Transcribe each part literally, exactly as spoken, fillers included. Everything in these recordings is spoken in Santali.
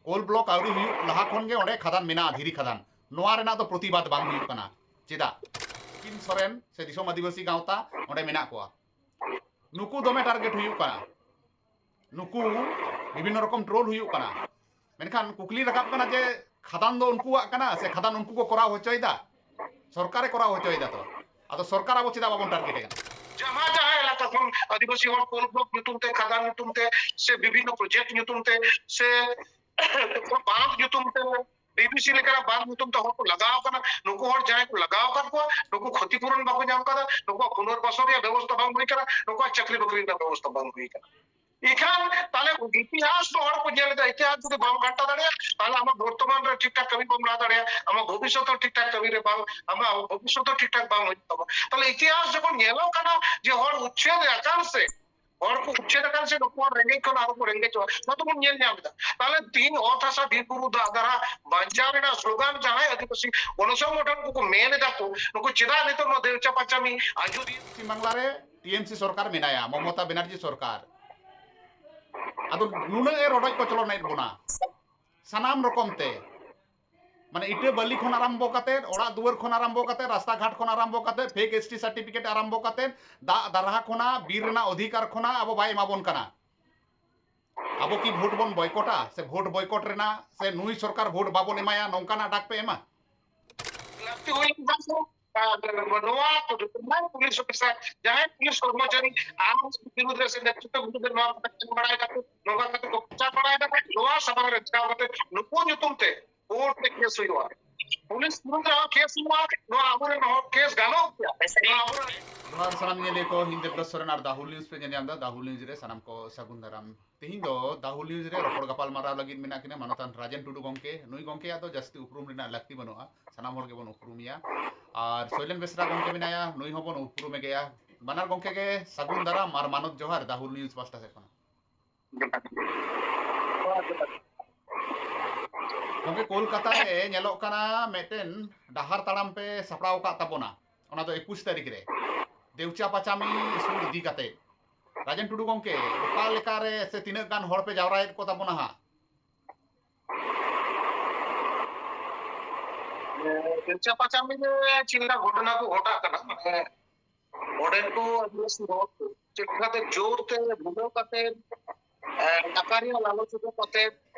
ᱠᱳᱞ ᱵᱞᱚᱠ ᱟᱹᱣᱨᱤ ᱦᱩᱭᱩᱜ ᱞᱟᱦᱟ ᱠᱷᱚᱱ ᱜᱮ ᱚᱸᱰᱮ ᱠᱷᱟᱫᱟᱱ ᱢᱮᱱᱟᱜᱼᱟ, ᱫᱷᱤᱨᱤ ᱠᱷᱟᱫᱟᱱ᱾ ᱱᱚᱣᱟ ᱨᱮᱱᱟᱜ ᱫᱚ ᱯᱨᱚᱛᱤᱵᱟᱫ ᱵᱟᱝ ᱦᱩᱭᱩᱜ ᱠᱟᱱᱟ᱾ ᱪᱮᱫᱟᱜ? ᱠᱤᱢ ᱥᱚᱨᱮᱱ ᱥᱮ ᱫᱤᱥᱚᱢ ᱟᱹᱫᱤᱵᱟᱹᱥᱤ ᱜᱟᱶᱛᱟ ᱚᱸᱰᱮ ᱢᱮᱱᱟᱜ ᱠᱚᱣᱟ, ᱱᱩᱠᱩ ᱫᱚᱢᱮ ᱴᱟᱨᱜᱮᱴ ᱦᱩᱭᱩᱜ ᱠᱟᱱᱟ, ᱱᱩᱠᱩ ᱵᱤᱵᱷᱤᱱᱱᱚ ᱨᱚᱠᱚᱢ ᱴᱨᱳᱞ ᱦᱩᱭᱩᱜ ᱠᱟᱱᱟ᱾ ᱢᱮᱱᱠᱷᱟᱱ ᱠᱩᱠᱞᱤ ᱨᱟᱠᱟᱵ ᱠᱟᱱᱟ ᱡᱮ ᱠᱷᱟᱫᱟᱱ ᱫᱚ ᱩᱱᱠᱩᱣᱟᱜ ᱠᱟᱱᱟ ᱥᱮ ᱠᱷᱟᱫᱟᱱ ᱩᱱᱠᱩ ᱠᱚ ᱠᱚᱨᱟᱣ ᱦᱚᱪᱚᱭᱮᱫᱟ, ᱥᱚᱨᱠᱟᱨᱮ ᱠᱚᱨᱟᱣ ᱦᱚᱪᱚᱭᱮᱫᱟ? ᱛᱚ ᱟᱫᱚ ᱥᱚᱨᱠᱟᱨ ᱟᱵᱚ ᱪᱮᱫᱟᱜ ᱵᱟᱵᱚᱱ ᱴᱟᱨᱜᱮᱴ ᱮ ᱠᱟᱱᱟ? ᱡᱟᱦᱟᱸ ᱡᱟᱦᱟᱸ ᱮᱞᱟᱠᱟ ᱠᱷᱚᱱ ᱟᱹᱫᱤᱵᱟᱹᱥᱤ ᱦᱚᱲ ᱠᱳᱞ ᱵᱞᱚᱠ ᱧᱩᱛᱩᱢ ᱛᱮ, ᱠᱷᱟᱫᱟᱱ ᱧᱩᱛᱩᱢ ᱛᱮ, ᱥᱮ ᱵᱤᱵᱷᱤᱱᱱᱚ ᱯᱨᱚᱡᱮᱠᱴ ᱧᱩᱛᱩᱢ ᱛᱮ, ᱥᱮ ᱵᱟᱸᱫᱷ ᱧᱩᱛᱩᱢ ᱛᱮ, ᱰᱤᱵᱤᱥᱤ ᱞᱮᱠᱟᱱᱟᱜ ᱵᱟᱸᱫᱷ ᱧᱩᱛᱩᱢ ᱛᱮ ᱦᱚᱲ ᱠᱚ ᱞᱟᱜᱟᱣ ᱠᱟᱱᱟ, ᱱᱩᱠᱩ ᱦᱚᱲ ᱡᱟᱦᱟᱸᱭ ᱠᱚ ᱞᱟᱜᱟᱣ ᱟᱠᱟᱫ ᱠᱚᱣᱟ, ᱱᱩᱠᱩ ᱠᱷᱚᱛᱤ ᱯᱩᱨᱚᱱ ᱵᱟᱠᱚ ᱧᱟᱢ ᱠᱟᱫᱟ, ᱱᱩᱠᱩᱣᱟᱜ ᱯᱩᱱᱚᱨᱵᱟᱥᱚᱱ ᱨᱮᱭᱟᱜ ᱵᱮᱵᱚᱥᱛᱷᱟ ᱵᱟᱝ ᱦᱩᱭ ᱠᱟᱱᱟ, ᱱᱩᱠᱩᱣᱟᱜ ᱪᱟᱹᱠᱨᱤ ᱵᱟᱹᱠᱨᱤ ᱨᱮᱱᱟᱜ ᱵᱮᱵᱚᱥᱛᱷᱟ ᱵᱟᱝ ᱦᱩᱭ ᱠᱟᱱᱟ᱾ ᱤᱠᱷᱟᱱ ᱛᱟᱦᱞᱮ ᱤᱛᱤᱦᱟᱥ ᱫᱚ ᱦᱚᱲ ᱠᱚ ᱧᱮᱞ ᱮᱫᱟ, ᱤᱛᱤᱦᱟᱥ ᱡᱩᱫᱤ ᱵᱟᱢ ᱜᱷᱟᱱᱴᱟ ᱫᱟᱲᱮᱭᱟᱜᱼᱟ, ᱛᱟᱦᱞᱮ ᱟᱢᱟᱜ ᱵᱚᱨᱛᱚᱢᱟᱱ ᱨᱮ ᱴᱷᱤᱠ ᱴᱷᱟᱠ ᱠᱟᱹᱢᱤ ᱵᱟᱢ ᱞᱟᱦᱟ ᱫᱟᱲᱮᱭᱟᱜᱼᱟ, ᱟᱢᱟᱜ ᱵᱷᱚᱵᱤᱥᱥᱚᱛ ᱦᱚᱸ ᱴᱷᱤᱠ ᱴᱷᱟᱠ ᱠᱟᱹᱢᱤ ᱨᱮ ᱵᱟᱝ, ᱟᱢᱟᱜ ᱵᱷᱚᱵᱤᱥᱥᱚᱛ ᱦᱚᱸ ᱴᱷᱤᱠ ᱴᱷᱟᱠ ᱵᱟᱝ ᱦᱩᱭᱩᱜ ᱛᱟᱢᱟ᱾ ᱛᱟᱦᱞᱮ ᱤᱛᱤᱦᱟᱥ ᱡᱚᱠᱷᱚᱱ ᱧᱮᱞᱚᱜ ᱠᱟᱱᱟ ᱡᱮ ᱦᱚᱲ ᱩᱪᱪᱷᱮᱫ ᱟᱠᱟᱱ ᱥᱮ ᱦᱚᱲ ᱠᱚ ᱩᱪᱪᱷᱮᱫ ᱟᱠᱟᱱ ᱥᱮ ᱱᱩᱠᱩ ᱦᱚᱲ ᱨᱮᱸᱜᱮᱡ ᱠᱷᱚᱱ ᱟᱨᱚ ᱠᱚ ᱨᱮᱸᱜᱮᱡᱚᱜᱼᱟ, ᱱᱚᱣᱟ ᱫᱚᱵᱚᱱ ᱧᱮᱞ ᱧᱟᱢ ᱮᱫᱟ᱾ ᱛᱟᱦᱞᱮ ᱛᱤᱦᱤᱧ ᱚᱛ ᱦᱟᱥᱟ ᱵᱤᱨ ᱵᱩᱨᱩ ᱫᱟᱜ ᱫᱷᱟᱨᱟ ᱵᱟᱧᱪᱟᱣ ᱨᱮᱱᱟᱜ ᱥᱞᱳᱜᱟᱱ ᱡᱟᱦᱟᱸᱭ ᱟᱹᱫᱤᱵᱟᱹᱥᱤ ᱜᱚᱱᱚᱥᱚᱝᱜᱚᱴᱷᱚᱱ ᱠᱚᱠᱚ ᱢᱮᱱ ᱮᱫᱟ ᱠᱚ, ᱱᱩᱠᱩ ᱪᱮᱫᱟᱜ ᱱᱤᱛᱚᱜ ᱱᱚᱣᱟ ᱫᱮᱣᱪᱟ ᱯᱟᱪᱟᱢᱤ ᱟᱡᱚᱫᱤᱭᱟᱹ ᱯᱚᱥᱪᱤᱢ ᱵᱟᱝᱞᱟ ᱨᱮ ᱴᱤᱮᱢᱥᱤ ᱥᱚᱨᱠᱟᱨ ᱢᱮᱱᱟᱭᱟ, ᱢᱚᱢᱚᱛᱟ ᱵᱮᱱᱟᱨᱡᱤ ᱥᱚᱨᱠᱟᱨ, ᱟᱫᱚ ᱱᱩᱱᱟᱹᱜ ᱮ ᱨᱚᱰᱚᱡ ᱠᱚᱪᱞᱚᱱᱮᱫ ᱵᱚᱱᱟ ᱥᱟᱱᱟᱢ ᱨᱚᱠᱚᱢ ᱛᱮ, ᱢᱟᱱᱮ ᱤᱴᱟᱹ ᱵᱟᱹᱞᱤ ᱠᱷᱚᱱ ᱟᱨᱟᱢᱵᱚ ᱠᱟᱛᱮ, ᱚᱲᱟᱜ ᱫᱩᱣᱟᱹᱨ ᱠᱷᱚᱱ ᱟᱨᱟᱢᱵᱚ ᱠᱟᱛᱮ, ᱨᱟᱥᱛᱟ ᱜᱷᱟᱴ ᱠᱷᱚᱱ ᱟᱨᱟᱢᱵᱚ ᱠᱟᱛᱮ, ᱯᱷᱮᱠ ᱮᱥᱴᱤ ᱥᱟᱨᱴᱤᱯᱷᱤᱠᱮᱴ ᱟᱨᱟᱢᱵᱚ ᱠᱟᱛᱮ, ᱫᱟᱜ ᱫᱟᱨᱦᱟ ᱠᱷᱚᱱᱟᱜ, ᱵᱤᱨ ᱨᱮᱱᱟᱜ ᱚᱫᱷᱤᱠᱟᱨ ᱠᱷᱚᱱᱟᱜ ᱟᱵᱚ ᱵᱟᱭ ᱮᱢᱟ ᱵᱚᱱ ᱠᱟᱱᱟ᱾ ᱟᱵᱚ ᱠᱤ ᱵᱷᱳᱴ ᱵᱚᱱ ᱵᱚᱭᱠᱚᱴᱟ ᱥᱮ ᱵᱷᱳᱴ ᱵᱚᱭᱠᱚᱴ ᱨᱮᱱᱟᱜ ᱥᱮ ᱱᱩᱭ ᱥᱚᱨᱠᱟᱨ ᱵᱷᱳᱴ ᱵᱟᱵᱚᱱ ᱮᱢᱟᱭᱟ, ᱱᱚᱝᱠᱟᱱᱟᱜ ᱰᱟᱠ ᱯᱮ ᱮᱢᱟ? ᱞᱟᱹᱠᱛᱤ ᱦᱩᱭ ᱞᱮᱱᱠᱷᱟᱱ ᱫᱚ, ᱟᱨ ᱱᱚᱣᱟ ᱡᱟᱦᱟᱸᱭ ᱯᱩᱞᱤᱥ ᱚᱯᱷᱤᱥᱟᱨ, ᱡᱟᱦᱟᱸᱭ ᱯᱩᱞᱤᱥ ᱠᱚᱨᱢᱚᱪᱟᱨᱤ ᱟᱢ ᱵᱤᱨᱩᱫᱷ ᱨᱮ ᱥᱮ ᱱᱮᱛᱨᱤᱛᱵ ᱵᱤᱨᱩᱫᱷ ᱨᱮ ᱱᱚᱣᱟ ᱠᱟᱛᱷᱟ ᱠᱚ ᱵᱟᱲᱟᱭ ᱫᱟᱠᱚ, ᱱᱚᱣᱟ ᱠᱟᱛᱷᱟ ᱠᱚ ᱯᱨᱚᱪᱟᱨ ᱵᱟᱲᱟᱭ ᱫᱟᱠᱚ, ᱱᱚᱣᱟ ᱥᱟᱢᱟᱝ ᱨᱮ ᱪᱟᱞᱟᱣ ᱠᱟᱛᱮ ᱱᱩᱠᱩ ᱧᱩᱛᱩᱢ ᱛᱮ ᱠᱳᱨᱴ ᱨᱮ ᱠᱮᱥ ᱦᱩᱭᱩᱜᱼᱟ᱾ ᱯᱩᱞᱤᱥ ᱵᱤᱨᱩᱫᱷ ᱨᱮᱦᱚᱸ ᱠᱮᱥ ᱦᱩᱭᱩᱜᱼᱟ, ᱱᱚᱣᱟ ᱟᱵᱚᱨᱮᱱ ᱦᱚᱲ ᱠᱮᱥ ᱜᱟᱱᱚᱜ ᱜᱮᱭᱟ᱾ ᱱᱚᱣᱟ ᱟᱵᱚᱨᱮᱱ ᱡᱚᱦᱟᱨ ᱥᱟᱱᱟᱢ ᱧᱮᱞᱤᱭᱟᱹ ᱠᱚ, ᱤᱧ ᱫᱮᱵᱫᱟᱥ ᱥᱚᱨᱮᱱ ᱟᱨ ᱫᱟ ᱦᱩᱞ ᱱᱤᱭᱩᱡᱽ ᱯᱮ ᱧᱮᱞ ᱧᱟᱢ ᱮᱫᱟ᱾ ᱫᱟ ᱦᱩᱞ ᱱᱤᱭᱩᱡᱽ ᱨᱮ ᱥᱟᱱᱟᱢ ᱠᱚ ᱥᱟᱹᱜᱩᱱ ᱫᱟᱨᱟᱢ᱾ ᱛᱮᱦᱮᱧ ᱫᱚ ᱫᱟ ᱦᱩᱞ ᱱᱤᱭᱩᱡᱽ ᱨᱮ ᱨᱚᱯᱚᱲ ᱜᱟᱯᱟᱞ ᱢᱟᱨᱟᱣ ᱞᱟᱹᱜᱤᱫ ᱢᱮᱱᱟᱜ ᱠᱤᱱᱟ ᱢᱟᱱᱚᱛᱟᱱ ᱨᱟᱡᱮᱱ ᱴᱩᱰᱩ ᱜᱚᱢᱠᱮ᱾ ᱱᱩᱭ ᱜᱚᱢᱠᱮᱭᱟᱜ ᱫᱚ ᱡᱟᱹᱥᱛᱤ ᱩᱯᱨᱩᱢ ᱨᱮᱱᱟᱜ ᱞᱟᱹᱠᱛᱤ ᱵᱟᱹᱱᱩᱜᱼᱟ, ᱥᱟᱱᱟᱢ ᱦᱚᱲ ᱜᱮᱵᱚᱱ ᱩᱯᱨᱩᱢᱮᱭᱟ᱾ ᱟᱨ ᱥᱚᱭᱞᱮᱱ ᱵᱮᱥᱨᱟ ᱜᱚᱢᱠᱮ ᱢᱮᱱᱟᱭᱟ, ᱱᱩᱭ ᱦᱚᱸᱵᱚᱱ ᱩᱯᱨᱩᱢᱮ ᱜᱮᱭᱟ᱾ ᱵᱟᱱᱟᱨ ᱜᱚᱢᱠᱮ ᱜᱮ ᱥᱟᱹᱜᱩᱱ ᱫᱟᱨᱟᱢ ᱟᱨ ᱢᱟᱱᱚᱛ ᱡᱚᱦᱟᱨ ᱫᱟ ᱦᱩᱞ ᱱᱤᱭᱩᱡᱽ ᱯᱟᱥᱴᱟ ᱥᱮᱫ ᱠᱷᱚᱱᱟᱜ᱾ ᱜᱚᱢᱠᱮ, ᱠᱳᱞᱠᱟᱛᱟ ᱨᱮ ᱧᱮᱞᱚᱜ ᱠᱟᱱᱟ ᱢᱤᱫᱴᱮᱱ ᱰᱟᱦᱟᱨ ᱛᱟᱲᱟᱢ ᱯᱮ ᱥᱟᱯᱲᱟᱣ ᱟᱠᱟᱫ ᱛᱟᱵᱚᱱᱟ, ᱚᱱᱟ ᱫᱚ ᱮᱠᱩᱥ ᱛᱟᱹᱨᱤᱠᱷ ᱨᱮ ᱫᱮᱣᱪᱟ ᱯᱟᱪᱟᱢᱤ ᱤᱥᱩ ᱤᱫᱤ ᱠᱟᱛᱮ᱾ ᱨᱟᱡᱮᱱ ᱴᱩᱰᱩ ᱜᱚᱢᱠᱮ, ᱚᱠᱟ ᱞᱮᱠᱟ ᱨᱮ ᱥᱮ ᱛᱤᱱᱟᱹᱜ ᱜᱟᱱ ᱦᱚᱲ ᱯᱮ ᱡᱟᱣᱨᱟᱭᱮᱫ ᱠᱚ ᱛᱟᱵᱚᱱᱟ ᱦᱟᱸᱜ? ᱵᱮᱞᱪᱟ ᱯᱟᱪᱟᱢᱤ ᱨᱮ ᱪᱮᱫ ᱞᱮᱠᱟ ᱜᱷᱚᱴᱚᱱᱟ ᱠᱚ ᱜᱷᱚᱴᱟᱜ ᱠᱟᱱᱟ, ᱢᱟᱱᱮ ᱚᱸᱰᱮᱱ ᱠᱚ ᱟᱹᱫᱤᱵᱟᱹᱥᱤ ᱦᱚᱲ ᱠᱚ ᱪᱮᱫ ᱞᱮᱠᱟᱛᱮ ᱡᱳᱨ ᱛᱮ ᱵᱷᱩᱞᱟᱹᱣ ᱠᱟᱛᱮ, ᱮ, ᱴᱟᱠᱟ ᱨᱮᱭᱟᱜ ᱞᱟᱞᱚᱪ ᱩᱫᱩᱜ ᱠᱟᱛᱮ,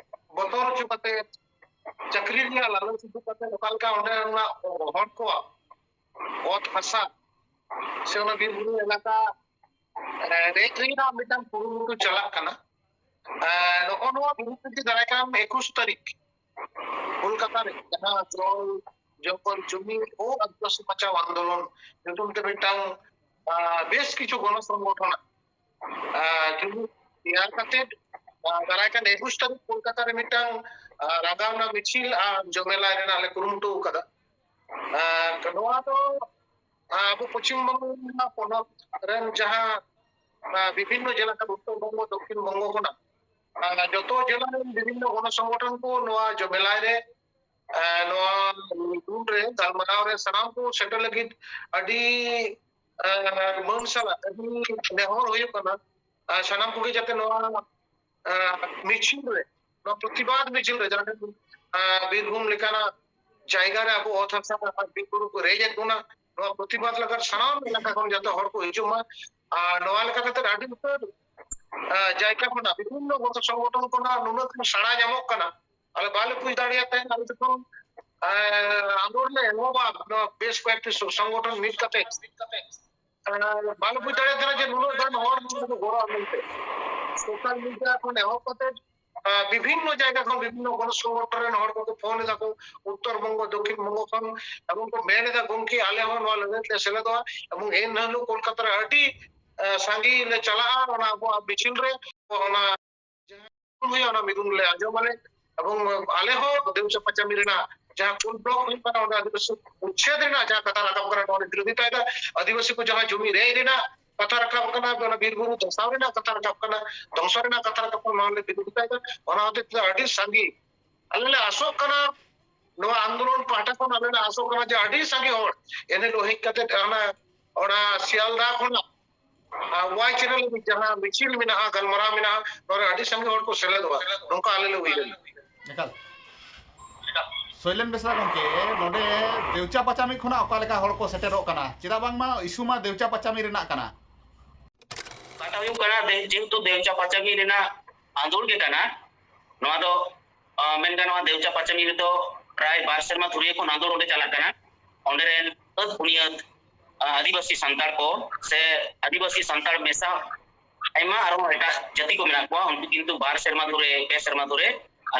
ᱵᱚᱛᱚᱨ ᱦᱚᱪᱚ ᱠᱟᱛᱮ, ᱪᱟᱹᱠᱨᱤ ᱨᱮᱭᱟᱜ ᱞᱟᱞᱚᱪ ᱩᱫᱩᱜ ᱠᱟᱛᱮ ᱚᱠᱟ ᱞᱮᱠᱟ ᱚᱸᱰᱮ ᱚᱱᱟ ᱦᱚᱲ ᱠᱚᱣᱟᱜ ᱚᱛ ᱦᱟᱥᱟ ᱥᱮ ᱚᱱᱟ ᱵᱤᱨ ᱵᱩᱨᱩ ᱮᱞᱟᱠᱟ, ᱮ, ᱨᱮᱡ ᱨᱮᱱᱟᱜ ᱢᱤᱫᱴᱟᱝ ᱠᱩᱨᱩᱢᱩᱴᱩ ᱪᱟᱞᱟᱜ ᱠᱟᱱᱟ᱾ ᱮ, ᱱᱚᱜᱼᱚ ᱱᱚᱣᱟ ᱵᱤᱨᱩᱫᱷ ᱨᱮ ᱫᱟᱨᱟᱭ ᱠᱟᱱ ᱮᱠᱩᱥ ᱛᱟᱹᱨᱤᱠᱷ ᱠᱳᱞᱠᱟᱛᱟ ᱨᱮ ᱡᱟᱦᱟᱸ ᱡᱚᱞ ᱡᱚᱝᱜᱚᱞ ᱡᱩᱢᱤ ᱳ ᱟᱹᱫᱤᱵᱟᱹᱥᱤ ᱵᱟᱧᱪᱟᱣ ᱟᱱᱫᱳᱞᱚᱱ ᱧᱩᱛᱩᱢ ᱛᱮ ᱢᱤᱫᱴᱟᱝ, ᱟ, ᱵᱮᱥ ᱠᱤᱪᱷᱩ ᱜᱚᱱᱚ ᱥᱚᱝᱜᱚᱴᱷᱚᱱ, ᱟ, ᱡᱩᱢᱤ ᱛᱮᱭᱟᱨ ᱠᱟᱛᱮ, ᱟ, ᱫᱟᱨᱟᱭ ᱠᱟᱱ ᱮᱠᱩᱥ ᱛᱟᱹᱨᱤᱠᱷ ᱠᱳᱞᱠᱟᱛᱟ ᱨᱮ ᱢᱤᱫᱴᱟᱝ, ᱟ, ᱨᱟᱜᱟᱣᱱᱟ ᱢᱤᱪᱷᱤᱞ ᱟᱨ ᱡᱚᱢᱮᱞᱟᱭ ᱨᱮᱱᱟᱜ ᱞᱮ ᱠᱩᱨᱩᱢᱩᱴᱩ ᱟᱠᱟᱫᱟ᱾ ᱟ, ᱱᱚᱣᱟ ᱫᱚ, ᱟ, ᱟᱵᱚ ᱯᱚᱪᱷᱤᱢ ᱵᱚᱝᱜᱚ ᱨᱮᱱᱟᱜ ᱯᱚᱱᱚᱛ ᱨᱮᱱ ᱡᱟᱦᱟᱸ, ᱟ, ᱵᱤᱵᱷᱤᱱᱱᱚ ᱡᱮᱞᱟ ᱠᱷᱚᱱ ᱩᱛᱛᱚᱨ ᱵᱚᱝᱜᱚ, ᱫᱚᱠᱠᱷᱤᱱ ᱵᱚᱝᱜᱚ ᱠᱷᱚᱱᱟᱜ, ᱟ, ᱡᱚᱛᱚ ᱡᱮᱞᱟ ᱨᱮᱱ ᱵᱤᱵᱷᱤᱱᱱᱚ ᱜᱚᱱᱚ ᱥᱚᱝᱜᱚᱴᱷᱚᱱ ᱠᱚ ᱱᱚᱣᱟ ᱡᱚᱢᱮᱞᱟᱭ ᱨᱮ, ᱟ, ᱱᱚᱣᱟ ᱫᱩᱲ ᱨᱮ ᱜᱟᱞᱢᱟᱨᱟᱣ ᱨᱮ ᱥᱟᱱᱟᱢ ᱠᱚ ᱥᱮᱴᱮᱨ ᱞᱟᱹᱜᱤᱫ ᱟᱹᱰᱤ, ᱟ, ᱢᱟᱹᱱ ᱥᱟᱞᱟᱜ ᱟᱹᱰᱤ ᱱᱮᱦᱚᱨ ᱦᱩᱭᱩᱜ ᱠᱟᱱᱟ᱾ ᱟ, ᱥᱟᱱᱟᱢ ᱠᱚᱜᱮ ᱡᱟᱛᱮ ᱱᱚᱣᱟ, ᱟ, ᱢᱤᱪᱷᱤᱞ ᱨᱮ, ᱱᱚᱣᱟ ᱯᱨᱚᱛᱤᱵᱟᱫ ᱢᱤᱪᱷᱤᱞ ᱨᱮ, ᱡᱟᱦᱟᱸ ᱫᱚ, ᱟ, ᱵᱤᱨᱵᱷᱩᱢ ᱞᱮᱠᱟᱱᱟᱜ ᱡᱟᱭᱜᱟ ᱨᱮ ᱟᱵᱚ ᱚᱛ ᱦᱟᱥᱟ ᱟᱨ ᱵᱤᱨ ᱵᱩᱨᱩ ᱠᱚ ᱨᱮᱡ ᱮᱫ ᱵᱚᱱᱟ, ᱱᱚᱣᱟ ᱯᱨᱚᱛᱤᱵᱟᱫ ᱞᱟᱹᱜᱤᱫ ᱥᱟᱱᱟᱢ ᱮᱞᱟᱠᱟ ᱠᱷᱚᱱ ᱡᱟᱛᱮ ᱦᱚᱲ ᱠᱚ ᱦᱤᱡᱩᱜ ᱢᱟ᱾ ᱟᱨ ᱱᱚᱣᱟ ᱞᱮᱠᱟ ᱠᱟᱛᱮ ᱟᱹᱰᱤ ᱩᱛᱟᱹᱨ, ᱟ, ᱡᱟᱭᱜᱟ ᱠᱷᱚᱱᱟᱜ, ᱵᱤᱵᱷᱤᱱᱱᱚ ᱜᱚᱱᱚ ᱥᱚᱝᱜᱚᱴᱷᱚᱱ ᱠᱷᱚᱱᱟᱜ ᱱᱩᱱᱟᱹᱜ ᱜᱟᱱ ᱥᱟᱲᱟ ᱧᱟᱢᱚᱜ ᱠᱟᱱᱟ᱾ ᱟᱞᱮ ᱵᱟᱞᱮ ᱵᱩᱡᱽ ᱫᱟᱲᱮᱭᱟᱜ ᱛᱟᱦᱮᱸᱫ, ᱟᱞᱮ ᱡᱚᱠᱷᱚᱱ, ᱟ, ᱟᱸᱫᱳᱲ ᱞᱮ ᱮᱦᱚᱵᱟ, ᱱᱚᱣᱟ ᱵᱮᱥ ᱠᱚᱭᱮᱠᱴᱤ ᱥᱚ-, ᱥᱚᱝᱜᱚᱴᱷᱚᱱ ᱢᱤᱫ ᱠᱟᱛᱮ, ᱟ, ᱵᱟᱞᱮ ᱵᱩᱡᱽ ᱫᱟᱲᱮᱭᱟᱜ ᱛᱟᱦᱮᱸᱫ ᱡᱮ ᱱᱩᱱᱟᱹᱜ ᱜᱟᱱ ᱦᱚᱲ ᱱᱚᱰᱮ ᱠᱚ ᱜᱚᱲᱚᱜᱼᱟ ᱢᱮᱱᱛᱮ᱾ ᱥᱳᱥᱟᱞ ᱢᱤᱰᱤᱭᱟ ᱠᱷᱚᱱ ᱮᱦᱚᱵ ᱠᱟᱛᱮ, ᱟ, ᱵᱤᱵᱷᱤᱱᱱᱚ ᱡᱟᱭᱜᱟ ᱠᱷᱚᱱ, ᱵᱤᱵᱷᱤᱱᱱᱚ ᱜᱚᱱᱚ ᱥᱚᱝᱜᱚᱴᱷᱚᱱ ᱨᱮᱱ ᱦᱚᱲ ᱠᱚᱠᱚ ᱯᱷᱳᱱ ᱮᱫᱟ ᱠᱚ, ᱩᱛᱛᱚᱨ ᱵᱚᱝᱜᱚ, ᱫᱚᱠᱠᱷᱤᱱ ᱵᱚᱝᱜᱚ ᱠᱷᱚᱱ, ᱮᱵᱚᱝ ᱠᱚ ᱢᱮᱱ ᱮᱫᱟ, "ᱜᱚᱢᱠᱮ, ᱟᱞᱮ ᱦᱚᱸ ᱱᱚᱣᱟ ᱞᱟᱹᱲᱦᱟᱹᱭ ᱨᱮ ᱥᱮᱞᱮᱫᱚᱜᱼᱟ", ᱮᱵᱚᱝ ᱮᱱ ᱦᱤᱞᱳᱜ ᱠᱳᱞᱠᱟᱛᱟ ᱨᱮ ᱟᱹᱰᱤ, ᱟ, ᱥᱟᱸᱜᱮ ᱞᱮ ᱪᱟᱞᱟᱜᱼᱟ ᱚᱱᱟ ᱟᱵᱚᱣᱟᱜ ᱢᱤᱪᱷᱤᱞ ᱨᱮ, ᱚᱱᱟ ᱡᱟᱦᱟᱸ ᱦᱩᱭᱩᱜᱼᱟ, ᱚᱱᱟ ᱢᱤᱫᱩᱱ ᱞᱮ ᱟᱸᱡᱚᱢ ᱟᱞᱮ᱾ ᱮᱵᱚᱝ ᱟᱞᱮ ᱦᱚᱸ ᱫᱮᱣᱪᱟ ᱯᱟᱪᱟᱢᱤ ᱨᱮᱱᱟᱜ ᱡᱟᱦᱟᱸ ᱠᱳᱞ ᱵᱞᱚᱠ ᱦᱩᱭᱩᱜ ᱠᱟᱱᱟ, ᱚᱸᱰᱮ ᱟᱹᱫᱤᱵᱟᱹᱥᱤ ᱩᱪᱪᱷᱮᱫ ᱨᱮᱱᱟᱜ ᱡᱟᱦᱟᱸ ᱠᱟᱛᱷᱟ ᱨᱟᱠᱟᱵ ᱠᱟᱱᱟ, ᱱᱚᱣᱟ ᱞᱮ ᱵᱤᱨᱳᱫᱷᱤᱛᱟᱭ ᱫᱟ᱾ ᱟᱹᱫᱤᱵᱟᱹᱥᱤ ᱠᱚ ᱡᱟᱦᱟᱸ ᱡᱩᱢᱤ ᱨᱮᱡ ᱨᱮᱱᱟᱜ ᱠᱟᱛᱷᱟ ᱨᱟᱠᱟᱵ ᱠᱟᱱᱟ, ᱚᱱᱟ ᱵᱤᱨ ᱵᱩᱨᱩ ᱫᱷᱟᱥᱟᱣ ᱨᱮᱱᱟᱜ ᱠᱟᱛᱷᱟ ᱨᱟᱠᱟᱵ ᱠᱟᱱᱟ, ᱫᱷᱚᱝᱥᱚ ᱨᱮᱱᱟᱜ ᱠᱟᱛᱷᱟ ᱨᱟᱠᱟᱵ ᱠᱟᱱᱟ, ᱱᱚᱣᱟ ᱞᱮ ᱵᱤᱨᱳᱫᱷᱤᱛᱟᱭ ᱫᱟ᱾ ᱚᱱᱟ ᱦᱚᱛᱮᱡ ᱛᱮ ᱟᱹᱰᱤ ᱥᱟᱸᱜᱮ ᱟᱞᱮ ᱞᱮ ᱟᱥᱚᱜ ᱠᱟᱱᱟ, ᱱᱚᱣᱟ ᱟᱱᱫᱳᱞᱚᱱ ᱯᱟᱦᱴᱟ ᱠᱷᱚᱱ ᱟᱞᱮ ᱞᱮ ᱟᱥᱚᱜ ᱠᱟᱱᱟ ᱡᱮ ᱟᱹᱰᱤ ᱥᱟᱸᱜᱮ ᱦᱚᱲ ᱮᱱ ᱦᱤᱞᱳᱜ ᱦᱮᱡ ᱠᱟᱛᱮ ᱚᱱᱟ, ᱚᱱᱟ ᱥᱤᱭᱟᱞᱫᱟ ᱠᱷᱚᱱᱟᱜ ᱟᱨ ᱣᱟᱭ ᱪᱮᱱᱮᱞ ᱨᱮ ᱡᱟᱦᱟᱸ ᱢᱤᱪᱷᱤᱞ ᱢᱮᱱᱟᱜᱼᱟ, ᱜᱟᱞᱢᱟᱨᱟᱣ ᱢᱮᱱᱟᱜᱼᱟ, ᱱᱚᱣᱟ ᱨᱮ ᱟᱹᱰᱤ ᱥᱟᱸᱜᱮ ᱦᱚᱲ ᱠᱚ ᱥᱮᱞᱮᱫᱚᱜᱼᱟ, ᱱᱚᱝᱠᱟ ᱟᱞᱮ ᱞᱮ ᱩᱭᱦᱟᱹᱨᱟ᱾ ᱮᱠᱟᱞ᱾ ᱥᱚᱭᱞᱮᱱ ᱵᱮᱥᱨᱟ ᱜᱚᱢᱠᱮ, ᱱᱚᱰᱮ ᱫᱮᱣᱪᱟ ᱯᱟᱪᱟᱢᱤ ᱠᱷᱚᱱᱟᱜ ᱚᱠᱟ ᱞᱮᱠᱟ ᱦᱚᱲ ᱠᱚ ᱥᱮᱴᱮᱨᱚᱜ ᱠᱟᱱᱟ? ᱪᱮᱫᱟᱜ ᱵᱟᱝᱢᱟ ᱤᱥᱩ ᱢᱟ ᱫᱮᱣᱪᱟ ᱯᱟᱪᱟᱢᱤ ᱨᱮᱱᱟᱜ ᱠᱟᱱᱟ᱾ ᱠᱟᱛᱷᱟ ᱦᱩᱭᱩᱜ ᱠᱟᱱᱟ, ᱫᱮ- ᱡᱮᱦᱮᱛᱩ ᱫᱮᱣᱪᱟ ᱯᱟᱪᱟᱢᱤ ᱨᱮᱱᱟᱜ ᱟᱸᱫᱳᱲ ᱜᱮ ᱠᱟᱱᱟ ᱱᱚᱣᱟ ᱫᱚ, ᱟᱸ, ᱢᱮᱱ ᱜᱟᱱᱚᱜᱼᱟ, ᱫᱮᱣᱪᱟ ᱯᱟᱪᱟᱢᱤ ᱨᱮᱫᱚ ᱯᱨᱟᱭ ᱵᱟᱨ ᱥᱮᱨᱢᱟ ᱫᱷᱩᱨᱤᱭᱟᱹ ᱠᱷᱚᱱ ᱟᱸᱫᱳᱲ ᱚᱸᱰᱮ ᱪᱟᱞᱟᱜ ᱠᱟᱱᱟ᱾ ᱚᱸᱰᱮ ᱨᱮᱱ ᱟᱹᱛ ᱵᱩᱱᱤᱭᱟᱹᱫ, ᱟᱸ, ᱟᱹᱫᱤᱵᱟᱹᱥᱤ ᱥᱟᱱᱛᱟᱲ ᱠᱚ ᱥᱮ ᱟᱹᱫᱤᱵᱟᱹᱥᱤ ᱥᱟᱱᱛᱟᱲ ᱢᱮᱥᱟ ᱟᱭᱢᱟ ᱟᱨᱦᱚᱸ ᱮᱴᱟᱜ ᱡᱟᱹᱛᱤ ᱠᱚ ᱢᱮᱱᱟᱜ ᱠᱚᱣᱟ, ᱩᱱᱠᱩ ᱠᱤᱱᱛᱩ ᱵᱟᱨ ᱥᱮᱨᱢᱟ ᱫᱷᱚᱨᱮ, ᱯᱮ ᱥᱮᱨᱢᱟ ᱫᱷᱚᱨᱮ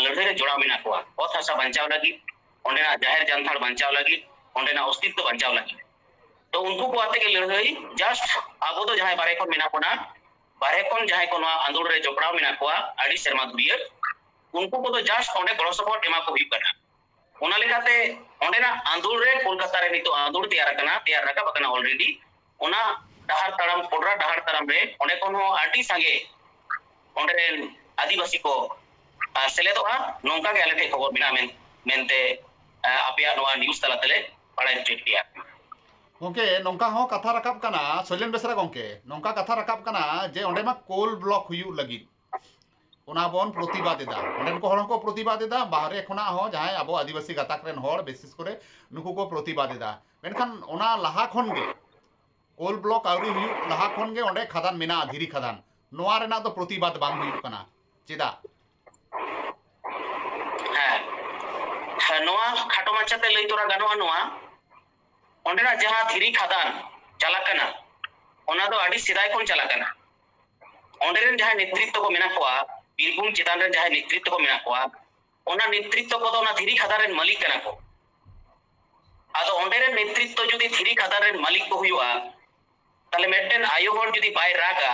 ᱞᱟᱹᱲᱦᱟᱹᱭ ᱨᱮ ᱡᱚᱲᱟᱣ ᱢᱮᱱᱟᱜ ᱠᱚᱣᱟ, ᱚᱛ ᱦᱟᱥᱟ ᱵᱟᱧᱪᱟᱣ ᱞᱟᱹᱜᱤᱫ, ᱚᱸᱰᱮᱱᱟᱜ ᱡᱟᱦᱮᱨ ᱡᱟᱱᱛᱷᱟᱲ ᱵᱟᱧᱪᱟᱣ ᱞᱟᱹᱜᱤᱫ, ᱚᱸᱰᱮᱱᱟᱜ ᱚᱥᱛᱤᱛᱛᱚ ᱵᱟᱧᱪᱟᱣ ᱞᱟᱹᱜᱤᱫ᱾ ᱛᱚ ᱩᱱᱠᱩ ᱠᱚ ᱟᱛᱮ ᱜᱮ ᱞᱟᱹᱲᱦᱟᱹᱭ, just ᱟᱵᱚ ᱫᱚ ᱡᱟᱦᱟᱸᱭ ᱵᱟᱨᱦᱮ ᱠᱷᱚᱱ ᱢᱮᱱᱟᱜ ᱵᱚᱱᱟ, ᱵᱟᱨᱦᱮ ᱠᱷᱚᱱ ᱡᱟᱦᱟᱸᱭ ᱠᱚ ᱱᱚᱣᱟ ᱟᱸᱫᱳᱲ ᱨᱮ ᱡᱚᱯᱲᱟᱣ ᱢᱮᱱᱟᱜ ᱠᱚᱣᱟ ᱟᱹᱰᱤ ᱥᱮᱨᱢᱟ ᱫᱷᱩᱨᱤᱭᱟᱹ, ᱩᱱᱠᱩ ᱠᱚᱫᱚ just ᱚᱸᱰᱮ ᱜᱚᱲᱚ ᱥᱚᱯᱚᱦᱚᱫ ᱮᱢᱟ ᱠᱚ ᱦᱩᱭᱩᱜ ᱠᱟᱱᱟ᱾ ᱚᱱᱟ ᱞᱮᱠᱟᱛᱮ ᱚᱸᱰᱮᱱᱟᱜ ᱟᱸᱫᱳᱲ ᱨᱮ ᱠᱳᱞᱠᱟᱛᱟ ᱨᱮ ᱱᱤᱛᱚᱜ ᱟᱸᱫᱳᱲ ᱛᱮᱭᱟᱨ ᱟᱠᱟᱱᱟ, ᱛᱮᱭᱟᱨ ᱨᱟᱠᱟᱵ ᱟᱠᱟᱱᱟ already᱾ ᱚᱱᱟ ᱰᱟᱦᱟᱨ ᱛᱟᱲᱟᱢ, ᱯᱚᱰᱨᱟ ᱰᱟᱦᱟᱨ ᱛᱟᱲᱟᱢ ᱨᱮ ᱚᱸᱰᱮ ᱠᱷᱚᱱ ᱦᱚᱸ ᱟᱹᱰᱤ ᱥᱟᱸᱜᱮ ᱚᱸᱰᱮ ᱨᱮᱱ ᱟᱹᱫᱤᱵᱟᱹᱥᱤ ᱠᱚ, ᱟᱨ, ᱥᱮᱞᱮᱫᱚᱜᱼᱟ, ᱱᱚᱝᱠᱟ ᱜᱮ ᱟᱞᱮ ᱴᱷᱮᱱ ᱠᱷᱚᱵᱚᱨ ᱢᱮᱱᱟᱜᱼᱟ ᱢᱮᱱ-, ᱢᱮᱱᱛᱮ, ᱟᱨ, ᱟᱯᱮᱭᱟᱜ ᱱᱚᱣᱟ news ᱛᱟᱞᱟ ᱛᱮᱞᱮ ᱵᱟᱲᱟᱭ ᱦᱚᱪᱚᱭᱮᱫ ᱯᱮᱭᱟ᱾ ᱜᱚᱢᱠᱮ, ᱱᱚᱝᱠᱟ ᱦᱚᱸ ᱠᱟᱛᱷᱟ ᱨᱟᱠᱟᱵ ᱠᱟᱱᱟ, ᱥᱚᱭᱞᱮᱱ ᱵᱮᱥᱨᱟ ᱜᱚᱢᱠᱮ, ᱱᱚᱝᱠᱟ ᱠᱟᱛᱷᱟ ᱨᱟᱠᱟᱵ ᱠᱟᱱᱟ ᱡᱮ ᱚᱸᱰᱮ ᱢᱟ coal block ᱦᱩᱭᱩᱜ ᱞᱟᱹᱜᱤᱫ, ᱚᱱᱟ ᱵᱚᱱ ᱯᱨᱚᱛᱤᱵᱟᱫ ᱮᱫᱟ᱾ ᱚᱸᱰᱮᱱ ᱠᱚ ᱦᱚᱲ ᱦᱚᱸᱠᱚ ᱯᱨᱚᱛᱤᱵᱟᱫ ᱮᱫᱟ, ᱵᱟᱦᱨᱮ ᱠᱷᱚᱱᱟᱜ ᱦᱚᱸ ᱡᱟᱦᱟᱸᱭ ᱟᱵᱚ ᱟᱹᱫᱤᱵᱟᱹᱥᱤ ᱜᱟᱛᱟᱠ ᱨᱮᱱ ᱦᱚᱲ ᱵᱤᱥᱮᱥ ᱠᱚᱨᱮ ᱱᱩᱠᱩ ᱠᱚ ᱯᱨᱚᱛᱤᱵᱟᱫ ᱮᱫᱟ᱾ ᱢᱮᱱᱠᱷᱟᱱ ᱚᱱᱟ ᱞᱟᱦᱟ ᱠᱷᱚᱱ ᱜᱮ coal block ᱟᱹᱣᱨᱤ ᱦᱩᱭᱩᱜ ᱞᱟᱦᱟ ᱠᱷᱚᱱ ᱜᱮ ᱚᱸᱰᱮ ᱠᱷᱟᱫᱟᱱ ᱢᱮᱱᱟᱜᱼᱟ, ᱫᱷᱤᱨᱤ ᱠᱷᱟᱫᱟᱱ᱾ ᱱᱚᱣᱟ ᱨᱮᱱᱟᱜ ᱫᱚ ᱯᱨᱚᱛᱤᱵᱟᱫ ᱵᱟᱝ ᱦᱩᱭᱩᱜ ᱠᱟᱱᱟ, ᱪᱮᱫᱟᱜ? ᱦᱮᱸ, ᱦᱮᱸ, ᱱᱚᱣᱟ ᱠᱷᱟᱴᱚ ᱢᱟᱪᱷᱟᱛᱮ ᱞᱟᱹᱭ ᱛᱚᱨᱟ ᱜᱟᱱᱚᱜᱼᱟ, ᱱᱚᱣᱟ ᱚᱸᱰᱮᱱᱟᱜ ᱡᱟᱦᱟᱸ ᱫᱷᱤᱨᱤ ᱠᱷᱟᱫᱟᱱ ᱪᱟᱞᱟᱜ ᱠᱟᱱᱟ, ᱚᱱᱟ ᱫᱚ ᱟᱹᱰᱤ ᱥᱮᱫᱟᱭ ᱠᱷᱚᱱ ᱪᱟᱞᱟᱜ ᱠᱟᱱᱟ᱾ ᱚᱸᱰᱮ ᱨᱮᱱ ᱡᱟᱦᱟᱸᱭ ᱱᱮᱛᱨᱤᱛᱵ ᱠᱚ ᱢᱮᱱᱟᱜ ᱠᱚᱣᱟ, ᱵᱤᱨᱵᱷᱩᱢ ᱪᱮᱛᱟᱱ ᱨᱮᱱ ᱡᱟᱦᱟᱸᱭ ᱱᱮᱛᱨᱤᱛᱵ ᱠᱚ ᱢᱮᱱᱟᱜ ᱠᱚᱣᱟ, ᱚᱱᱟ ᱱᱮᱛᱨᱤᱛᱵ ᱠᱚᱫᱚ ᱚᱱᱟ ᱫᱷᱤᱨᱤ ᱠᱷᱟᱫᱟᱱ ᱨᱮᱱ ᱢᱟᱹᱞᱤᱠ ᱠᱟᱱᱟ ᱠᱚ᱾ ᱟᱫᱚ ᱚᱸᱰᱮ ᱨᱮᱱ ᱱᱮᱛᱨᱤᱛᱵ ᱡᱩᱫᱤ ᱫᱷᱤᱨᱤ ᱠᱷᱟᱫᱟᱱ ᱨᱮᱱ ᱢᱟᱹᱞᱤᱠ ᱠᱚ ᱦᱩᱭᱩᱜᱼᱟ, ᱛᱟᱦᱞᱮ ᱢᱤᱫᱴᱮᱱ ᱟᱭᱳ ᱦᱚᱲ ᱡᱩᱫᱤ ᱵᱟᱭ ᱨᱟᱜᱟ,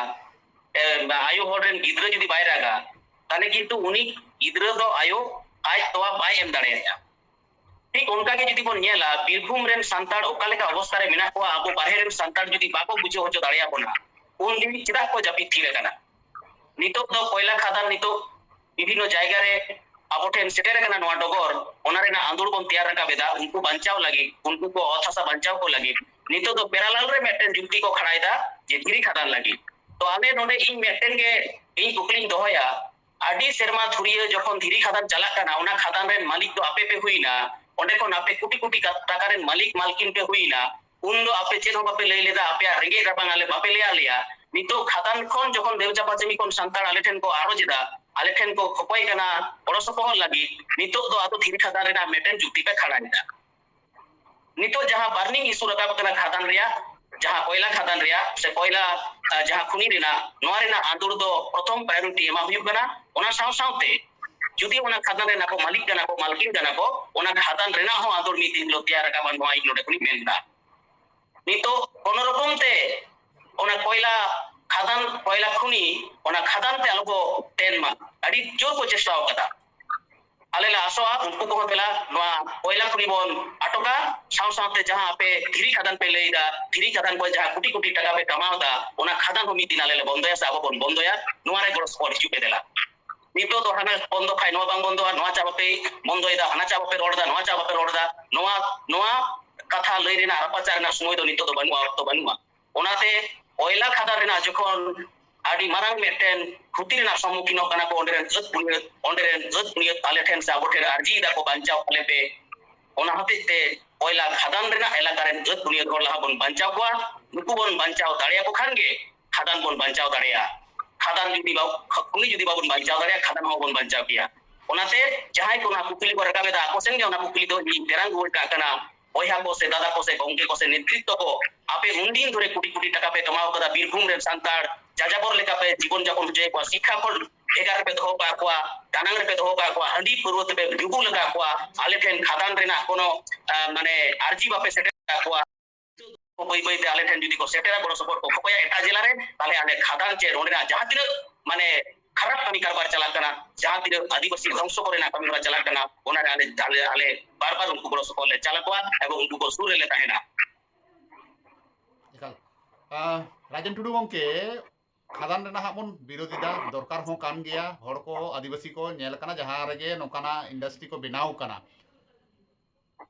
ᱮ, ᱟᱭᱳ ᱦᱚᱲ ᱨᱮᱱ ᱜᱤᱫᱽᱨᱟᱹ ᱡᱩᱫᱤ ᱵᱟᱭ ᱨᱟᱜᱟ, ᱛᱟᱦᱞᱮ ᱠᱤᱱᱛᱩ ᱩᱱᱤ ᱜᱤᱫᱽᱨᱟᱹ ᱫᱚ ᱟᱭᱳ ᱟᱡ ᱛᱚᱣᱟ ᱵᱟᱭ ᱮᱢ ᱫᱟᱲᱮᱭᱟᱭᱟ᱾ ᱴᱷᱤᱠ ᱚᱱᱠᱟ ᱜᱮ ᱡᱩᱫᱤ ᱵᱚᱱ ᱧᱮᱞᱟ, ᱵᱤᱨᱵᱷᱩᱢ ᱨᱮᱱ ᱥᱟᱱᱛᱟᱲ ᱚᱠᱟ ᱞᱮᱠᱟ ᱚᱵᱚᱥᱛᱟ ᱨᱮ ᱢᱮᱱᱟᱜ ᱠᱚᱣᱟ, ᱟᱵᱚ ᱵᱟᱨᱦᱮ ᱨᱮᱱ ᱥᱟᱱᱛᱟᱲ ᱡᱩᱫᱤ ᱵᱟᱠᱚ ᱵᱩᱡᱷᱟᱹᱣ ᱦᱚᱪᱚ ᱫᱟᱲᱮᱭᱟᱵᱚᱱᱟ, ᱩᱱ ᱫᱤᱱ ᱪᱮᱫᱟᱜ ᱠᱚ ᱡᱟᱹᱯᱤᱫ ᱛᱷᱤᱨ ᱟᱠᱟᱱᱟ? ᱱᱤᱛᱚᱜ ᱫᱚ ᱠᱚᱭᱞᱟ ᱠᱷᱟᱫᱟᱱ ᱱᱤᱛᱚᱜ ᱵᱤᱵᱷᱤᱱᱱᱚ ᱡᱟᱭᱜᱟ ᱨᱮ ᱟᱵᱚ ᱴᱷᱮᱱ ᱥᱮᱴᱮᱨ ᱟᱠᱟᱱᱟ ᱱᱚᱣᱟ ᱰᱚᱜᱚᱨ, ᱚᱱᱟ ᱨᱮᱱᱟᱜ ᱟᱸᱫᱳᱲ ᱵᱚᱱ ᱛᱮᱭᱟᱨ ᱨᱟᱠᱟᱵ ᱮᱫᱟ, ᱩᱱᱠᱩ ᱵᱟᱧᱪᱟᱣ ᱞᱟᱹᱜᱤᱫ, ᱩᱱᱠᱩ ᱠᱚ ᱚᱛ ᱦᱟᱥᱟ ᱵᱟᱧᱪᱟᱣ ᱠᱚ ᱞᱟᱹᱜᱤᱫ᱾ ᱱᱤᱛᱚᱜ ᱫᱚ parallel ᱨᱮ ᱢᱤᱫᱴᱮᱱ ᱡᱩᱠᱛᱤ ᱠᱚ ᱠᱷᱟᱲᱟᱭᱮᱫᱟ ᱡᱮ ᱫᱷᱤᱨᱤ ᱠᱷᱟᱫᱟᱱ ᱞᱟᱹᱜᱤᱫ᱾ ᱛᱚ ᱟᱞᱮ ᱱᱚᱰᱮ ᱤᱧ ᱢᱤᱫᱴᱮᱱ ᱜᱮ ᱤᱧ ᱠᱩᱠᱞᱤᱧ ᱫᱚᱦᱚᱭᱟ, ᱟᱹᱰᱤ ᱥᱮᱨᱢᱟ ᱫᱷᱩᱨᱤᱭᱟᱹ ᱡᱚᱠᱷᱚᱱ ᱫᱷᱤᱨᱤ ᱠᱷᱟᱫᱟᱱ ᱪᱟᱞᱟᱜ ᱠᱟᱱᱟ, ᱚᱱᱟ ᱠᱷᱟᱫᱟᱱ ᱨᱮᱱ ᱢᱟᱹᱞᱤᱠ ᱫᱚ ᱟᱯᱮ ᱯᱮ ᱦᱩᱭᱱᱟ, ᱚᱸᱰᱮ ᱠᱷᱚᱱ ᱟᱯᱮ ᱠᱳᱴᱤ ᱠᱳᱴᱤ ᱠᱟ-, ᱴᱟᱠᱟ ᱨᱮᱱ ᱢᱟᱹᱞᱤᱠ ᱢᱟᱞᱠᱤᱱ ᱯᱮ ᱦᱩᱭᱱᱟ, ᱩᱱ ᱫᱚ ᱟᱯᱮ ᱪᱮᱫ ᱦᱚᱸ ᱵᱟᱯᱮ ᱞᱟᱹᱭ ᱞᱮᱫᱟ, ᱟᱯᱮᱭᱟᱜ ᱨᱮᱸᱜᱮᱡ ᱨᱟᱵᱟᱝ ᱟᱞᱮ ᱵᱟᱯᱮ ᱞᱟᱹᱭ ᱟᱞᱮᱭᱟ᱾ ᱱᱤᱛᱚᱜ ᱠᱷᱟᱫᱟᱱ ᱠᱷᱚᱱ ᱡᱚᱠᱷᱚᱱ ᱫᱮᱣ ᱪᱟᱯᱟᱪᱟᱢᱤ ᱠᱷᱚᱱ ᱥᱟᱱᱛᱟᱲ ᱟᱞᱮ ᱴᱷᱮᱱ ᱠᱚ ᱟᱨᱚᱡ ᱮᱫᱟ, ᱟᱞᱮ ᱴᱷᱮᱱ ᱠᱚ ᱠᱷᱚᱠᱚᱭ ᱠᱟᱱᱟ ᱜᱚᱲᱚ ᱥᱚᱯᱚᱦᱚᱫ ᱞᱟᱹᱜᱤᱫ, ᱱᱤᱛᱚᱜ ᱫᱚ ᱟᱫᱚ ᱫᱷᱤᱨᱤ ᱠᱷᱟᱫᱟᱱ ᱨᱮᱱᱟᱜ ᱢᱤᱫᱴᱮᱱ ᱡᱩᱠᱛᱤ ᱯᱮ ᱠᱷᱟᱲᱟ ᱮᱫᱟ᱾ ᱱᱤᱛᱚᱜ ᱡᱟᱦᱟᱸ burning issue ᱨᱟᱠᱟᱵ ᱠᱟᱱᱟ ᱠᱷᱟᱫᱟᱱ ᱨᱮᱭᱟᱜ, ᱡᱟᱦᱟᱸ ᱠᱚᱭᱞᱟ ᱠᱷᱟᱫᱟᱱ ᱨᱮᱭᱟᱜ ᱥᱮ ᱠᱚᱭᱞᱟ, ᱟᱸ, ᱡᱟᱦᱟᱸ ᱠᱷᱩᱱᱤ ᱨᱮᱱᱟᱜ, ᱱᱚᱣᱟ ᱨᱮᱱᱟᱜ ᱟᱸᱫᱳᱲ ᱫᱚ ᱯᱨᱚᱛᱷᱚᱢ priority ᱮᱢᱟ ᱦᱩᱭᱩᱜ ᱠᱟᱱᱟ᱾ ᱚᱱᱟ ᱥᱟᱶ ᱥᱟᱶᱛᱮ ᱡᱩᱫᱤ ᱚᱱᱟ ᱠᱷᱟᱫᱟᱱ ᱨᱮᱱᱟᱜ ᱠᱚ ᱢᱟᱹᱞᱤᱠ ᱠᱟᱱᱟ ᱠᱚ, ᱢᱟᱞᱠᱤᱱ ᱠᱟᱱᱟ ᱠᱚ, ᱚᱱᱟ ᱠᱷᱟᱫᱟᱱ ᱨᱮᱱᱟᱜ ᱦᱚᱸ ᱟᱸᱫᱳᱲ ᱢᱤᱫ ᱫᱤᱱ ᱦᱤᱞᱳᱜ ᱛᱮᱭᱟᱨ ᱨᱟᱠᱟᱵᱼᱟ, ᱱᱚᱣᱟ ᱤᱧ ᱱᱚᱰᱮ ᱠᱷᱚᱱᱤᱧ ᱢᱮᱱ ᱮᱫᱟ᱾ ᱱᱤᱛᱚᱜ ᱠᱳᱱᱳ ᱨᱚᱠᱚᱢ ᱛᱮ ᱚᱱᱟ ᱠᱚᱭᱞᱟ ᱠᱷᱟᱫᱟᱱ, ᱠᱚᱭᱞᱟ ᱠᱷᱩᱱᱤ, ᱚᱱᱟ ᱠᱷᱟᱫᱟᱱ ᱛᱮ ᱟᱞᱚ ᱠᱚ ᱛᱮᱱ ᱢᱟ, ᱟᱹᱰᱤ ᱡᱳᱨ ᱠᱚ ᱪᱮᱥᱴᱟ ᱟᱠᱟᱫᱟ᱾ ᱟᱞᱮ ᱞᱮ ᱟᱥᱚᱜᱼᱟ ᱩᱱᱠᱩ ᱠᱚᱦᱚᱸ ᱫᱮᱞᱟ ᱱᱚᱣᱟ ᱠᱚᱭᱞᱟ ᱠᱷᱩᱱᱤ ᱵᱚᱱ ᱟᱴᱚᱠᱟ, ᱥᱟᱶ ᱥᱟᱶᱛᱮ ᱡᱟᱦᱟᱸ ᱟᱯᱮ ᱫᱷᱤᱨᱤ ᱠᱷᱟᱫᱟᱱ ᱯᱮ ᱞᱟᱹᱭ ᱮᱫᱟ, ᱫᱷᱤᱨᱤ ᱠᱷᱟᱫᱟᱱ ᱠᱷᱚᱱ ᱡᱟᱦᱟᱸ ᱠᱳᱴᱤ ᱠᱳᱴᱤ ᱴᱟᱠᱟ ᱯᱮ ᱠᱟᱢᱟᱣ ᱮᱫᱟ, ᱚᱱᱟ ᱠᱷᱟᱫᱟᱱ ᱦᱚᱸ ᱢᱤᱫ ᱫᱤᱱ ᱟᱞᱮ ᱞᱮ ᱵᱚᱱᱫᱚᱭᱟ ᱥᱮ ᱟᱵᱚ ᱵᱚᱱ ᱵᱚᱱᱫᱚᱭᱟ, ᱱᱚᱣᱟ ᱨᱮ ᱜᱚᱲᱚ ᱥᱚᱯᱚᱦᱚᱫ ᱦᱤᱡᱩᱜ ᱯᱮ ᱫᱮᱞᱟ᱾ ᱱᱤᱛᱚᱜ ᱫᱚ ᱦᱟᱱᱟ ᱵᱚᱱᱫᱚ ᱠᱷᱟᱡ ᱱᱚᱣᱟ ᱵᱟᱝ ᱵᱚᱱᱫᱚᱜᱼᱟ, ᱱᱚᱣᱟ ᱪᱟ ᱵᱟᱯᱮ ᱵᱚᱱᱫᱚᱭᱮᱫᱟ, ᱦᱟᱱᱟ ᱪᱟ ᱵᱟᱯᱮ ᱨᱚᱲ ᱮᱫᱟ, ᱱᱚᱣᱟ ᱪᱟ ᱵᱟᱯᱮ ᱨᱚᱲ ᱮᱫᱟ, ᱱᱚᱣᱟ, ᱱᱚᱣᱟ ᱠᱟᱛᱷᱟ ᱞᱟᱹᱭ ᱨᱮᱱᱟᱜ ᱨᱟᱯᱟᱪᱟᱜ ᱨᱮᱱᱟᱜ ᱥᱚᱢᱚᱭ ᱫᱚ ᱱᱤᱛᱚᱜ ᱫᱚ ᱵᱟᱹᱱᱩᱜᱼᱟ, ᱚᱠᱛᱚ ᱵᱟᱹᱱᱩᱜᱼᱟ᱾ ᱚᱱᱟᱛᱮ ᱠᱚᱭᱞᱟ ᱠᱷᱟᱫᱟᱱ ᱨᱮᱱᱟᱜ ᱡᱚᱠᱷᱚᱱ ᱟᱹᱰᱤ ᱢᱟᱨᱟᱝ ᱢᱤᱫᱴᱮᱱ ᱠᱷᱩᱛᱤ ᱨᱮᱱᱟᱜ ᱥᱚᱢᱢᱩᱠᱷᱤᱱᱚᱜ ᱠᱟᱱᱟ ᱠᱚ ᱚᱸᱰᱮ ᱨᱮᱱ ᱟᱹᱛ ᱵᱩᱱᱤᱭᱟᱹᱫ, ᱚᱸᱰᱮ ᱨᱮᱱ ᱟᱹᱛ ᱵᱩᱱᱤᱭᱟᱹᱫ ᱟᱞᱮ ᱴᱷᱮᱱ ᱥᱮ ᱟᱵᱚ ᱴᱷᱮᱱ ᱟᱨᱡᱤ ᱮᱫᱟ ᱠᱚ, ᱵᱟᱧᱪᱟᱣ ᱟᱞᱮ ᱯᱮ, ᱚᱱᱟ ᱦᱚᱛᱮᱡ ᱛᱮ ᱠᱚᱭᱞᱟ ᱠᱷᱟᱫᱟᱱ ᱨᱮᱱᱟᱜ ᱮᱞᱟᱠᱟ ᱨᱮᱱ ᱟᱹᱛ ᱵᱩᱱᱤᱭᱟᱹᱫ ᱦᱚᱲ ᱞᱟᱦᱟ ᱵᱚᱱ ᱵᱟᱧᱪᱟᱣ ᱠᱚᱣᱟ᱾ ᱱᱩᱠᱩ ᱵᱚᱱ ᱵᱟᱧᱪᱟᱣ ᱫᱟᱲᱮᱭᱟᱠᱚ ᱠᱷᱟᱱ ᱜᱮ ᱠᱷᱟᱫᱟᱱ ᱵᱚᱱ ᱵᱟᱧᱪᱟᱣ ᱫᱟᱲᱮᱭᱟᱜᱼᱟ᱾ ᱠᱷᱟᱫᱟᱱ ᱡᱩᱫᱤ ᱵᱟ-, ᱠᱷᱩᱱᱤ ᱡᱩᱫᱤ ᱵᱟᱵᱚᱱ ᱵᱟᱧᱪᱟᱣ ᱫᱟᱲᱮᱭᱟᱜᱼᱟ, ᱠᱷᱟᱫᱟᱱ ᱦᱚᱸ ᱵᱚᱱ ᱵᱟᱧᱪᱟᱣ ᱠᱮᱭᱟ᱾ ᱚᱱᱟᱛᱮ ᱡᱟᱦᱟᱸᱭ ᱠᱚ ᱱᱚᱣᱟ ᱠᱩᱠᱞᱤ ᱠᱚ ᱨᱟᱠᱟᱵ ᱮᱫᱟ, ᱟᱠᱚ ᱥᱮᱱ ᱜᱮ ᱚᱱᱟ ᱠᱩᱠᱞᱤ ᱫᱚ ᱤᱧ ᱛᱮᱨᱟᱝ ᱨᱩᱣᱟᱹᱲ ᱠᱟᱜ ᱠᱟᱱᱟ᱾ ᱵᱚᱭᱦᱟ ᱠᱚ ᱥᱮ ᱫᱟᱫᱟ ᱠᱚ ᱥᱮ ᱜᱚᱝᱠᱮ ᱠᱚ ᱥᱮ ᱱᱮᱛᱨᱤᱛᱛᱚ ᱠᱚ, ᱟᱯᱮ ᱩᱱᱫᱤᱱ ᱫᱷᱚᱨᱮ ᱠᱳᱴᱤ ᱠᱳᱴᱤ ᱴᱟᱠᱟ ᱯᱮ ᱠᱟᱢᱟᱣ ᱠᱟᱫᱟ, ᱵᱤᱨᱵᱷᱩᱢ ᱨᱮᱱ ᱥᱟᱱᱛᱟᱲ ᱡᱟᱡᱟᱵᱚᱨ ᱞᱮᱠᱟ ᱯᱮ ᱡᱤᱵᱚᱱ ᱡᱟᱯᱚᱱ ᱦᱚᱪᱚᱭᱮᱫ ᱠᱚᱣᱟ, ᱥᱤᱠᱠᱷᱟ ᱠᱷᱚᱱ ᱵᱷᱮᱜᱟᱨ ᱨᱮᱯᱮ ᱫᱚᱦᱚ ᱠᱟᱜ ᱠᱚᱣᱟ, ᱫᱟᱱᱟᱝ ᱨᱮᱯᱮ ᱫᱚᱦᱚ ᱠᱟᱜ ᱠᱚᱣᱟ, ᱦᱟᱺᱰᱤ ᱯᱟᱹᱨᱣᱟᱹ ᱛᱮᱯᱮ ᱰᱩᱵᱩ ᱞᱟᱜᱟ ᱠᱚᱣᱟ, ᱟᱞᱮ ᱴᱷᱮᱱ ᱠᱷᱟᱫᱟᱱ ᱨᱮᱱᱟᱜ ᱠᱳᱱᱳ, ᱟᱸ, ᱢᱟᱱᱮ ᱟᱨᱡᱤ ᱵᱟᱯᱮ ᱥᱮᱴᱮᱨ ᱠᱟᱜ ᱠᱚᱣᱟ᱾ ᱵᱟᱹᱭ ᱵᱟᱹᱭ ᱛᱮ ᱟᱞᱮ ᱴᱷᱮᱱ ᱡᱩᱫᱤ ᱠᱚ ᱥᱮᱴᱮᱨᱟ, ᱜᱚᱲᱚ ᱥᱚᱯᱚᱦᱚᱫ ᱠᱚ ᱠᱷᱚᱠᱚᱭᱟ ᱮᱴᱟᱜ ᱡᱮᱞᱟ ᱨᱮ, ᱛᱟᱦᱞᱮ ᱟᱞᱮ ᱠᱷᱟᱫᱟᱱ ᱪᱮ ᱱᱚᱸᱰᱮᱱᱟᱜ ᱡᱟᱦᱟᱸ ᱛᱤᱱᱟᱹᱜ ᱢᱟᱱᱮ ᱠᱷᱟᱨᱟᱯ ᱠᱟᱹᱢᱤ ᱠᱟᱨᱵᱟᱨ ᱪᱟᱞᱟᱜ ᱠᱟᱱᱟ, ᱡᱟᱦᱟᱸ ᱛᱤᱱᱟᱹᱜ ᱟᱹᱫᱤᱵᱟᱹᱥᱤ ᱫᱷᱚᱝᱥᱚ ᱠᱚᱨᱮᱱᱟᱜ ᱠᱟᱹᱢᱤ ᱦᱚᱨᱟ ᱪᱟᱞᱟᱜ ᱠᱟᱱᱟ, ᱚᱱᱟ ᱨᱮ ᱟᱞᱮ, ᱟᱞᱮ, ᱟᱞᱮ ᱵᱟᱨ ᱵᱟᱨ ᱩᱱᱠᱩ ᱜᱚᱲᱚ ᱥᱚᱯᱚᱦᱚᱫ ᱞᱮ ᱪᱟᱞ ᱟᱠᱚᱣᱟ ᱮᱵᱚᱝ ᱩᱱᱠᱩ ᱠᱚ ᱥᱩᱨ ᱨᱮᱞᱮ ᱛᱟᱦᱮᱱᱟ᱾ ᱮᱠᱟᱞ᱾ ᱟᱸ, ᱨᱟᱡᱮᱱ ᱴᱩᱰᱩ ᱜᱚᱢᱠᱮ, ᱠᱷᱟᱫᱟᱱ ᱨᱮᱱᱟᱜ ᱦᱟᱸᱜ ᱵᱚᱱ ᱵᱤᱨᱳᱫᱷ ᱮᱫᱟ, ᱫᱚᱨᱠᱟᱨ ᱦᱚᱸ ᱠᱟᱱ ᱜᱮᱭᱟ᱾ ᱦᱚᱲ ᱠᱚ, ᱟᱹᱫᱤᱵᱟᱹᱥᱤ ᱠᱚ ᱧᱮᱞ ᱠᱟᱱᱟ, ᱡᱟᱦᱟᱸ ᱨᱮᱜᱮ ᱱᱚᱝᱠᱟᱱᱟᱜ industry ᱠᱚ ᱵᱮᱱᱟᱣ ᱠᱟᱱᱟ,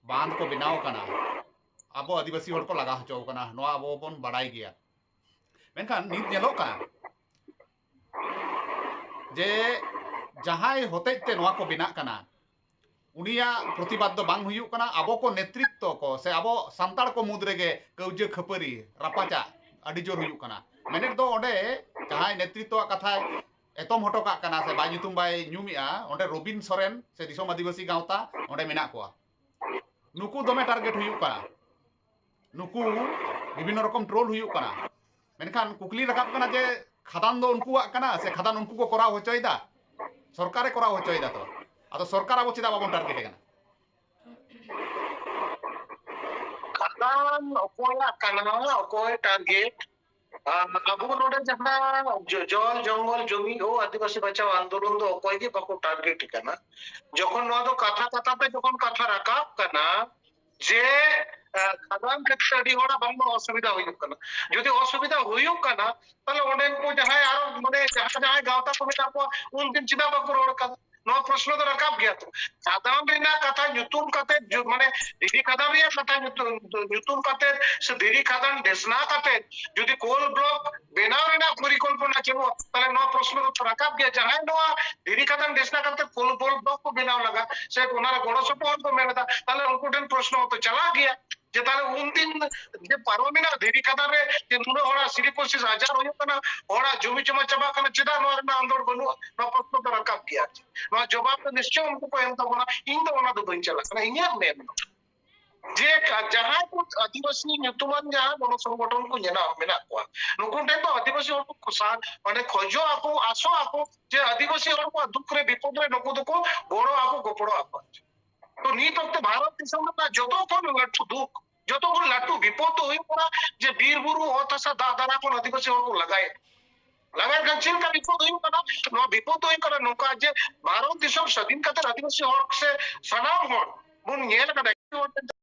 ᱵᱟᱸᱫᱷ ᱠᱚ ᱵᱮᱱᱟᱣ ᱠᱟᱱᱟ, ᱟᱵᱚ ᱟᱹᱫᱤᱵᱟᱹᱥᱤ ᱦᱚᱲ ᱠᱚ ᱞᱟᱜᱟ ᱦᱚᱪᱚ ᱠᱟᱱᱟ, ᱱᱚᱣᱟ ᱟᱵᱚ ᱵᱚᱱ ᱵᱟᱲᱟᱭ ᱜᱮᱭᱟ᱾ ᱢᱮᱱᱠᱷᱟᱱ ᱱᱤᱛ ᱧᱮᱞᱚᱜ ᱠᱟᱱᱟ, ᱡᱮ ᱡᱟᱦᱟᱸᱭ ᱦᱚᱛᱮᱡ ᱛᱮ ᱱᱚᱣᱟ ᱠᱚ ᱵᱮᱱᱟᱜ ᱠᱟᱱᱟ, ᱩᱱᱤᱭᱟᱜ ᱯᱨᱚᱛᱤᱵᱟᱫ ᱫᱚ ᱵᱟᱝ ᱦᱩᱭᱩᱜ ᱠᱟᱱᱟ᱾ ᱟᱵᱚ ᱠᱚ ᱱᱮᱛᱨᱤᱛᱛᱚ ᱠᱚ ᱥᱮ ᱟᱵᱚ ᱥᱟᱱᱛᱟᱲ ᱠᱚ ᱢᱩᱫᱽ ᱨᱮᱜᱮ ᱠᱟᱹᱣᱡᱟᱹ ᱠᱷᱟᱹᱯᱟᱹᱨᱤ ᱨᱟᱯᱟᱪᱟᱜ ᱟᱹᱰᱤ ᱡᱳᱨ ᱦᱩᱭᱩᱜ ᱠᱟᱱᱟ᱾ ᱢᱮᱱᱮᱫ ᱫᱚ ᱚᱸᱰᱮ ᱡᱟᱦᱟᱸᱭ ᱱᱮᱛᱨᱤᱛᱛᱚᱣᱟᱜ ᱠᱟᱛᱷᱟᱭ ᱮᱛᱚᱢ ᱦᱚᱴᱚ ᱠᱟᱜ ᱠᱟᱱᱟ ᱥᱮ ᱵᱟᱭ ᱧᱩᱛᱩᱢ ᱵᱟᱭ ᱧᱩᱢᱮᱜᱼᱟ, ᱚᱸᱰᱮ ᱨᱚᱵᱤᱱ ᱥᱚᱨᱮᱱ ᱥᱮ ᱫᱤᱥᱚᱢ ᱟᱹᱫᱤᱵᱟᱹᱥᱤ ᱜᱟᱶᱛᱟ ᱚᱸᱰᱮ ᱢᱮᱱᱟᱜ ᱠᱚᱣᱟ᱾ ᱱᱩᱠᱩ ᱫᱚᱢᱮ ᱴᱟᱨᱜᱮᱴ ᱦᱩᱭᱩᱜ ᱠᱟᱱᱟ, ᱱᱩᱠᱩ ᱵᱤᱵᱷᱤᱱᱱᱚ ᱨᱚᱠᱚᱢ ᱴᱨᱳᱞ ᱦᱩᱭᱩᱜ ᱠᱟᱱᱟ᱾ ᱢᱮᱱᱠᱷᱟᱱ ᱠᱩᱠᱞᱤ ᱨᱟᱠᱟᱵ ᱠᱟᱱᱟ ᱡᱮ ᱠᱷᱟᱫᱟᱱ ᱫᱚ ᱩᱱᱠᱩᱣᱟᱜ ᱠᱟᱱᱟ ᱥᱮ ᱠᱷᱟᱫᱟᱱ ᱩᱱᱠᱩ ᱠᱚ ᱠᱚᱨᱟᱣ ᱦᱚᱪᱚᱭᱮᱫᱟ? ᱥᱚᱨᱠᱟᱨᱮ ᱠᱚᱨᱟᱣ ᱦᱚᱪᱚᱭᱮᱫᱟ ᱛᱚ᱾ ᱟᱫᱚ ᱥᱚᱨᱠᱟᱨ ᱟᱵᱚ ᱪᱮᱫᱟᱜ ᱵᱟᱵᱚᱱ ᱴᱟᱨᱜᱮᱴ ᱮ ᱠᱟᱱᱟ? ᱠᱷᱟᱫᱟᱱ ᱚᱠᱚᱭᱟᱜ ᱠᱟᱱᱟ, ᱚᱠᱚᱭ ᱴᱟᱨᱜᱮᱴ? ᱟᱵᱚ ᱱᱚᱰᱮ ᱡᱟᱦᱟᱸ ᱡᱚ- ᱡᱚᱞ ᱡᱚᱝᱜᱚᱞ ᱡᱚᱢᱤ ᱳ ᱟᱹᱫᱤᱵᱟᱹᱥᱤ ᱵᱟᱧᱪᱟᱣ ᱟᱱᱫᱳᱞᱚᱱ ᱫᱚ ᱚᱠᱚᱭ ᱜᱮ ᱵᱟᱠᱚ ᱴᱟᱨᱜᱮᱴ ᱠᱟᱱᱟ᱾ ᱡᱚᱠᱷᱚᱱ ᱱᱚᱣᱟ ᱫᱚ ᱠᱟᱛᱷᱟ ᱠᱟᱛᱷᱟ ᱛᱮ ᱡᱚᱠᱷᱚᱱ ᱠᱟᱛᱷᱟ ᱨᱟᱠᱟᱵ ᱠᱟᱱᱟ ᱡᱮ ᱟᱸ, ᱠᱷᱟᱫᱟᱱ ᱠᱷᱟᱹᱛᱤᱨ ᱟᱹᱰᱤ ᱦᱚᱲᱟᱜ ᱵᱟᱝᱢᱟ ᱚᱥᱩᱵᱤᱫᱷᱟ ᱦᱩᱭᱩᱜ ᱠᱟᱱᱟ, ᱡᱩᱫᱤ ᱚᱥᱩᱵᱤᱫᱷᱟ ᱦᱩᱭᱩᱜ ᱠᱟᱱᱟ, ᱛᱟᱦᱞᱮ ᱚᱸᱰᱮᱱ ᱠᱚ ᱡᱟᱦᱟᱸᱭ ᱟᱨᱚ ᱢᱟᱱᱮ ᱡᱟᱦᱟᱸ ᱡᱟᱦᱟᱸᱭ ᱜᱟᱶᱛᱟ ᱠᱚ ᱢᱮᱱᱟᱜ ᱠᱚᱣᱟ, ᱩᱱᱠᱤᱱ ᱪᱮᱫᱟᱜ ᱵᱟᱠᱚ ᱨᱚᱲ ᱠᱟᱱᱟ? ᱱᱚᱣᱟ ᱯᱨᱚᱥᱱᱚ ᱫᱚ ᱨᱟᱠᱟᱵ ᱜᱮᱭᱟ ᱛᱚ᱾ ᱠᱷᱟᱫᱟᱱ ᱨᱮᱱᱟᱜ ᱠᱟᱛᱷᱟ ᱧᱩᱛᱩᱢ ᱠᱟᱛᱮ ᱡᱩ- ᱢᱟᱱᱮ ᱫᱷᱤᱨᱤ ᱠᱷᱟᱫᱟᱱ ᱨᱮᱭᱟᱜ ᱠᱟᱛᱷᱟ ᱧᱩᱛᱩᱢ ᱧᱩᱛᱩᱢ ᱠᱟᱛᱮ ᱥᱮ ᱫᱷᱤᱨᱤ ᱠᱷᱟᱫᱟᱱ ᱫᱮᱥᱱᱟ ᱠᱟᱛᱮ ᱡᱩᱫᱤ ᱠᱳᱞ ᱵᱞᱚᱠ ᱵᱮᱱᱟᱣ ᱨᱮᱱᱟᱜ ᱯᱚᱨᱤᱠᱚᱞᱯᱚᱱᱟ ᱪᱟᱹᱞᱩᱜᱼᱟ, ᱛᱟᱦᱞᱮ ᱱᱚᱣᱟ ᱯᱨᱚᱥᱱᱚ ᱫᱚ ᱨᱟᱠᱟᱵ ᱜᱮᱭᱟ᱾ ᱡᱟᱦᱟᱸᱭ ᱱᱚᱣᱟ ᱫᱷᱤᱨᱤ ᱠᱷᱟᱫᱟᱱ ᱫᱮᱥᱱᱟ ᱠᱟᱛᱮ ᱠᱳᱞ ᱵᱞᱚᱠ ᱠᱚ ᱵᱮᱱᱟᱣ ᱞᱟᱜᱟ ᱥᱮ ᱚᱱᱟᱨᱮ ᱜᱚᱲᱚ ᱥᱚᱯᱚᱦᱚᱫ ᱠᱚ ᱢᱮᱱ ᱮᱫᱟ, ᱛᱟᱦᱞᱮ ᱩᱱᱠᱩ ᱴᱷᱮᱱ ᱯᱨᱚᱥᱱᱚ ᱦᱚᱸᱛᱚ ᱪᱟᱞᱟᱜ ᱜᱮᱭᱟ ᱡᱮ ᱛᱟᱦᱞᱮ ᱩᱱᱫᱤᱱ ᱡᱮ ᱯᱟᱨᱚᱢᱮᱱᱟ ᱫᱷᱤᱨᱤ ᱠᱷᱟᱫᱟᱱ ᱨᱮ ᱡᱮ ᱱᱩᱱᱟᱹᱜ ᱦᱚᱲᱟᱜ ᱥᱤᱨᱤᱯᱳᱥᱤᱥ ᱟᱡᱟᱨ ᱦᱩᱭᱩᱜ ᱠᱟᱱᱟ, ᱦᱚᱲᱟᱜ ᱡᱩᱢᱤ ᱡᱚᱢᱟ ᱪᱟᱵᱟᱜ ᱠᱟᱱᱟ, ᱪᱮᱫᱟᱜ ᱱᱚᱣᱟ ᱨᱮᱱᱟᱜ ᱟᱸᱫᱳᱲ ᱵᱟᱹᱱᱩᱜᱼᱟ? ᱱᱚᱣᱟ ᱯᱨᱚᱥᱱᱚ ᱫᱚ ᱨᱟᱠᱟᱵ ᱜᱮᱭᱟ᱾ ᱱᱚᱣᱟ ᱡᱚᱵᱟᱵ ᱫᱚ ᱱᱤᱥᱪᱚᱭ ᱩᱱᱠᱩ ᱠᱚ ᱮᱢ ᱛᱟᱵᱚᱱᱟ᱾ ᱤᱧ ᱫᱚ ᱚᱱᱟ ᱫᱚ ᱵᱟᱹᱧ ᱪᱟᱞᱟᱜ ᱠᱟᱱᱟ᱾ ᱤᱧᱟᱹᱜ ᱢᱮᱱ ᱫᱚ ᱡᱮ ᱠᱟ- ᱡᱟᱦᱟᱸᱭ ᱠᱚ ᱟᱹᱫᱤᱵᱟᱹᱥᱤ ᱧᱩᱛᱩᱢᱟᱱ ᱡᱟᱦᱟᱸ ᱜᱚᱱᱚ ᱥᱚᱝᱜᱚᱴᱷᱚᱱ ᱠᱚ ᱧᱮᱞᱟ ᱢᱮᱱᱟᱜ ᱠᱚᱣᱟ, ᱱᱩᱠᱩ ᱴᱷᱮᱱ ᱫᱚ ᱟᱹᱫᱤᱵᱟᱹᱥᱤ ᱦᱚᱲ ᱠᱚ ᱥᱟ- ᱢᱟᱱᱮ ᱠᱷᱚᱡᱚᱜ ᱟᱠᱚ, ᱟᱥᱚᱜ ᱟᱠᱚ ᱡᱮ ᱟᱹᱫᱤᱵᱟᱹᱥᱤ ᱦᱚᱲ ᱠᱚᱣᱟᱜ ᱫᱩᱠ ᱨᱮ ᱵᱤᱯᱚᱫ ᱨᱮ ᱱᱩᱠᱩ ᱫᱚᱠᱚ ᱜᱚᱲᱚ ᱟᱠᱚ, ᱜᱚᱯᱚᱲᱚ ᱟᱠᱚ᱾ ᱛᱚ ᱱᱤᱛ ᱚᱠᱛᱮ ᱵᱷᱟᱨᱚᱛ ᱫᱤᱥᱚᱢ ᱨᱮᱱᱟᱜ ᱡᱚᱛᱚ ᱠᱷᱚᱱ ᱞᱟᱹᱴᱩ ᱫᱩᱠ, ᱡᱚᱛᱚ ᱠᱷᱚᱱ ᱞᱟᱹᱴᱩ ᱵᱤᱯᱚᱫ ᱫᱚ ᱦᱩᱭᱩᱜ ᱠᱟᱱᱟ ᱡᱮ ᱵᱤᱨ ᱵᱩᱨᱩ, ᱚᱛ ᱦᱟᱥᱟ, ᱫᱟᱜ ᱫᱟᱨᱟ ᱠᱷᱚᱱ ᱟᱹᱫᱤᱵᱟᱹᱥᱤ ᱦᱚᱲ ᱠᱚ ᱞᱟᱜᱟᱭᱮᱫ ᱞᱟᱜᱟᱭᱮᱫ ᱠᱷᱟᱱ ᱪᱮᱫ ᱞᱮᱠᱟ ᱵᱤᱯᱚᱫ ᱦᱩᱭᱩᱜ ᱠᱟᱱᱟ? ᱱᱚᱣᱟ ᱵᱤᱯᱚᱫ ᱫᱚ ᱦᱩᱭᱩᱜ ᱠᱟᱱᱟ ᱱᱚᱝᱠᱟ ᱡᱮ ᱵᱷᱟᱨᱚᱛ ᱫᱤᱥᱚᱢ ᱥᱟᱹᱫᱷᱤᱱ ᱠᱟᱛᱮ ᱟᱹᱫᱤᱵᱟᱹᱥᱤ ᱦᱚᱲ ᱥᱮ ᱥᱟᱱᱟᱢ ᱦᱚᱲ ᱵᱚᱱ ᱧᱮᱞ ᱟᱠᱟᱫᱟ,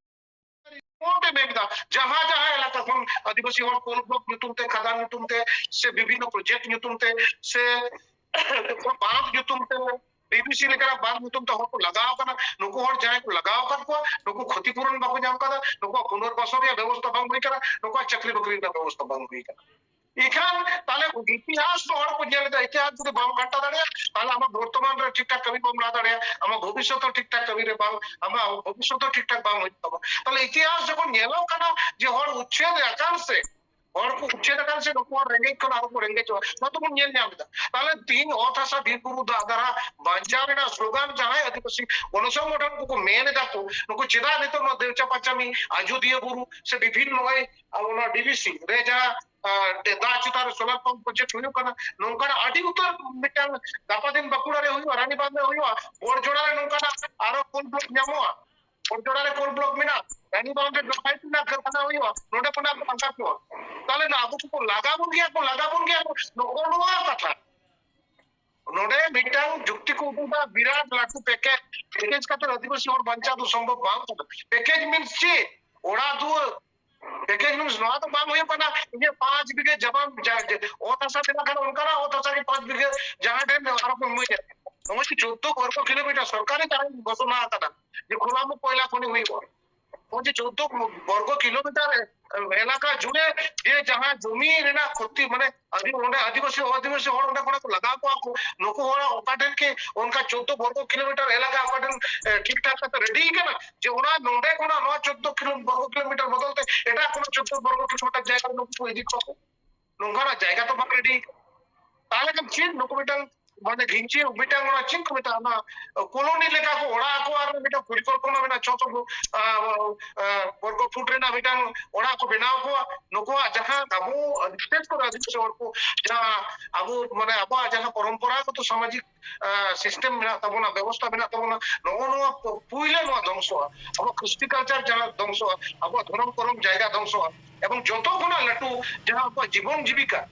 ᱨᱤᱯᱳᱨᱴ ᱮ ᱢᱮᱱ ᱮᱫᱟ, ᱡᱟᱦᱟᱸ ᱡᱟᱦᱟᱸ ᱮᱞᱟᱠᱟ ᱠᱷᱚᱱ ᱟᱹᱫᱤᱵᱟᱹᱥᱤ ᱦᱚᱲ ᱠᱳᱞ ᱵᱞᱚᱠ ᱧᱩᱛᱩᱢ ᱛᱮ, ᱠᱷᱟᱫᱟᱱ ᱧᱩᱛᱩᱢ ᱛᱮ, ᱥᱮ ᱵᱤᱵᱷᱤᱱᱱᱚ ᱯᱨᱚᱡᱮᱠᱴ ᱧᱩᱛᱩᱢ ᱛᱮ, ᱥᱮ ᱵᱟᱸᱫᱷ ᱧᱩᱛᱩᱢ ᱛᱮ, ᱰᱤᱵᱤᱥᱤ ᱞᱮᱠᱟᱱᱟᱜ ᱵᱟᱸᱫᱷ ᱧᱩᱛᱩᱢ ᱛᱮ ᱦᱚᱲ ᱠᱚ ᱞᱟᱜᱟᱣ ᱟᱠᱟᱱᱟ, ᱱᱩᱠᱩ ᱦᱚᱲ ᱡᱟᱦᱟᱸᱭ ᱠᱚ ᱞᱟᱜᱟᱣ ᱟᱠᱟᱫ ᱠᱚᱣᱟ, ᱱᱩᱠᱩ ᱠᱷᱚᱛᱤ ᱯᱩᱨᱚᱱ ᱵᱟᱠᱚ ᱧᱟᱢ ᱟᱠᱟᱫᱟ, ᱱᱩᱠᱩᱣᱟᱜ ᱯᱩᱱᱚᱨᱵᱟᱥᱚᱱ ᱨᱮᱭᱟᱜ ᱵᱮᱵᱚᱥᱛᱷᱟ ᱵᱟᱝ ᱦᱩᱭ ᱟᱠᱟᱱᱟ, ᱱᱩᱠᱩᱣᱟᱜ ᱪᱟᱹᱠᱨᱤ ᱵᱟᱹᱠᱨᱤ ᱨᱮᱱᱟᱜ ᱵᱮᱵᱚᱥᱛᱷᱟ ᱵᱟᱝ ᱦᱩᱭ ᱟᱠᱟᱱᱟ᱾ ᱤᱠᱷᱟᱱ ᱛᱟᱦᱞᱮ ᱤᱛᱤᱦᱟᱥ ᱫᱚ ᱦᱚᱲ ᱠᱚ ᱧᱮᱞ ᱮᱫᱟ, ᱤᱛᱤᱦᱟᱥ ᱡᱩᱫᱤ ᱵᱟᱢ ᱜᱷᱟᱱᱴᱟ ᱫᱟᱲᱮᱭᱟᱜᱼᱟ, ᱛᱟᱦᱞᱮ ᱟᱢᱟᱜ ᱵᱚᱨᱛᱚᱢᱟᱱ ᱨᱮ ᱴᱷᱤᱠ ᱴᱷᱟᱠ ᱠᱟᱹᱢᱤ ᱵᱟᱢ ᱞᱟᱦᱟ ᱫᱟᱲᱮᱭᱟᱜᱼᱟ, ᱟᱢᱟᱜ ᱵᱷᱚᱵᱤᱥᱥᱚᱛ ᱦᱚᱸ ᱴᱷᱤᱠ ᱴᱷᱟᱠ ᱠᱟᱹᱢᱤ ᱨᱮ ᱵᱟᱝ, ᱟᱢᱟᱜ ᱵᱷᱚᱵᱤᱥᱥᱚᱛ ᱦᱚᱸ ᱴᱷᱤᱠ ᱴᱷᱟᱠ ᱵᱟᱝ ᱦᱩᱭᱩᱜ ᱛᱟᱢᱟ᱾ ᱛᱟᱦᱞᱮ ᱤᱛᱤᱦᱟᱥ ᱡᱚᱠᱷᱚᱱ ᱧᱮᱞᱚᱜ ᱠᱟᱱᱟ ᱡᱮ ᱦᱚᱲ ᱩᱪᱪᱷᱮᱫ ᱟᱠᱟᱱ ᱥᱮ, ᱦᱚᱲ ᱠᱚ ᱩᱪᱪᱷᱮᱫ ᱟᱠᱟᱱ ᱥᱮ ᱱᱩᱠᱩ ᱦᱚᱲ ᱨᱮᱸᱜᱮᱡ ᱠᱷᱚᱱ ᱟᱨᱚ ᱠᱚ ᱨᱮᱸᱜᱮᱡᱚᱜᱼᱟ, ᱱᱚᱣᱟ ᱫᱚᱵᱚᱱ ᱧᱮᱞ ᱧᱟᱢ ᱮᱫᱟ᱾ ᱛᱟᱦᱞᱮ ᱛᱤᱦᱤᱧ ᱚᱛ ᱦᱟᱥᱟ ᱵᱤᱨ ᱵᱩᱨᱩ ᱫᱟᱜ ᱫᱷᱟᱨᱟ ᱵᱟᱧᱪᱟᱣ ᱨᱮᱱᱟᱜ ᱥᱞᱳᱜᱟᱱ ᱡᱟᱦᱟᱸᱭ ᱟᱹᱫᱤᱵᱟᱹᱥᱤ ᱜᱚᱱᱚᱥᱚᱝᱜᱚᱴᱷᱚᱱ ᱠᱚᱠᱚ ᱢᱮᱱ ᱮᱫᱟ ᱠᱚ, ᱱᱩᱠᱩ ᱪᱮᱫᱟᱜ ᱱᱤᱛᱚᱜ ᱱᱚᱣᱟ ᱫᱮᱣᱪᱟ ᱯᱟᱪᱟᱢᱤ, ᱟᱡᱚᱫᱤᱭᱟᱹ ᱵᱩᱨᱩ ᱥᱮ ᱵᱤᱵᱷᱤᱱᱱᱚ ᱱᱚᱜᱼᱚᱭ ᱟᱵᱚ ᱱᱚᱣᱟ ᱰᱤᱵᱤᱥᱤ ᱨᱮ ᱡᱟᱦᱟᱸ, ᱟᱸ, ᱫᱟᱜ ᱪᱮᱛᱟᱱ ᱨᱮ ᱥᱳᱞᱟᱨ ᱯᱟᱢᱯ ᱯᱨᱚᱡᱮᱠᱴ ᱦᱩᱭᱩᱜ ᱠᱟᱱᱟ, ᱱᱚᱝᱠᱟᱱᱟᱜ ᱟᱹᱰᱤ ᱩᱛᱟᱹᱨ ᱢᱤᱫᱴᱟᱝ ᱜᱟᱯᱟ ᱫᱤᱱ ᱵᱟᱸᱠᱩᱲᱟ ᱨᱮ ᱦᱩᱭᱩᱜᱼᱟ, ᱨᱟᱱᱤᱵᱟᱸᱫᱷ ᱨᱮ ᱦᱩᱭᱩᱜᱼᱟ, ᱵᱚᱲᱡᱚᱲᱟ ᱨᱮ ᱱᱚᱝᱠᱟᱱᱟᱜ ᱟᱨᱚ ᱠᱳᱞ ᱵᱞᱚᱠ ᱧᱟᱢᱚᱜᱼᱟ, ᱵᱚᱲᱡᱚᱲᱟ ᱨᱮ ᱠᱳᱞ ᱵᱞᱚᱠ ᱢᱮᱱᱟᱜᱼᱟ, ᱨᱟᱱᱤᱵᱟᱸᱫᱷ ᱨᱮ ᱜᱨᱟᱯᱷᱟᱭᱤᱴ ᱨᱮᱱᱟᱜ ᱠᱟᱨᱠᱷᱟᱱᱟ ᱦᱩᱭᱩᱜᱼᱟ, ᱱᱚᱰᱮ ᱠᱷᱚᱱᱟᱜ ᱠᱚ ᱟᱱᱠᱟ ᱠᱚᱣᱟ᱾ ᱛᱟᱦᱞᱮ ᱱᱚᱣᱟ ᱟᱵᱚ ᱠᱚᱠᱚ ᱞᱟᱜᱟ ᱵᱚᱱ ᱜᱮᱭᱟ ᱠᱚ, ᱞᱟᱜᱟ ᱵᱚᱱ ᱜᱮᱭᱟ ᱠᱚ, ᱱᱚᱜᱼᱚ ᱱᱚᱣᱟ ᱠᱟᱛᱷᱟ᱾ ᱱᱚᱰᱮ ᱢᱤᱫᱴᱟᱝ ᱡᱩᱠᱛᱤ ᱠᱚ ᱩᱫᱩᱜ ᱮᱫᱟ, ᱵᱤᱨᱟᱴ ᱞᱟᱹᱴᱩ ᱯᱮᱠᱮᱡᱽ, ᱯᱮᱠᱮᱡᱽ ᱠᱟᱛᱮ ᱟᱹᱫᱤᱵᱟᱹᱥᱤ ᱦᱚᱲ ᱵᱟᱧᱪᱟᱣ ᱫᱚ ᱥᱚᱢᱵᱷᱚᱵ ᱵᱟᱝ ᱠᱟᱱᱟ᱾ ᱯᱮᱠᱮᱡᱽ ᱢᱤᱱᱥ ᱪᱮᱫ? ᱚᱲᱟᱜ ᱫᱩᱣᱟᱹᱨ᱾ ᱯᱮᱠᱮᱡᱽ ᱢᱤᱱᱥ ᱱᱚᱣᱟ ᱫᱚ ᱵᱟᱝ ᱦᱩᱭᱩᱜ ᱠᱟᱱᱟ, ᱤᱧᱟᱹᱜ ᱯᱟᱸᱪ ᱵᱤᱜᱷᱟᱹ ᱡᱟᱢᱟ, ᱡᱟ-, ᱡᱮ ᱚᱛ ᱦᱟᱥᱟ ᱢᱮᱱᱟᱜ ᱠᱷᱟᱱ ᱚᱱᱠᱟᱱᱟᱜ ᱚᱛ ᱦᱟᱥᱟ ᱜᱮ ᱯᱟᱸᱪ ᱵᱤᱜᱷᱟᱹ ᱡᱟᱦᱟᱸ ᱴᱷᱮᱱ ᱟᱨᱚ ᱠᱚ ᱤᱢᱟᱹᱧᱟ᱾ ᱱᱚᱜᱼᱚᱭ ᱡᱮ ᱪᱳᱫᱽᱫᱳ ᱵᱚᱨᱜᱚ ᱠᱤᱞᱳᱢᱤᱴᱟᱨ ᱥᱚᱨᱠᱟᱨᱤ ᱡᱟᱦᱟᱸ ᱜᱷᱳᱥᱚᱱᱟ ᱟᱠᱟᱫᱟ ᱡᱮ ᱠᱷᱩᱞᱟᱢᱩ ᱠᱚᱭᱞᱟ ᱠᱷᱚᱱᱤ ᱦᱩᱭᱩᱜᱼᱟ, ᱱᱚᱜᱼᱚᱭ ᱡᱮ ᱪᱳᱫᱽᱫᱳ ᱵᱚᱨᱜᱚ ᱠᱤᱞᱳᱢᱤᱴᱟᱨ ᱮᱞᱟᱠᱟ ᱡᱩᱲᱮ ᱡᱮ ᱡᱟᱦᱟᱸ ᱡᱚᱢᱤ ᱨᱮᱱᱟᱜ ᱠᱷᱚᱛᱤ, ᱢᱟᱱᱮ ᱟᱹᱫᱤ-, ᱚᱸᱰᱮ ᱟᱹᱫᱤᱵᱟᱹᱥᱤ, ᱟᱹᱫᱤᱵᱟᱹᱥᱤ ᱦᱚᱲ ᱚᱸᱰᱮ ᱠᱷᱚᱱᱟᱜ ᱠᱚ ᱞᱟᱜᱟᱣ ᱠᱚᱣᱟ ᱠᱚ, ᱱᱩᱠᱩ ᱦᱚᱲᱟᱜ ᱚᱠᱟ ᱴᱷᱮᱱ ᱠᱤ ᱚᱱᱠᱟ ᱪᱳᱫᱽᱫᱳ ᱵᱚᱨᱜᱚ ᱠᱤᱞᱳᱢᱤᱴᱟᱨ ᱮᱞᱟᱠᱟ ᱚᱠᱟ ᱴᱷᱮᱱ, ᱮ, ᱴᱷᱤᱠ ᱴᱷᱟᱠ ᱠᱟᱛᱮ ᱨᱮᱰᱤ ᱠᱟᱱᱟ ᱡᱮ ᱚᱱᱟ ᱱᱚᱸᱰᱮ ᱠᱷᱚᱱᱟᱜ ᱱᱚᱣᱟ ᱪᱳᱫᱽᱫᱳ ᱠᱤᱞᱳ, ᱵᱚᱨᱜᱚ ᱠᱤᱞᱳᱢᱤᱴᱟᱨ ᱵᱚᱫᱚᱞ ᱛᱮ ᱮᱴᱟᱜ ᱠᱳᱱᱳ ᱪᱳᱫᱽᱫᱳ ᱵᱚᱨᱜᱚ ᱠᱤᱞᱳᱢᱤᱴᱟᱨ ᱡᱟᱭᱜᱟ ᱨᱮ ᱱᱩᱠᱩ ᱠᱚ ᱤᱫᱤ ᱠᱚᱣᱟ ᱠᱚ? ᱱᱚᱝᱠᱟᱱᱟᱜ ᱡᱟᱭᱜᱟ ᱛᱚ ᱵᱟᱝ ᱨᱮᱰᱤ᱾ ᱛᱟᱦᱞᱮ ᱠᱷᱟᱱ ᱪᱮᱫ ᱱᱩᱠᱩ ᱢᱤᱫᱴᱟᱝ, ᱢᱟᱱᱮ, ᱜᱷᱤᱧᱪᱤ ᱢᱤᱫᱴᱟᱝ ᱚᱱᱟ ᱪᱮᱫ ᱠᱚ ᱢᱮᱛᱟᱜᱼᱟ, ᱚᱱᱟ ᱠᱚᱞᱳᱱᱤ ᱞᱮᱠᱟ ᱠᱚ ᱚᱲᱟᱜ ᱟᱠᱚ ᱟᱨ ᱢᱤᱫᱴᱟᱝ ᱯᱚᱨᱤᱠᱚᱞᱯᱚᱱᱟ ᱢᱮᱱᱟᱜᱼᱟ, ᱪᱷᱚ ᱥᱚ, ᱟ, ᱟ, ᱵᱚᱨᱜᱚ ᱯᱷᱩᱴ ᱨᱮᱱᱟᱜ ᱢᱤᱫᱴᱟᱝ ᱚᱲᱟᱜ ᱠᱚ ᱵᱮᱱᱟᱣ ᱠᱚᱣᱟ᱾ ᱱᱩᱠᱩᱣᱟᱜ ᱡᱟᱦᱟᱸ ᱟᱵᱚ, ᱵᱤᱥᱮᱥ ᱠᱚᱨᱮ ᱟᱹᱫᱤᱵᱟᱹᱥᱤ ᱦᱚᱲ ᱠᱚ ᱡᱟᱦᱟᱸ ᱟᱵᱚ, ᱢᱟᱱᱮ, ᱟᱵᱚᱣᱟᱜ ᱡᱟᱦᱟᱸ ᱯᱚᱨᱚᱢᱯᱚᱨᱟᱜᱚᱛᱚ ᱥᱟᱢᱟᱡᱤᱠ, ᱟ, ᱥᱤᱥᱴᱮᱢ ᱢᱮᱱᱟᱜ ᱛᱟᱵᱚᱱᱟ, ᱵᱮᱵᱚᱥᱛᱷᱟ ᱢᱮᱱᱟᱜ ᱛᱟᱵᱚᱱᱟ, ᱱᱚᱜᱼᱚ ᱱᱚᱣᱟ ᱯᱩ-, ᱯᱩᱭᱞᱟᱹ ᱱᱚᱣᱟ ᱫᱷᱚᱝᱥᱚᱜᱼᱟ᱾ ᱟᱵᱚᱣᱟᱜ ᱠᱨᱤᱥᱴᱤ ᱠᱟᱞᱪᱟᱨ ᱡᱟᱦᱟᱸ ᱫᱷᱚᱝᱥᱚᱜᱼᱟ, ᱟᱵᱚᱣᱟᱜ ᱫᱷᱚᱨᱚᱢ ᱠᱚᱨᱚᱢ ᱡᱟᱭᱜᱟ ᱫᱷᱚᱝᱥᱚᱜᱼᱟ, ᱮᱵᱚᱝ ᱡᱚᱛᱚ ᱠᱷᱚᱱᱟᱜ ᱞᱟᱹᱴᱩ ᱡᱟᱦᱟᱸ ᱟᱵᱚᱣᱟᱜ ᱡᱤᱵᱚᱱ ᱡᱤᱵᱤᱠᱟ᱾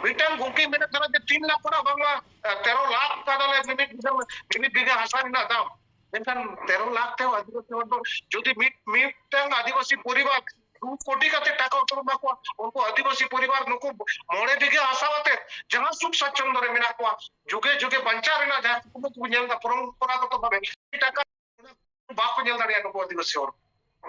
ᱢᱤᱫᱴᱟᱝ ᱜᱚᱝᱠᱮ ᱢᱮᱱᱮᱫ ᱛᱟᱦᱮᱱᱟ ᱡᱮ ᱛᱤᱱ ᱞᱟᱠᱷ ᱠᱷᱚᱱᱟᱜ ᱵᱟᱝᱢᱟ, ᱟ, ᱛᱮᱨᱚ ᱞᱟᱠᱷ ᱠᱟᱫᱟᱞᱮ ᱢᱤᱢᱤᱫ ᱵᱤᱜᱷᱟᱹ, ᱢᱤᱢᱤᱫ ᱵᱤᱜᱷᱟᱹ ᱦᱟᱥᱟ ᱨᱮᱱᱟᱜ ᱫᱟᱢ᱾ ᱢᱮᱱᱠᱷᱟᱱ ᱛᱮᱨᱚ ᱞᱟᱠᱷ ᱛᱮᱦᱚᱸ ᱟᱹᱫᱤᱵᱟᱹᱥᱤ ᱦᱚᱲ ᱫᱚ ᱡᱩᱫᱤ ᱢᱤᱫ, ᱢᱤᱫᱴᱟᱝ ᱟᱹᱫᱤᱵᱟᱹᱥᱤ ᱯᱚᱨᱤᱵᱟᱨ ᱫᱩ ᱠᱳᱴᱤ ᱠᱟᱛᱮ ᱴᱟᱠᱟ ᱠᱚ ᱮᱢᱟ ᱠᱚᱣᱟ, ᱩᱱᱠᱩ ᱟᱹᱫᱤᱵᱟᱹᱥᱤ ᱯᱚᱨᱤᱵᱟᱨ ᱱᱩᱠᱩ ᱢᱚᱬᱮ ᱵᱤᱜᱷᱟᱹ ᱦᱟᱥᱟ ᱟᱛᱮ ᱡᱟᱦᱟᱸ ᱥᱩᱠ ᱥᱟᱪᱪᱷᱚᱱᱫᱚ ᱨᱮ ᱢᱮᱱᱟᱜ ᱠᱚᱣᱟ, ᱡᱩᱜᱮ ᱡᱩᱜᱮ ᱵᱟᱧᱪᱟᱣ ᱨᱮᱱᱟᱜ ᱡᱟᱦᱟᱸ ᱠᱩᱠᱢᱩ ᱠᱚ ᱧᱮᱞ ᱮᱫᱟ ᱯᱚᱨᱚᱢᱯᱚᱨᱟᱜᱚᱛᱚ ᱵᱷᱟᱵᱮ, ᱴᱟᱠᱟ ᱵᱟᱠᱚ ᱧᱮᱞ ᱫᱟᱲᱮᱭᱟᱜᱼᱟ ᱱᱩᱠᱩ ᱟᱹᱫᱤᱵᱟᱹᱥᱤ ᱦᱚᱲ᱾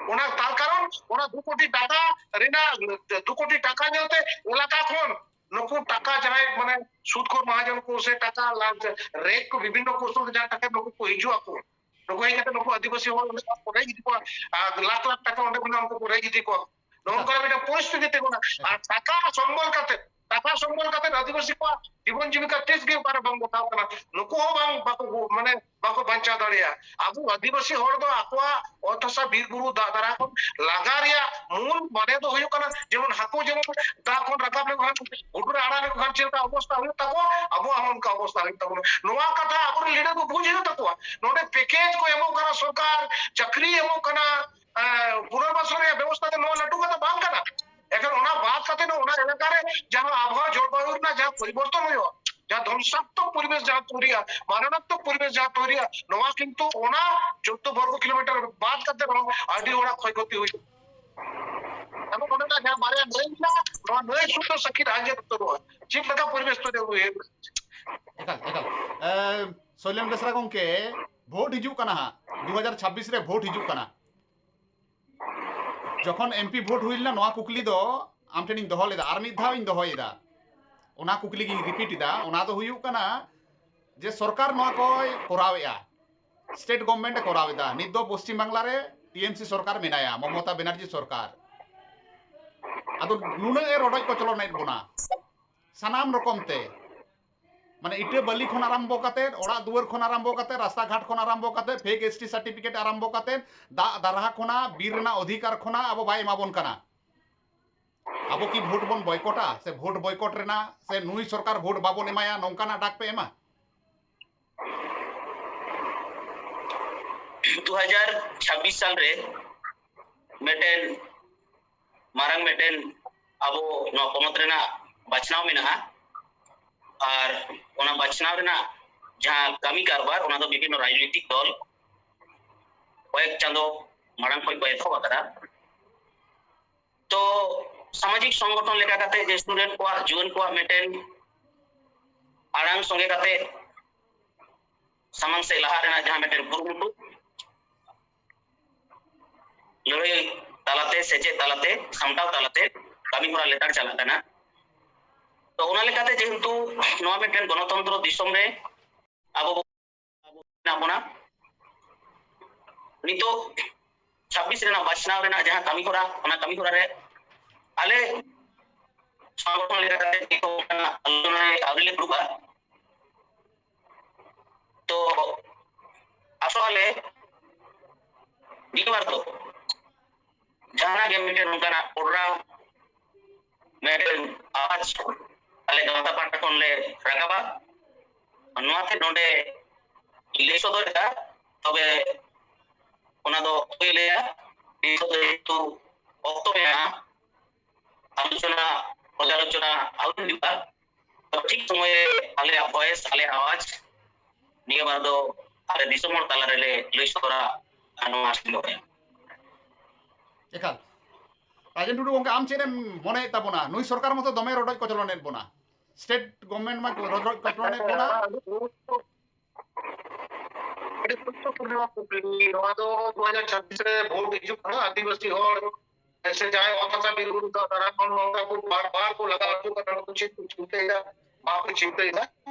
ᱚᱱᱟ ᱛᱟᱨ ᱠᱟᱨᱚᱱ ᱚᱱᱟ ᱫᱩ ᱠᱳᱴᱤ ᱴᱟᱠᱟ ᱨᱮᱱᱟᱜ, ᱫᱩ ᱠᱳᱴᱤ ᱴᱟᱠᱟ ᱧᱮᱞᱛᱮ ᱮᱞᱟᱠᱟ ᱠᱷᱚᱱ ᱱᱩᱠᱩ ᱴᱟᱠᱟ ᱡᱟᱦᱟᱸᱭ ᱢᱟᱱᱮ ᱥᱩᱫᱽ ᱠᱷᱳᱨ ᱢᱟᱦᱟᱡᱚᱱ ᱠᱚ ᱥᱮ ᱴᱟᱠᱟ ᱞᱟ-, ᱨᱮᱡ ᱠᱚ ᱵᱤᱵᱷᱤᱱᱱᱚ ᱠᱳᱥ ᱛᱮ ᱡᱟᱦᱟᱸ ᱴᱟᱠᱟ ᱱᱩᱠᱩ ᱠᱚ ᱦᱤᱡᱩᱜ ᱟᱠᱚ, ᱱᱩᱠᱩ ᱦᱮᱡ ᱠᱟᱛᱮ ᱱᱩᱠᱩ ᱟᱹᱫᱤᱵᱟᱹᱥᱤ ᱦᱚᱲ ᱚᱸᱰᱮ ᱠᱷᱚᱱᱟᱜ ᱠᱚ ᱨᱮᱡ ᱤᱫᱤ ᱠᱚᱣᱟ, ᱟᱨ ᱞᱟᱠᱷ ᱞᱟᱠᱷ ᱴᱟᱠᱟ ᱚᱸᱰᱮ ᱠᱷᱚᱱᱟᱜ ᱩᱱᱠᱩ ᱠᱚ ᱨᱮᱡ ᱤᱫᱤ ᱠᱚᱣᱟ᱾ ᱱᱚᱜᱼᱚ ᱱᱚᱝᱠᱟ ᱢᱤᱫᱴᱟᱝ ᱯᱚᱨᱤᱥᱛᱷᱤᱛᱤ ᱛᱤᱸᱜᱩᱱᱟ᱾ ᱟᱨ ᱴᱟᱠᱟ ᱥᱚᱢᱵᱚᱞ ᱠᱟᱛᱮ, ᱴᱟᱠᱟ ᱥᱚᱢᱵᱚᱞ ᱠᱟᱛᱮ ᱟᱹᱫᱤᱵᱟᱹᱥᱤ ᱠᱚᱣᱟᱜ ᱡᱤᱵᱚᱱ ᱡᱤᱵᱤᱠᱟ ᱛᱤᱥ ᱜᱮ ᱚᱠᱟᱨᱮ ᱵᱟᱝ ᱵᱟᱛᱟᱣ ᱠᱟᱱᱟ᱾ ᱱᱩᱠᱩ ᱦᱚᱸ ᱵᱟᱝ, ᱵᱟᱠᱚ ᱜᱩ-, ᱢᱟᱱᱮ ᱵᱟᱠᱚ ᱵᱟᱧᱪᱟᱣ ᱫᱟᱲᱮᱭᱟᱜᱼᱟ᱾ ᱟᱵᱚ ᱟᱹᱫᱤᱵᱟᱹᱥᱤ ᱦᱚᱲ ᱫᱚ ᱟᱠᱚᱣᱟᱜ ᱚᱛ ᱦᱟᱥᱟ, ᱵᱤᱨ ᱵᱩᱨᱩ, ᱫᱟᱜ ᱫᱟᱨᱟ ᱠᱷᱚᱱ ᱞᱟᱜᱟ ᱨᱮᱭᱟᱜ ᱢᱩᱞ ᱢᱟᱱᱮ ᱫᱚ ᱦᱩᱭᱩᱜ ᱠᱟᱱᱟ, ᱡᱮᱢᱚᱱ ᱦᱟᱹᱠᱩ ᱡᱮᱢᱚᱱ ᱫᱟᱜ ᱠᱷᱚᱱ ᱨᱟᱠᱟᱵ ᱞᱮᱠᱚ ᱠᱷᱟᱱ, ᱜᱷᱩᱴᱩ ᱨᱮ ᱟᱲᱟᱜ ᱞᱮᱠᱚ ᱠᱷᱟᱱ ᱪᱮᱫ ᱞᱮᱠᱟ ᱚᱵᱚᱥᱛᱟ ᱦᱩᱭᱩᱜ ᱛᱟᱠᱚᱣᱟ, ᱟᱵᱚᱣᱟᱜ ᱦᱚᱸ ᱚᱱᱠᱟ ᱚᱵᱚᱥᱛᱟ ᱦᱩᱭᱩᱜ ᱛᱟᱵᱚᱱᱟ᱾ ᱱᱚᱣᱟ ᱠᱟᱛᱷᱟ ᱟᱵᱚᱨᱮᱱ ᱞᱤᱰᱟᱨ ᱠᱚ ᱵᱩᱡᱽ ᱦᱩᱭᱩᱜ ᱛᱟᱠᱚᱣᱟ᱾ ᱱᱚᱰᱮ ᱯᱮᱠᱮᱡᱽ ᱠᱚ ᱮᱢᱚᱜ ᱠᱟᱱᱟ ᱥᱚᱨᱠᱟᱨ, ᱪᱟᱹᱠᱨᱤ ᱮᱢᱚᱜ ᱠᱟᱱᱟ, ᱮᱸ, ᱯᱩᱱᱚᱨᱵᱟᱥᱚᱱ ᱨᱮᱭᱟᱜ ᱵᱮᱵᱚᱥᱛᱷᱟ ᱫᱚ ᱱᱚᱣᱟ ᱞᱟᱹᱴᱩ ᱠᱟᱛᱷᱟ ᱵᱟᱝ ᱠᱟᱱᱟ᱾ ᱮᱱᱠᱷᱟᱱ ᱚᱱᱟ ᱵᱟᱫ ᱠᱟᱛᱮ ᱫᱚ ᱚᱱᱟ ᱮᱞᱟᱠᱟ ᱨᱮ ᱡᱟᱦᱟᱸ ᱟᱵᱚᱦᱟᱣᱟ ᱡᱚᱞᱵᱟᱭᱩ ᱨᱮᱱᱟᱜ ᱡᱟᱦᱟᱸ ᱯᱚᱨᱤᱵᱚᱨᱛᱚᱱ ᱦᱩᱭᱩᱜᱼᱟ, ᱡᱟᱦᱟᱸ ᱫᱷᱚᱝᱥᱟᱛᱢᱚᱠ ᱯᱚᱨᱤᱵᱮᱥ ᱡᱟᱦᱟᱸ ᱛᱚᱭᱨᱤᱜᱼᱟ, ᱢᱟᱨᱟᱱᱟᱛᱢᱚᱠ ᱯᱚᱨᱤᱵᱮᱥ ᱡᱟᱦᱟᱸ ᱛᱚᱭᱨᱤᱜᱼᱟ, ᱱᱚᱣᱟ ᱠᱤᱱᱛᱩ ᱚᱱᱟ ᱪᱳᱫᱽᱫᱳ ᱵᱚᱨᱜᱚ ᱠᱤᱞᱳᱢᱤᱴᱟᱨ ᱵᱟᱫ ᱠᱟᱛᱮ ᱨᱮᱦᱚᱸ ᱟᱹᱰᱤ ᱦᱚᱲᱟᱜ ᱠᱷᱚᱭ ᱠᱷᱚᱛᱤ ᱦᱩᱭᱩᱜᱼᱟ᱾ ᱮᱵᱚᱝ ᱚᱸᱰᱮᱱᱟᱜ ᱡᱟᱦᱟᱸ ᱵᱟᱨᱭᱟ ᱱᱟᱹᱭ ᱢᱮᱱᱟᱜᱼᱟ, ᱱᱚᱣᱟ ᱱᱟᱹᱭ ᱥᱩᱫᱽᱫᱷᱟᱹ ᱥᱟᱹᱠᱷᱤ ᱟᱸᱡᱮᱫ ᱩᱛᱟᱹᱨᱚᱜᱼᱟ᱾ ᱪᱮᱫ ᱞᱮᱠᱟ ᱯᱚᱨᱤᱵᱮᱥ ᱛᱚᱭᱨᱤ ᱦᱩᱭᱩᱜᱼᱟ? ᱮᱠᱟᱞ, ᱮᱠᱟᱞ᱾ ᱮ, ᱥᱚᱭᱞᱮᱱ ᱵᱮᱥᱨᱟ ᱜᱚᱝᱠᱮ, ᱵᱷᱳᱴ ᱦᱤᱡᱩᱜ ᱠᱟᱱᱟ ᱦᱟᱸᱜ, ᱫᱩ ᱦᱟᱡᱟᱨ ᱪᱷᱟᱵᱵᱤᱥ ᱨᱮ ᱵᱷᱳᱴ ᱦᱤᱡᱩᱜ ᱠᱟᱱᱟ᱾ ᱡᱚᱠᱷᱚᱱ ᱮᱢᱯᱤ ᱵᱷᱳᱴ ᱦᱩᱭ ᱞᱮᱱᱟ, ᱱᱚᱣᱟ ᱠᱩᱠᱞᱤ ᱫᱚ ᱟᱢ ᱴᱷᱮᱱᱤᱧ ᱫᱚᱦᱚ ᱞᱮᱫᱟ, ᱟᱨ ᱢᱤᱫ ᱫᱷᱟᱣ ᱤᱧ ᱫᱚᱦᱚᱭᱮᱫᱟ, ᱚᱱᱟ ᱠᱩᱠᱞᱤ ᱜᱤᱧ ᱨᱤᱯᱤᱴ ᱮᱫᱟ᱾ ᱚᱱᱟ ᱫᱚ ᱦᱩᱭᱩᱜ ᱠᱟᱱᱟ ᱡᱮ ᱥᱚᱨᱠᱟᱨ ᱱᱚᱣᱟ ᱠᱚᱭ ᱠᱚᱨᱟᱣᱮᱫᱼᱟ, ᱥᱴᱮᱴ ᱜᱚᱵᱷᱢᱮᱱᱴ ᱮ ᱠᱚᱨᱟᱣ ᱮᱫᱟ᱾ ᱱᱤᱛ ᱫᱚ ᱯᱚᱥᱪᱤᱢ ᱵᱟᱝᱞᱟ ᱨᱮ ᱴᱤᱮᱢᱥᱤ ᱥᱚᱨᱠᱟᱨ ᱢᱮᱱᱟᱭᱟ, ᱢᱚᱢᱚᱛᱟ ᱵᱮᱱᱟᱨᱡᱤ ᱥᱚᱨᱠᱟᱨ᱾ ᱟᱫᱚ ᱱᱩᱱᱟᱹᱜ ᱮ ᱨᱚᱰᱚᱡ ᱠᱚᱪᱞᱚᱱᱮᱫ ᱵᱚᱱᱟ ᱥᱟᱱᱟᱢ ᱨᱚᱠᱚᱢ ᱛᱮ, ᱢᱟᱱᱮ ᱤᱴᱟᱹ ᱵᱟᱹᱞᱤ ᱠᱷᱚᱱ ᱟᱨᱟᱢᱵᱚ ᱠᱟᱛᱮ, ᱚᱲᱟᱜ ᱫᱩᱣᱟᱹᱨ ᱠᱷᱚᱱ ᱟᱨᱟᱢᱵᱚ ᱠᱟᱛᱮ, ᱨᱟᱥᱛᱟ ᱜᱷᱟᱴ ᱠᱷᱚᱱ ᱟᱨᱟᱢᱵᱚ ᱠᱟᱛᱮ, ᱯᱷᱮᱠ ᱮᱥᱴᱤ ᱥᱟᱨᱴᱤᱯᱷᱤᱠᱮᱴ ᱟᱨᱟᱢᱵᱚ ᱠᱟᱛᱮ, ᱫᱟᱜ ᱫᱟᱨᱦᱟ ᱠᱷᱚᱱᱟᱜ, ᱵᱤᱨ ᱨᱮᱱᱟᱜ ᱚᱫᱷᱤᱠᱟᱨ ᱠᱷᱚᱱᱟᱜ ᱟᱵᱚ ᱵᱟᱭ ᱮᱢᱟ ᱵᱚᱱ ᱠᱟᱱᱟ᱾ ᱟᱵᱚ ᱠᱤ ᱵᱷᱳᱴ ᱵᱚᱱ ᱵᱚᱭᱠᱚᱴᱟ ᱥᱮ ᱵᱷᱳᱴ ᱵᱚᱭᱠᱚᱴ ᱨᱮᱱᱟᱜ ᱥᱮ ᱱᱩᱭ ᱥᱚᱨᱠᱟᱨ ᱵᱷᱳᱴ ᱵᱟᱵᱚᱱ ᱮᱢᱟᱭᱟ, ᱱᱚᱝᱠᱟᱱᱟᱜ ᱰᱟᱠ ᱯᱮ ᱮᱢᱟ? ᱫᱩ ᱦᱟᱡᱟᱨ ᱪᱷᱟᱵᱵᱤᱥ ᱥᱟᱞ ᱨᱮ ᱢᱤᱫᱴᱮᱱ ᱢᱟᱨᱟᱝ ᱢᱤᱫᱴᱮᱱ ᱟᱵᱚ ᱱᱚᱣᱟ ᱯᱚᱱᱚᱛ ᱨᱮᱱᱟᱜ ᱵᱟᱪᱷᱱᱟᱣ ᱢᱮᱱᱟᱜᱼᱟ᱾ ᱟᱨ ᱚᱱᱟ ᱵᱟᱪᱷᱱᱟᱣ ᱨᱮᱱᱟᱜ ᱡᱟᱦᱟᱸ ᱠᱟᱹᱢᱤ ᱠᱟᱨᱵᱟᱨ, ᱚᱱᱟ ᱫᱚ ᱵᱤᱵᱷᱤᱱᱱᱚ ᱨᱟᱡᱽᱱᱤᱛᱤᱠ ᱫᱚᱞ ᱠᱚᱭᱮᱠ ᱪᱟᱸᱫᱚ ᱢᱟᱲᱟᱝ ᱠᱷᱚᱱ ᱠᱚ ᱮᱛᱚᱦᱚᱵ ᱟᱠᱟᱫᱟ᱾ ᱛᱚ ᱥᱟᱢᱟᱡᱤᱠ ᱥᱚᱝᱜᱚᱴᱷᱚᱱ ᱞᱮᱠᱟ ᱠᱟᱛᱮ ᱡᱮ ᱥᱴᱩᱰᱮᱱᱴ ᱠᱚᱣᱟᱜ, ᱡᱩᱣᱟᱹᱱ ᱠᱚᱣᱟᱜ ᱢᱤᱫᱴᱮᱱ ᱟᱲᱟᱝ ᱥᱚᱸᱜᱮ ᱠᱟᱛᱮ ᱥᱟᱢᱟᱝ ᱥᱮᱫ ᱞᱟᱦᱟᱜ ᱨᱮᱱᱟᱜ ᱡᱟᱦᱟᱸ ᱢᱤᱫᱴᱮᱱ ᱠᱩᱨᱩᱢᱩᱴᱩ, ᱞᱟᱹᱲᱦᱟᱹᱭ ᱛᱟᱞᱟᱛᱮ, ᱥᱮᱪᱮᱫ ᱛᱟᱞᱟᱛᱮ, ᱥᱟᱢᱴᱟᱣ ᱛᱟᱞᱟᱛᱮ ᱠᱟᱹᱢᱤ ᱦᱚᱨᱟ ᱞᱮᱛᱟᱲ ᱪᱟᱞᱟᱜ ᱠᱟᱱᱟ᱾ ᱛᱚ ᱚᱱᱟ ᱞᱮᱠᱟᱛᱮ ᱡᱮᱦᱮᱛᱩ ᱱᱚᱣᱟ ᱢᱤᱫᱴᱮᱱ ᱜᱚᱱᱚᱛᱚᱱᱛᱨᱚ ᱫᱤᱥᱚᱢ ᱨᱮ ᱟᱵᱚ ᱢᱮᱱᱟᱜ ᱵᱚᱱᱟ, ᱱᱤᱛᱚᱜ ᱪᱷᱟᱵᱵᱤᱥ ᱨᱮᱱᱟᱜ ᱵᱟᱪᱷᱱᱟᱣ ᱨᱮᱱᱟᱜ ᱡᱟᱦᱟᱸ ᱠᱟᱹᱢᱤ ᱦᱚᱨᱟ, ᱚᱱᱟ ᱠᱟᱹᱢᱤ ᱦᱚᱨᱟ ᱨᱮ ᱟᱞᱮ ᱥᱚᱝᱜᱚᱴᱷᱚᱱ ᱞᱮᱠᱟᱛᱮ ᱱᱤᱛᱚᱜ ᱚᱱᱟ ᱟᱞᱳᱪᱚᱱᱟ ᱨᱮ ᱟᱹᱣᱨᱤ ᱞᱮ ᱫᱩᱲᱩᱵᱼᱟ᱾ ᱛᱚ ᱟᱥᱚᱜ ᱟᱞᱮ ᱱᱤᱭᱟᱹ ᱵᱟᱨ ᱫᱚ ᱡᱟᱦᱟᱱᱟᱜ ᱜᱮ ᱢᱤᱫᱴᱮᱱ ᱚᱱᱠᱟᱱᱟᱜ program, ᱢᱤᱫᱴᱮᱱ ᱟᱣᱟᱡ ᱟᱞᱮ ᱜᱟᱶᱛᱟ ᱯᱟᱦᱴᱟ ᱠᱷᱚᱱ ᱞᱮ ᱨᱟᱠᱟᱵᱟ᱾ ᱱᱚᱣᱟᱛᱮ ᱱᱚᱰᱮ ᱞᱟᱹᱭ ᱥᱚᱫᱚᱨ ᱮᱫᱟ, ᱛᱚᱵᱮ ᱚᱱᱟ ᱫᱚ ᱚᱠᱚᱭ ᱞᱟᱹᱭᱟ? ᱱᱤᱛᱚᱜ ᱫᱚ ᱡᱮᱦᱮᱛᱩ ᱚᱠᱛᱚ ᱢᱮᱱᱟᱜᱼᱟ, ᱟᱞᱳᱪᱚᱱᱟ, ᱯᱚᱨᱡᱟᱞᱳᱪᱚᱱᱟ ᱟᱹᱣᱨᱤ ᱦᱩᱭᱩᱜᱼᱟ᱾ ᱛᱚ ᱴᱷᱤᱠ ᱥᱚᱢᱚᱭ ᱨᱮ ᱟᱞᱮᱭᱟᱜ voice, ᱟᱞᱮᱭᱟᱜ ᱟᱣᱟᱡ ᱱᱤᱭᱟᱹ ᱵᱟᱨ ᱫᱚ ᱟᱞᱮ ᱫᱤᱥᱚᱢ ᱦᱚᱲ ᱛᱟᱞᱟ ᱨᱮᱞᱮ ᱞᱟᱹᱭ ᱥᱚᱫᱚᱨᱟ᱾ ᱟᱨ ᱱᱚᱣᱟ ᱥᱤᱞᱚᱜ ᱨᱮ ᱮᱠᱟᱞ᱾ ᱨᱟᱡᱮᱱ ᱴᱩᱰᱩ ᱜᱚᱝᱠᱮ, ᱟᱢ ᱪᱮᱫ ᱮᱢ ᱢᱚᱱᱮᱭᱮᱫ ᱛᱟᱵᱚᱱᱟ? ᱱᱩᱭ ᱥᱚᱨᱠᱟᱨ ᱢᱚᱛᱚ ᱫᱚᱢᱮ ᱨᱚᱰᱚᱡ ᱠᱚᱪᱞᱚᱱᱮᱫ ᱵᱚᱱᱟ, state government ᱢᱟ ᱨᱚᱰᱚᱡ ᱠᱚᱪᱞᱚᱱᱮᱫ ᱵᱚᱱᱟ᱾ ᱟᱹᱰᱤ ᱜᱩᱨᱩᱛᱛᱚᱯᱩᱨᱱᱚ ᱠᱩᱠᱞᱤ᱾ ᱱᱚᱣᱟ ᱫᱚ ᱫᱩ ᱦᱟᱡᱟᱨ ᱪᱷᱟᱵᱵᱤᱥ ᱨᱮ ᱵᱷᱳᱴ ᱦᱤᱡᱩᱜ ᱠᱟᱱᱟ᱾ ᱟᱹᱫᱤᱵᱟᱹᱥᱤ ᱦᱚᱲ ᱥᱮ ᱡᱟᱦᱟᱸᱭ ᱚᱛ ᱦᱟᱥᱟ ᱵᱤᱨ ᱵᱩᱨᱩ ᱫᱟᱜ ᱫᱟᱨᱟ ᱠᱷᱚᱱ ᱱᱚᱝᱠᱟ ᱠᱚ ᱵᱟᱨ ᱵᱟᱨ ᱠᱚ ᱞᱟᱜᱟ ᱦᱚᱪᱚ ᱠᱟᱱᱟ, ᱱᱩᱠᱩ ᱪᱮᱫ ᱠᱚ ᱪᱤᱱᱛᱟᱹᱭᱮᱫᱟ, ᱵᱟᱠᱚ ᱪᱤᱱᱛᱟᱹᱭᱮᱫᱟ᱾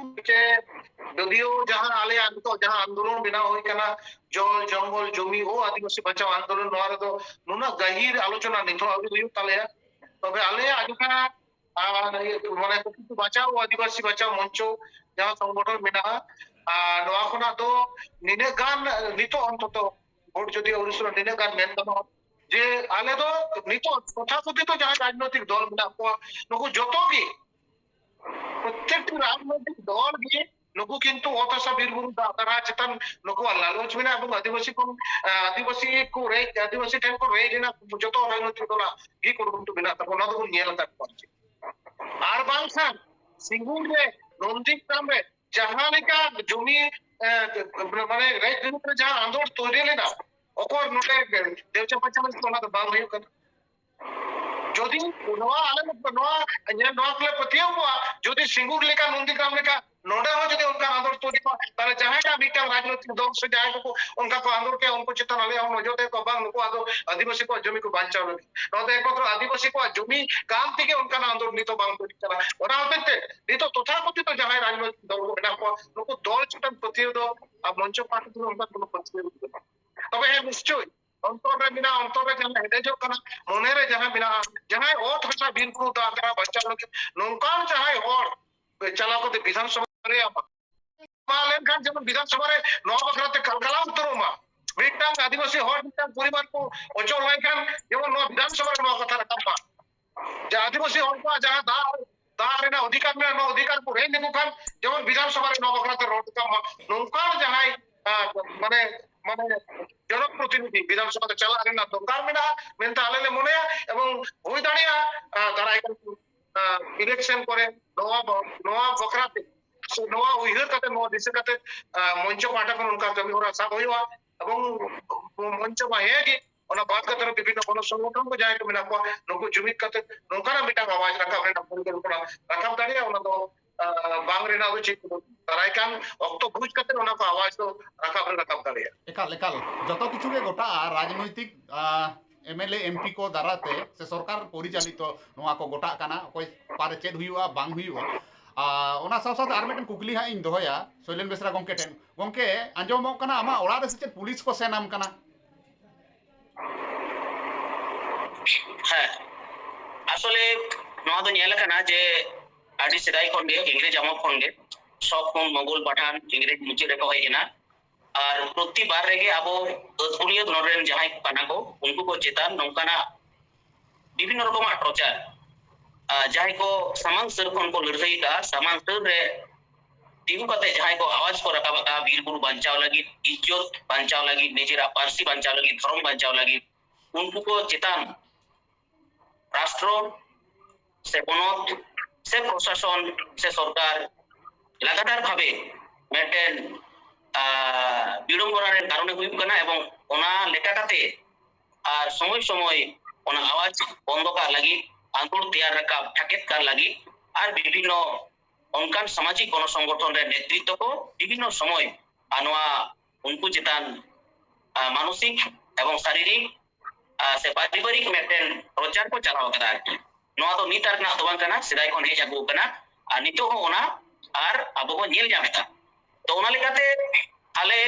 ᱡᱮ ᱡᱚᱫᱤᱭᱳ ᱡᱟᱦᱟᱸ ᱟᱞᱮᱭᱟᱜ ᱱᱤᱛᱚᱜ ᱡᱟᱦᱟᱸ ᱟᱱᱫᱳᱞᱚᱱ ᱵᱮᱱᱟᱣ ᱦᱩᱭ ᱠᱟᱱᱟ, ᱡᱚᱞ ᱡᱚᱝᱜᱚᱞ ᱡᱚᱢᱤ ᱳ ᱟᱹᱫᱤᱵᱟᱹᱥᱤ ᱵᱟᱧᱪᱟᱣ ᱟᱱᱫᱳᱞᱚᱱ, ᱱᱚᱣᱟ ᱨᱮᱫᱚ ᱱᱩᱱᱟᱹᱜ ᱜᱟᱹᱦᱤᱨ ᱟᱞᱳᱪᱚᱱᱟ ᱱᱤᱛ ᱦᱚᱸ ᱟᱹᱣᱨᱤ ᱦᱩᱭᱩᱜ ᱛᱟᱞᱮᱭᱟ᱾ ᱛᱚᱵᱮ ᱟᱞᱮᱭᱟᱜ ᱡᱟᱦᱟᱸ ᱟᱨ ᱤᱭᱟᱹ ᱢᱟᱱᱮ ᱯᱨᱚᱠᱨᱤᱛᱤ ᱵᱟᱸᱪᱟᱣ, ᱟᱹᱫᱤᱵᱟᱹᱥᱤ ᱵᱟᱸᱪᱟᱣ ᱢᱚᱧᱪᱚ ᱡᱟᱦᱟᱸ ᱥᱚᱝᱜᱚᱴᱷᱚᱱ ᱢᱮᱱᱟᱜᱼᱟ, ᱟᱨ ᱱᱚᱣᱟ ᱠᱷᱚᱱᱟᱜ ᱫᱚ ᱱᱤᱱᱟᱹᱜ ᱜᱟᱱ ᱱᱤᱛᱚᱜ ᱚᱱᱛᱚᱛᱚ ᱵᱷᱳᱴ ᱡᱚᱫᱤ ᱟᱹᱣᱨᱤ ᱥᱩᱨᱩᱜᱼᱟ, ᱱᱤᱱᱟᱹᱜ ᱜᱟᱱ ᱢᱮᱱ ᱜᱟᱱᱚᱜᱼᱟ ᱡᱮ ᱟᱞᱮ ᱫᱚ ᱱᱤᱛᱚᱜ ᱛᱚᱛᱷᱟᱠᱚᱛᱷᱤᱛ ᱡᱟᱦᱟᱸ ᱨᱟᱡᱽᱱᱳᱭᱛᱤᱠ ᱫᱚᱞ ᱢᱮᱱᱟᱜ ᱠᱚᱣᱟ, ᱱᱩᱠᱩ ᱡᱚᱛᱚ ᱜᱮ, ᱯᱨᱚᱛᱮᱠᱴᱤ ᱨᱟᱡᱽᱱᱳᱭᱛᱤᱠ ᱫᱚᱞ ᱜᱮ ᱱᱩᱠᱩ ᱠᱤᱱᱛᱩ ᱚᱛ ᱦᱟᱥᱟ ᱵᱤᱨ ᱵᱩᱨᱩ ᱫᱟᱜ ᱫᱟᱨᱦᱟ ᱪᱮᱛᱟᱱ ᱱᱩᱠᱩᱣᱟᱜ ᱞᱟᱞᱚᱪ ᱢᱮᱱᱟᱜᱼᱟ ᱮᱵᱚᱝ ᱟᱹᱫᱤᱵᱟᱹᱥᱤ ᱠᱷᱚᱱ, ᱟᱹᱫᱤᱵᱟᱹᱥᱤ ᱠᱚ ᱨᱮᱡ, ᱟᱹᱫᱤᱵᱟᱹᱥᱤ ᱴᱷᱮᱱ ᱠᱚ ᱨᱮᱡ ᱨᱮᱱᱟᱜ ᱡᱚᱛᱚ ᱨᱟᱡᱽᱱᱳᱭᱛᱤᱠ ᱫᱚᱞᱟᱜ ᱜᱮ ᱠᱩᱨᱩᱢᱩᱴᱩ ᱢᱮᱱᱟᱜ ᱛᱟᱠᱚᱣᱟ, ᱚᱱᱟ ᱫᱚᱵᱚᱱ ᱧᱮᱞ ᱟᱠᱟᱫ ᱠᱚᱣᱟ᱾ ᱟᱨ ᱵᱟᱝᱠᱷᱟᱱ ᱥᱤᱝᱜᱩᱨ ᱨᱮ, ᱱᱚᱱᱫᱤᱜᱨᱟᱢ ᱨᱮ ᱡᱟᱦᱟᱸ ᱞᱮᱠᱟ ᱡᱚᱢᱤ, ᱮ, ᱢᱟᱱᱮ ᱨᱮᱡ ᱵᱤᱨᱩᱫᱷ ᱨᱮ ᱡᱟᱦᱟᱸ ᱟᱸᱫᱳᱲ ᱛᱚᱭᱨᱤ ᱞᱮᱱᱟ, ᱚᱠᱚᱨ ᱱᱚᱰᱮ ᱫᱮᱣᱪᱟ ᱯᱟᱪᱟᱢ ᱨᱮ ᱚᱱᱟ ᱫᱚ ᱵᱟᱝ ᱦᱩᱭᱩᱜ ᱠᱟᱱᱟ᱾ ᱡᱩᱫᱤ ᱱᱚᱣᱟ ᱟᱞᱮ ᱱᱚᱣᱟ ᱧᱮᱞ, ᱱᱚᱣᱟ ᱠᱚᱞᱮ ᱯᱟᱹᱛᱭᱟᱹᱣ ᱠᱚᱣᱟ, ᱡᱩᱫᱤ ᱥᱤᱝᱜᱩᱨ ᱞᱮᱠᱟ, ᱱᱚᱱᱫᱤᱜᱨᱟᱢ ᱞᱮᱠᱟ ᱱᱚᱰᱮ ᱦᱚᱸ ᱡᱩᱫᱤ ᱚᱱᱠᱟᱱ ᱟᱸᱫᱳᱲ ᱛᱩᱫᱩᱜᱼᱟ, ᱛᱟᱦᱞᱮ ᱡᱟᱦᱟᱸᱭᱴᱟᱜ ᱢᱤᱫᱴᱟᱝ ᱨᱟᱡᱽᱱᱳᱭᱛᱤᱠ ᱫᱚᱞ ᱥᱮ ᱡᱟᱦᱟᱸᱭ ᱠᱚᱠᱚ ᱚᱱᱠᱟ ᱠᱚ ᱟᱸᱫᱳᱲ ᱠᱮᱭᱟ, ᱩᱱᱠᱩ ᱪᱮᱛᱟᱱ ᱟᱞᱮᱭᱟᱜ ᱦᱚᱸ ᱱᱚᱡᱚᱨ ᱛᱟᱦᱮᱸ ᱠᱚᱜᱼᱟ, ᱵᱟᱝ, ᱱᱩᱠᱩ ᱟᱫᱚ ᱟᱹᱫᱤᱵᱟᱹᱥᱤ ᱠᱚᱣᱟᱜ ᱡᱚᱢᱤ ᱠᱚ ᱵᱟᱧᱪᱟᱣ ᱞᱟᱹᱜᱤᱫ᱾ ᱱᱚᱣᱟ ᱫᱚ ᱮᱠᱢᱟᱛᱨᱚ ᱟᱹᱫᱤᱵᱟᱹᱥᱤ ᱠᱚᱣᱟᱜ ᱡᱚᱢᱤ ᱠᱟᱱ ᱛᱮᱜᱮ ᱚᱱᱠᱟᱱᱟᱜ ᱟᱸᱫᱳᱲ ᱱᱤᱛᱚᱜ ᱵᱟᱝ ᱛᱩᱫᱩᱜ ᱠᱟᱱᱟ᱾ ᱚᱱᱟ ᱦᱚᱛᱮᱡ ᱛᱮ ᱱᱤᱛᱚᱜ ᱛᱚᱛᱷᱟᱠᱚᱛᱷᱤᱛ ᱡᱟᱦᱟᱸᱭ ᱨᱟᱡᱽᱱᱳᱭᱛᱤᱠ ᱫᱚᱞ ᱠᱚ ᱢᱮᱱᱟᱜ ᱠᱚᱣᱟ, ᱱᱩᱠᱩ ᱫᱚᱞ ᱪᱮᱛᱟᱱ ᱯᱟᱹᱛᱭᱟᱹᱣ ᱫᱚ ᱟᱨ ᱢᱚᱧᱪᱚ ᱯᱟᱦᱴᱟ ᱛᱮᱫᱚ ᱚᱱᱠᱟ ᱠᱳᱱᱳ ᱯᱟᱹᱛᱭᱟᱹᱣ ᱵᱟᱹᱱᱩᱜᱼᱟ᱾ ᱛᱚᱵᱮ ᱦᱮᱸ, ᱱᱤᱥᱪᱳᱭ ᱚᱱᱛᱚᱨ ᱨᱮ ᱢᱮᱱᱟᱜᱼᱟ, ᱚᱱᱛᱚᱨ ᱨᱮ ᱡᱟᱦᱟᱸ ᱦᱮᱰᱮᱡᱚᱜ ᱠᱟᱱᱟ, ᱢᱚᱱᱮ ᱨᱮ ᱡᱟᱦᱟᱸ ᱢᱮᱱᱟᱜᱼᱟ, ᱡᱟᱦᱟᱸᱭ ᱚᱛ ᱦᱟᱥᱟ ᱵᱤᱨ ᱵᱩᱨᱩ ᱫᱟᱜ ᱫᱟᱜ ᱵᱟᱧᱪᱟᱣ ᱞᱟᱹᱜᱤᱫ ᱱᱚᱝᱠᱟᱱ ᱡᱟᱦᱟᱸᱭ ᱦᱚᱲ ᱪᱟᱞᱟᱣ ᱠᱟᱛᱮ ᱵᱤᱫᱷᱟᱱ ᱥᱚᱵᱷᱟ ᱨᱮ ᱟᱢᱟᱜ ᱢᱟ ᱞᱮᱱᱠᱷᱟᱱ ᱡᱮᱢᱚᱱ ᱵᱤᱫᱷᱟᱱ ᱥᱚᱵᱷᱟ ᱨᱮ ᱱᱚᱣᱟ ᱵᱟᱠᱷᱨᱟ ᱛᱮ ᱠᱟᱞᱠᱟᱞᱟᱣ ᱩᱛᱟᱹᱨᱚᱜ ᱢᱟ, ᱢᱤᱫᱴᱟᱝ ᱟᱹᱫᱤᱵᱟᱹᱥᱤ ᱦᱚᱲ ᱢᱤᱫᱴᱟᱝ ᱯᱚᱨᱤᱵᱟᱨ ᱠᱚ ᱚᱪᱚᱞ ᱞᱮᱱᱠᱷᱟᱱ ᱡᱮᱢᱚᱱ ᱱᱚᱣᱟ ᱵᱤᱫᱷᱟᱱ ᱥᱚᱵᱷᱟ ᱨᱮ ᱱᱚᱣᱟ ᱠᱟᱛᱷᱟ ᱨᱟᱠᱟᱵ ᱢᱟ᱾ ᱡᱮ ᱟᱹᱫᱤᱵᱟᱹᱥᱤ ᱦᱚᱲ ᱠᱚᱣᱟᱜ ᱡᱟᱦᱟᱸ ᱫᱟᱜ, ᱫᱟᱜ ᱨᱮᱱᱟᱜ ᱚᱫᱷᱤᱠᱟᱨ ᱢᱮᱱᱟᱜᱼᱟ, ᱱᱚᱣᱟ ᱚᱫᱷᱤᱠᱟᱨ ᱠᱚ ᱨᱮᱡ ᱞᱮᱠᱚ ᱠᱷᱟᱱ ᱡᱮᱢᱚᱱ ᱵᱤᱫᱷᱟᱱ ᱥᱚᱵᱷᱟ ᱨᱮ ᱱᱚᱣᱟ ᱵᱟᱠᱷᱨᱟ ᱛᱮ ᱨᱚᱲ ᱨᱟᱠᱟᱵ ᱢᱟ᱾ ᱱᱚᱝᱠᱟ ᱡᱟᱦᱟᱸᱭ, ᱟᱸ, ᱢᱟᱱᱮ, ᱢᱟᱱᱮ ᱡᱚᱱᱚᱯᱨᱚᱛᱤᱱᱤᱫᱷᱤ ᱵᱤᱫᱷᱟᱱ ᱥᱚᱵᱷᱟ ᱛᱮ ᱪᱟᱞᱟᱜ ᱨᱮᱱᱟᱜ ᱫᱚᱨᱠᱟᱨ ᱢᱮᱱᱟᱜᱼᱟ ᱢᱮᱱᱛᱮ ᱟᱞᱮ ᱞᱮ ᱢᱚᱱᱮᱭᱟ, ᱮᱵᱚᱝ ᱦᱩᱭ ᱫᱟᱲᱮᱭᱟᱜᱼᱟ, ᱟᱸ, ᱫᱟᱨᱟᱭ ᱠᱟᱱ, ᱟᱸ, ᱤᱞᱮᱠᱥᱚᱱ ᱠᱚᱨᱮ ᱱᱚᱣᱟ ᱵᱟ-, ᱱᱚᱣᱟ ᱵᱟᱠᱷᱨᱟ ᱛᱮ ᱥᱮ ᱱᱚᱣᱟ ᱩᱭᱦᱟᱹᱨ ᱠᱟᱛᱮ, ᱱᱚᱣᱟ ᱫᱤᱥᱟᱹ ᱠᱟᱛᱮ, ᱟᱸ, ᱢᱚᱧᱪᱚ ᱯᱟᱦᱴᱟ ᱠᱷᱚᱱ ᱚᱱᱠᱟ ᱠᱟᱹᱢᱤ ᱦᱚᱨᱟ ᱥᱟᱵ ᱦᱩᱭᱩᱜᱼᱟ᱾ ᱮᱵᱚᱝ ᱢᱚᱧᱪᱚ ᱢᱟ ᱦᱮᱸ ᱜᱮ, ᱚᱱᱟ ᱵᱟᱫ ᱠᱟᱛᱮ ᱨᱮ ᱵᱤᱵᱷᱤᱱᱱᱚ ᱜᱚᱱᱚ ᱥᱚᱝᱜᱚᱴᱷᱚᱱ ᱠᱚ ᱡᱟᱦᱟᱸᱭ ᱠᱚ ᱢᱮᱱᱟᱜ ᱠᱚᱣᱟ, ᱱᱩᱠᱩ ᱡᱩᱢᱤᱫ ᱠᱟᱛᱮ ᱱᱚᱝᱠᱟᱱᱟᱜ ᱢᱤᱫᱴᱟᱝ ᱟᱣᱟᱡ ᱨᱟᱠᱟᱵ ᱨᱮᱱᱟᱜ ᱯᱚᱨᱤᱠᱚᱞᱯᱚᱱᱟ ᱨᱟᱠᱟᱵ ᱫᱟᱲᱮᱭᱟᱜᱼᱟ, ᱚᱱᱟ ᱫᱚ, ᱟᱸ, ᱵᱟᱝ ᱨᱮᱱᱟᱜ ᱫᱚ ᱪᱮᱫ ᱦᱚᱸ ᱵᱟᱹᱱᱩᱜᱼᱟ᱾ ᱫᱟᱨᱟᱭ ᱠᱟᱱ ᱚᱠᱛᱚ ᱵᱩᱡᱽ ᱠᱟᱛᱮ ᱚᱱᱟ ᱠᱚ ᱟᱣᱟᱡ ᱫᱚ ᱨᱟᱠᱟᱵ ᱨᱮ ᱨᱟᱠᱟᱵ ᱫᱟᱲᱮᱭᱟᱜᱼᱟ᱾ ᱮᱠᱟᱞ, ᱮᱠᱟᱞ᱾ ᱡᱚᱛᱚ ᱠᱤᱪᱷᱩ ᱜᱮ ᱜᱚᱴᱟᱜᱼᱟ, ᱨᱟᱡᱽᱱᱳᱭᱛᱤᱠ, ᱟᱸ, M L A, M P ᱠᱚ ᱫᱟᱨᱟᱭ ᱛᱮ ᱥᱮ ᱥᱚᱨᱠᱟᱨ ᱯᱚᱨᱤᱪᱟᱞᱤᱛᱚ ᱱᱚᱣᱟ ᱠᱚ ᱜᱚᱴᱟᱜ ᱠᱟᱱᱟ, ᱚᱠᱚᱭ ᱚᱠᱟᱨᱮ ᱪᱮᱫ ᱦᱩᱭᱩᱜᱼᱟ, ᱵᱟᱝ ᱦᱩᱭᱩᱜᱼᱟ᱾ ᱟᱸ, ᱚᱱᱟ ᱥᱟᱶ ᱥᱟᱶᱛᱮ ᱟᱨ ᱢᱤᱫᱴᱮᱱ ᱠᱩᱠᱞᱤ ᱦᱟᱸᱜ ᱤᱧ ᱫᱚᱦᱚᱭᱟ ᱥᱚᱭᱞᱮᱱ ᱵᱮᱥᱨᱟ ᱜᱚᱢᱠᱮ ᱴᱷᱮᱱ᱾ ᱜᱚᱢᱠᱮ, ᱟᱸᱡᱚᱢᱚᱜ ᱠᱟᱱᱟ ᱟᱢᱟᱜ ᱚᱲᱟᱜ ᱨᱮ ᱥᱮ ᱪᱮᱫ ᱯᱩᱞᱤᱥ ᱠᱚ ᱥᱮᱱ ᱟᱢ ᱠᱟᱱᱟ? ᱦᱮᱸ, ᱟᱥᱚᱞᱮ ᱱᱚᱣᱟ ᱫᱚ ᱧᱮᱞ ᱟᱠᱟᱱᱟ ᱡᱮ ᱟᱹᱰᱤ ᱥᱮᱫᱟᱭ ᱠᱷᱚᱱ ᱜᱮ, ᱤᱝᱨᱮᱡᱽ ᱟᱢᱚᱞ ᱠᱷᱚᱱ ᱜᱮ ᱥᱚᱠ ᱠᱷᱚᱱ ᱢᱳᱜᱚᱞ ᱯᱟᱴᱷᱟᱱ ᱤᱝᱨᱮᱡᱽ ᱢᱩᱪᱟᱹᱫ ᱨᱮᱠᱚ ᱦᱮᱡ ᱮᱱᱟ᱾ ᱟᱨ ᱯᱨᱚᱛᱤ ᱵᱟᱨ ᱨᱮᱜᱮ ᱟᱵᱚ ᱟᱹᱛ ᱵᱩᱱᱤᱭᱟᱹᱫ ᱱᱚᱰᱮ ᱨᱮᱱ ᱡᱟᱦᱟᱸᱭ ᱠᱚ ᱠᱟᱱᱟ ᱠᱚ, ᱩᱱᱠᱩ ᱠᱚ ᱪᱮᱛᱟᱱ ᱱᱚᱝᱠᱟᱱᱟᱜ ᱵᱤᱵᱷᱤᱱᱱᱚ ᱨᱚᱠᱚᱢᱟᱜ ᱴᱚᱨᱪᱟᱨ, ᱟᱨ ᱡᱟᱦᱟᱸᱭ ᱠᱚ ᱥᱟᱢᱟᱝ ᱥᱟᱹᱨ ᱠᱷᱚᱱ ᱠᱚ ᱞᱟᱹᱲᱦᱟᱹᱭ ᱠᱟᱜᱼᱟ, ᱥᱟᱢᱟᱝ ᱥᱟᱹᱨ ᱨᱮ ᱛᱤᱸᱜᱩ ᱠᱟᱛᱮ ᱡᱟᱦᱟᱸᱭ ᱠᱚ ᱟᱣᱟᱡ ᱠᱚ ᱨᱟᱠᱟᱵ ᱟᱠᱟᱫᱼᱟ, ᱵᱤᱨ ᱵᱩᱨᱩ ᱵᱟᱧᱪᱟᱣ ᱞᱟᱹᱜᱤᱫ, ᱤᱡᱽᱡᱚᱛ ᱵᱟᱧᱪᱟᱣ ᱞᱟᱹᱜᱤᱫ, ᱱᱤᱡᱮᱨᱟᱜ ᱯᱟᱹᱨᱥᱤ ᱵᱟᱧᱪᱟᱣ ᱞᱟᱹᱜᱤᱫ, ᱫᱷᱚᱨᱚᱢ ᱵᱟᱧᱪᱟᱣ ᱞᱟᱹᱜᱤᱫ, ᱩᱱᱠᱩ ᱠᱚ ᱪᱮᱛᱟᱱ ᱨᱟᱥᱴᱨᱚ ᱥᱮ ᱯᱚᱱᱚᱛ ᱥᱮ ᱯᱨᱚᱥᱟᱥᱚᱱ ᱥᱮ ᱥᱚᱨᱠᱟᱨ ᱞᱟᱜᱟᱛᱟᱨ ᱵᱷᱟᱵᱮ ᱢᱤᱫᱴᱮᱱ, ᱟᱸ, ᱵᱤᱲᱚᱢᱵᱚᱱᱟ ᱨᱮᱱ ᱠᱟᱨᱚᱱᱮ ᱦᱩᱭᱩᱜ ᱠᱟᱱᱟ᱾ ᱮᱵᱚᱝ ᱚᱱᱟ ᱞᱮᱠᱟ ᱠᱟᱛᱮ ᱟᱨ ᱥᱚᱢᱚᱭ ᱥᱚᱢᱚᱭ ᱚᱱᱟ ᱟᱣᱟᱡ ᱵᱚᱱᱫᱚ ᱠᱟᱜ ᱞᱟᱹᱜᱤᱫ, ᱟᱸᱫᱳᱲ ᱛᱮᱭᱟᱨ ᱨᱟᱠᱟᱵ ᱴᱷᱟᱠᱮᱫ ᱠᱟᱜ ᱞᱟᱹᱜᱤᱫ ᱟᱨ ᱵᱤᱵᱷᱤᱱᱱᱚ ᱚᱱᱠᱟᱱ ᱥᱟᱢᱟᱡᱤᱠ ᱜᱚᱱᱚ ᱥᱚᱝᱜᱚᱴᱷᱚᱱ ᱨᱮ ᱱᱮᱛᱨᱤᱛᱵ ᱠᱚ ᱵᱤᱵᱷᱤᱱᱱᱚ ᱥᱚᱢᱚᱭ ᱟᱨ ᱱᱚᱣᱟ ᱩᱱᱠᱩ ᱪᱮᱛᱟᱱ ᱟᱨ ᱢᱟᱱᱚᱥᱤᱠ ᱮᱵᱚᱝ ᱥᱟᱨᱤᱨᱤᱠ ᱟᱨ ᱥᱮ ᱯᱟᱨᱤᱵᱟᱨᱤᱠ ᱢᱤᱫᱴᱮᱱ ᱯᱨᱚᱪᱟᱨ ᱠᱚ ᱪᱟᱞᱟᱣ ᱟᱠᱟᱫᱟ ᱟᱨᱠᱤ᱾ ᱱᱚᱣᱟ ᱫᱚ ᱱᱤᱛ ᱟᱨ ᱨᱮᱱᱟᱜ ᱫᱚ ᱵᱟᱝ ᱠᱟᱱᱟ, ᱥᱮᱫᱟᱭ ᱠᱷᱚᱱ ᱦᱮᱡ ᱟᱹᱜᱩ ᱟᱠᱟᱱᱟ ᱟᱨ ᱱᱤᱛᱚᱜ ᱦᱚᱸ ᱚᱱᱟ ᱟᱨ ᱟᱵᱚ ᱵᱚᱱ ᱧᱮᱞ ᱧᱟᱢ ᱮᱫᱟ᱾ ᱛᱚ ᱚᱱᱟ ᱞᱮᱠᱟᱛᱮ ᱟᱞᱮ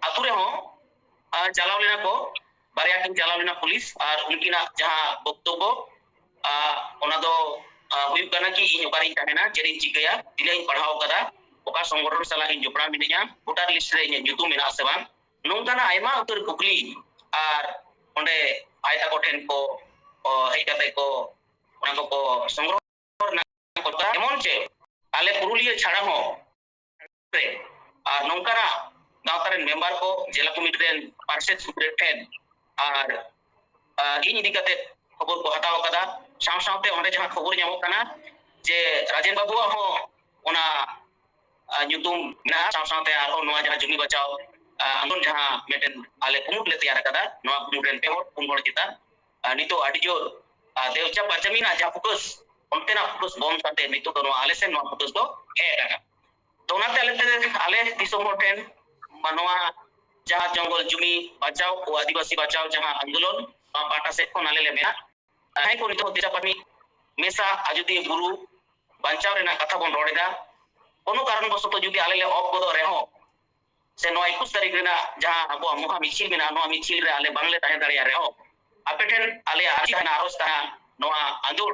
ᱟᱹᱛᱩ ᱨᱮᱦᱚᱸ ᱟᱨ ᱪᱟᱞᱟᱣ ᱞᱮᱱᱟ ᱠᱚ, ᱵᱟᱨᱭᱟ ᱠᱤᱱ ᱪᱟᱞᱟᱣ ᱞᱮᱱᱟ ᱯᱩᱞᱤᱥ, ᱟᱨ ᱩᱱᱠᱤᱱᱟᱜ ᱡᱟᱦᱟᱸ ᱵᱚᱠᱛᱚᱵᱵᱚ ᱟᱨ ᱚᱱᱟ ᱫᱚ ᱟᱨ ᱦᱩᱭᱩᱜ ᱠᱟᱱᱟ ᱠᱤ ᱤᱧ ᱚᱠᱟᱨᱤᱧ ᱛᱟᱦᱮᱱᱟ, ᱪᱮᱫ ᱤᱧ ᱪᱤᱠᱟᱹᱭᱟ, ᱛᱤᱱᱟᱹᱜ ᱤᱧ ᱯᱟᱲᱦᱟᱣ ᱟᱠᱟᱫᱟ, ᱚᱠᱟ ᱥᱚᱝᱜᱚᱴᱷᱚᱱ ᱥᱟᱞᱟᱜ ᱤᱧ ᱡᱚᱯᱲᱟᱣ ᱢᱤᱱᱟᱹᱧᱟ, ᱵᱷᱳᱴᱟᱨ ᱞᱤᱥᱴ ᱨᱮ ᱤᱧᱟᱹᱜ ᱧᱩᱛᱩᱢ ᱢᱮᱱᱟᱜ ᱟᱥᱮ ᱵᱟᱝ, ᱱᱚᱝᱠᱟᱱᱟᱜ ᱟᱭᱢᱟ ᱩᱛᱟᱹᱨ ᱠᱩᱠᱞᱤ ᱟᱨ ᱚᱸᱰᱮ ᱵᱷᱟᱭ ᱛᱟᱠᱚ ᱴᱷᱮᱱ ᱠᱚ ᱚ, ᱦᱮᱡ ᱠᱟᱛᱮ ᱠᱚ ᱚᱱᱟ ᱠᱚᱠᱚ ᱥᱚᱝᱜᱨᱚᱦᱚ ᱨᱮᱱᱟᱜ ᱠᱚ ᱪᱮᱥᱴᱟ, ᱮᱢᱚᱱ ᱪᱮ ᱟᱞᱮ ᱯᱩᱨᱩᱞᱤᱭᱟᱹ ᱪᱷᱟᱲᱟ ᱦᱚᱸ ᱨᱮ ᱟᱨ ᱱᱚᱝᱠᱟᱱᱟᱜ ᱜᱟᱶᱛᱟ ᱨᱮᱱ ᱢᱮᱢᱵᱟᱨ ᱠᱚ, ᱡᱮᱞᱟ ᱠᱚᱢᱤᱴᱤ ᱨᱮᱱ ᱯᱟᱨᱥᱮᱛ ᱥᱩᱛᱨᱮᱫ ᱴᱷᱮᱱ ᱟᱨ ᱟᱨ ᱤᱧ ᱤᱫᱤ ᱠᱟᱛᱮ ᱠᱷᱚᱵᱚᱨ ᱠᱚ ᱦᱟᱛᱟᱣ ᱟᱠᱟᱫᱟ᱾ ᱥᱟᱶ ᱥᱟᱶᱛᱮ ᱚᱸᱰᱮ ᱡᱟᱦᱟᱸ ᱠᱷᱚᱵᱚᱨ ᱧᱟᱢᱚᱜ ᱠᱟᱱᱟ ᱡᱮ ᱨᱟᱡᱮᱱ ᱵᱟᱹᱵᱩᱣᱟᱜ ᱦᱚᱸ ᱚᱱᱟ ᱟᱨ ᱧᱩᱛᱩᱢ ᱢᱮᱱᱟᱜᱼᱟ᱾ ᱥᱟᱶ ᱥᱟᱶᱛᱮ ᱟᱨᱦᱚᱸ ᱱᱚᱣᱟ ᱡᱟᱦᱟᱸ ᱡᱩᱢᱤ ᱵᱟᱪᱟᱣ ᱟᱨ ᱟᱱᱫᱳᱞᱚᱱ ᱡᱟᱦᱟᱸ ᱢᱤᱫᱴᱮᱱ ᱟᱞᱮ ᱠᱩᱢᱩᱴ ᱞᱮ ᱛᱮᱭᱟᱨ ᱟᱠᱟᱫᱟ, ᱱᱚᱣᱟ ᱠᱩᱢᱩᱴ ᱨᱮᱱ ᱯᱮ ᱦᱚᱲ, ᱯᱩᱱ ᱦᱚᱲ ᱪᱮᱛᱟᱱ ᱟᱨ ᱱᱤᱛᱚᱜ ᱟᱹᱰᱤ ᱡᱳᱨ ᱟᱨ ᱫᱮᱣᱪᱟ ᱯᱟᱪᱟᱢᱤ ᱨᱮᱱᱟᱜ ᱡᱟᱦᱟᱸ ᱯᱷᱳᱠᱟᱥ, ᱚᱱᱛᱮᱱᱟᱜ ᱯᱷᱳᱠᱟᱥ ᱵᱚᱱᱫ ᱠᱟᱛᱮ ᱱᱤᱛᱚᱜ ᱫᱚ ᱱᱚᱣᱟ ᱟᱞᱮ ᱥᱮᱱ ᱱᱚᱣᱟ ᱯᱷᱳᱠᱟᱥ ᱫᱚ ᱦᱮᱡ ᱟᱠᱟᱱᱟ᱾ ᱛᱚ ᱚᱱᱟᱛᱮ ᱟᱞᱮ ᱛᱮ, ᱟᱞᱮ ᱫᱤᱥᱚᱢ ᱦᱚᱲ ᱴᱷᱮᱱ ᱱᱚᱣᱟ ᱡᱟᱦᱟᱸ ᱡᱚᱝᱜᱚᱞ ᱡᱩᱢᱤ ᱵᱟᱪᱟᱣ ᱠᱚ, ᱟᱹᱫᱤᱵᱟᱹᱥᱤ ᱵᱟᱪᱟᱣ ᱡᱟᱦᱟᱸ ᱟᱱᱫᱳᱞᱚᱱ, ᱱᱚᱣᱟ ᱯᱟᱦᱴᱟ ᱥᱮᱫ ᱠᱷᱚᱱ ᱟᱞᱮ ᱞᱮ ᱢᱮᱱᱟ, ᱡᱟᱦᱟᱸᱭ ᱠᱚ ᱱᱤᱛᱚᱜ ᱫᱮᱣᱪᱟ ᱯᱟᱪᱟᱢᱤ ᱢᱮᱥᱟ ᱟᱡᱚᱫᱤᱭᱟᱹ ᱵᱩᱨᱩ ᱵᱟᱧᱪᱟᱣ ᱨᱮᱱᱟᱜ ᱠᱟᱛᱷᱟ ᱵᱚᱱ ᱨᱚᱲ ᱮᱫᱟ, ᱠᱳᱱᱳ ᱠᱟᱨᱚᱱ ᱵᱚᱥᱚᱛᱚ ᱡᱩᱫᱤ ᱟᱞᱮ ᱞᱮ ᱚᱯᱷ ᱜᱚᱫᱚᱜ ᱨᱮᱦᱚᱸ, ᱥᱮ ᱱᱚᱣᱟ ᱮᱠᱩᱥ ᱛᱟᱹᱨᱤᱠᱷ ᱨᱮᱱᱟᱜ ᱡᱟᱦᱟᱸ ᱟᱵᱚᱣᱟᱜ ᱢᱚᱦᱟ ᱢᱤᱪᱷᱤᱞ ᱢᱮᱱᱟᱜᱼᱟ, ᱱᱚᱣᱟ ᱢᱤᱪᱷᱤᱞ ᱨᱮ ᱟᱞᱮ ᱵᱟᱝᱞᱮ ᱛᱟᱦᱮᱸ ᱫᱟᱲᱮᱭᱟᱜ ᱨᱮᱦᱚᱸ, ᱟᱯᱮ ᱴᱷᱮᱱ ᱟᱞᱮᱭᱟᱜ ᱟᱨᱡᱤ ᱛᱟᱦᱮᱱᱟ, ᱟᱨᱚᱡᱽ ᱛᱟᱦᱮᱱᱟ, ᱱᱚᱣᱟ ᱟᱸᱫᱳᱲ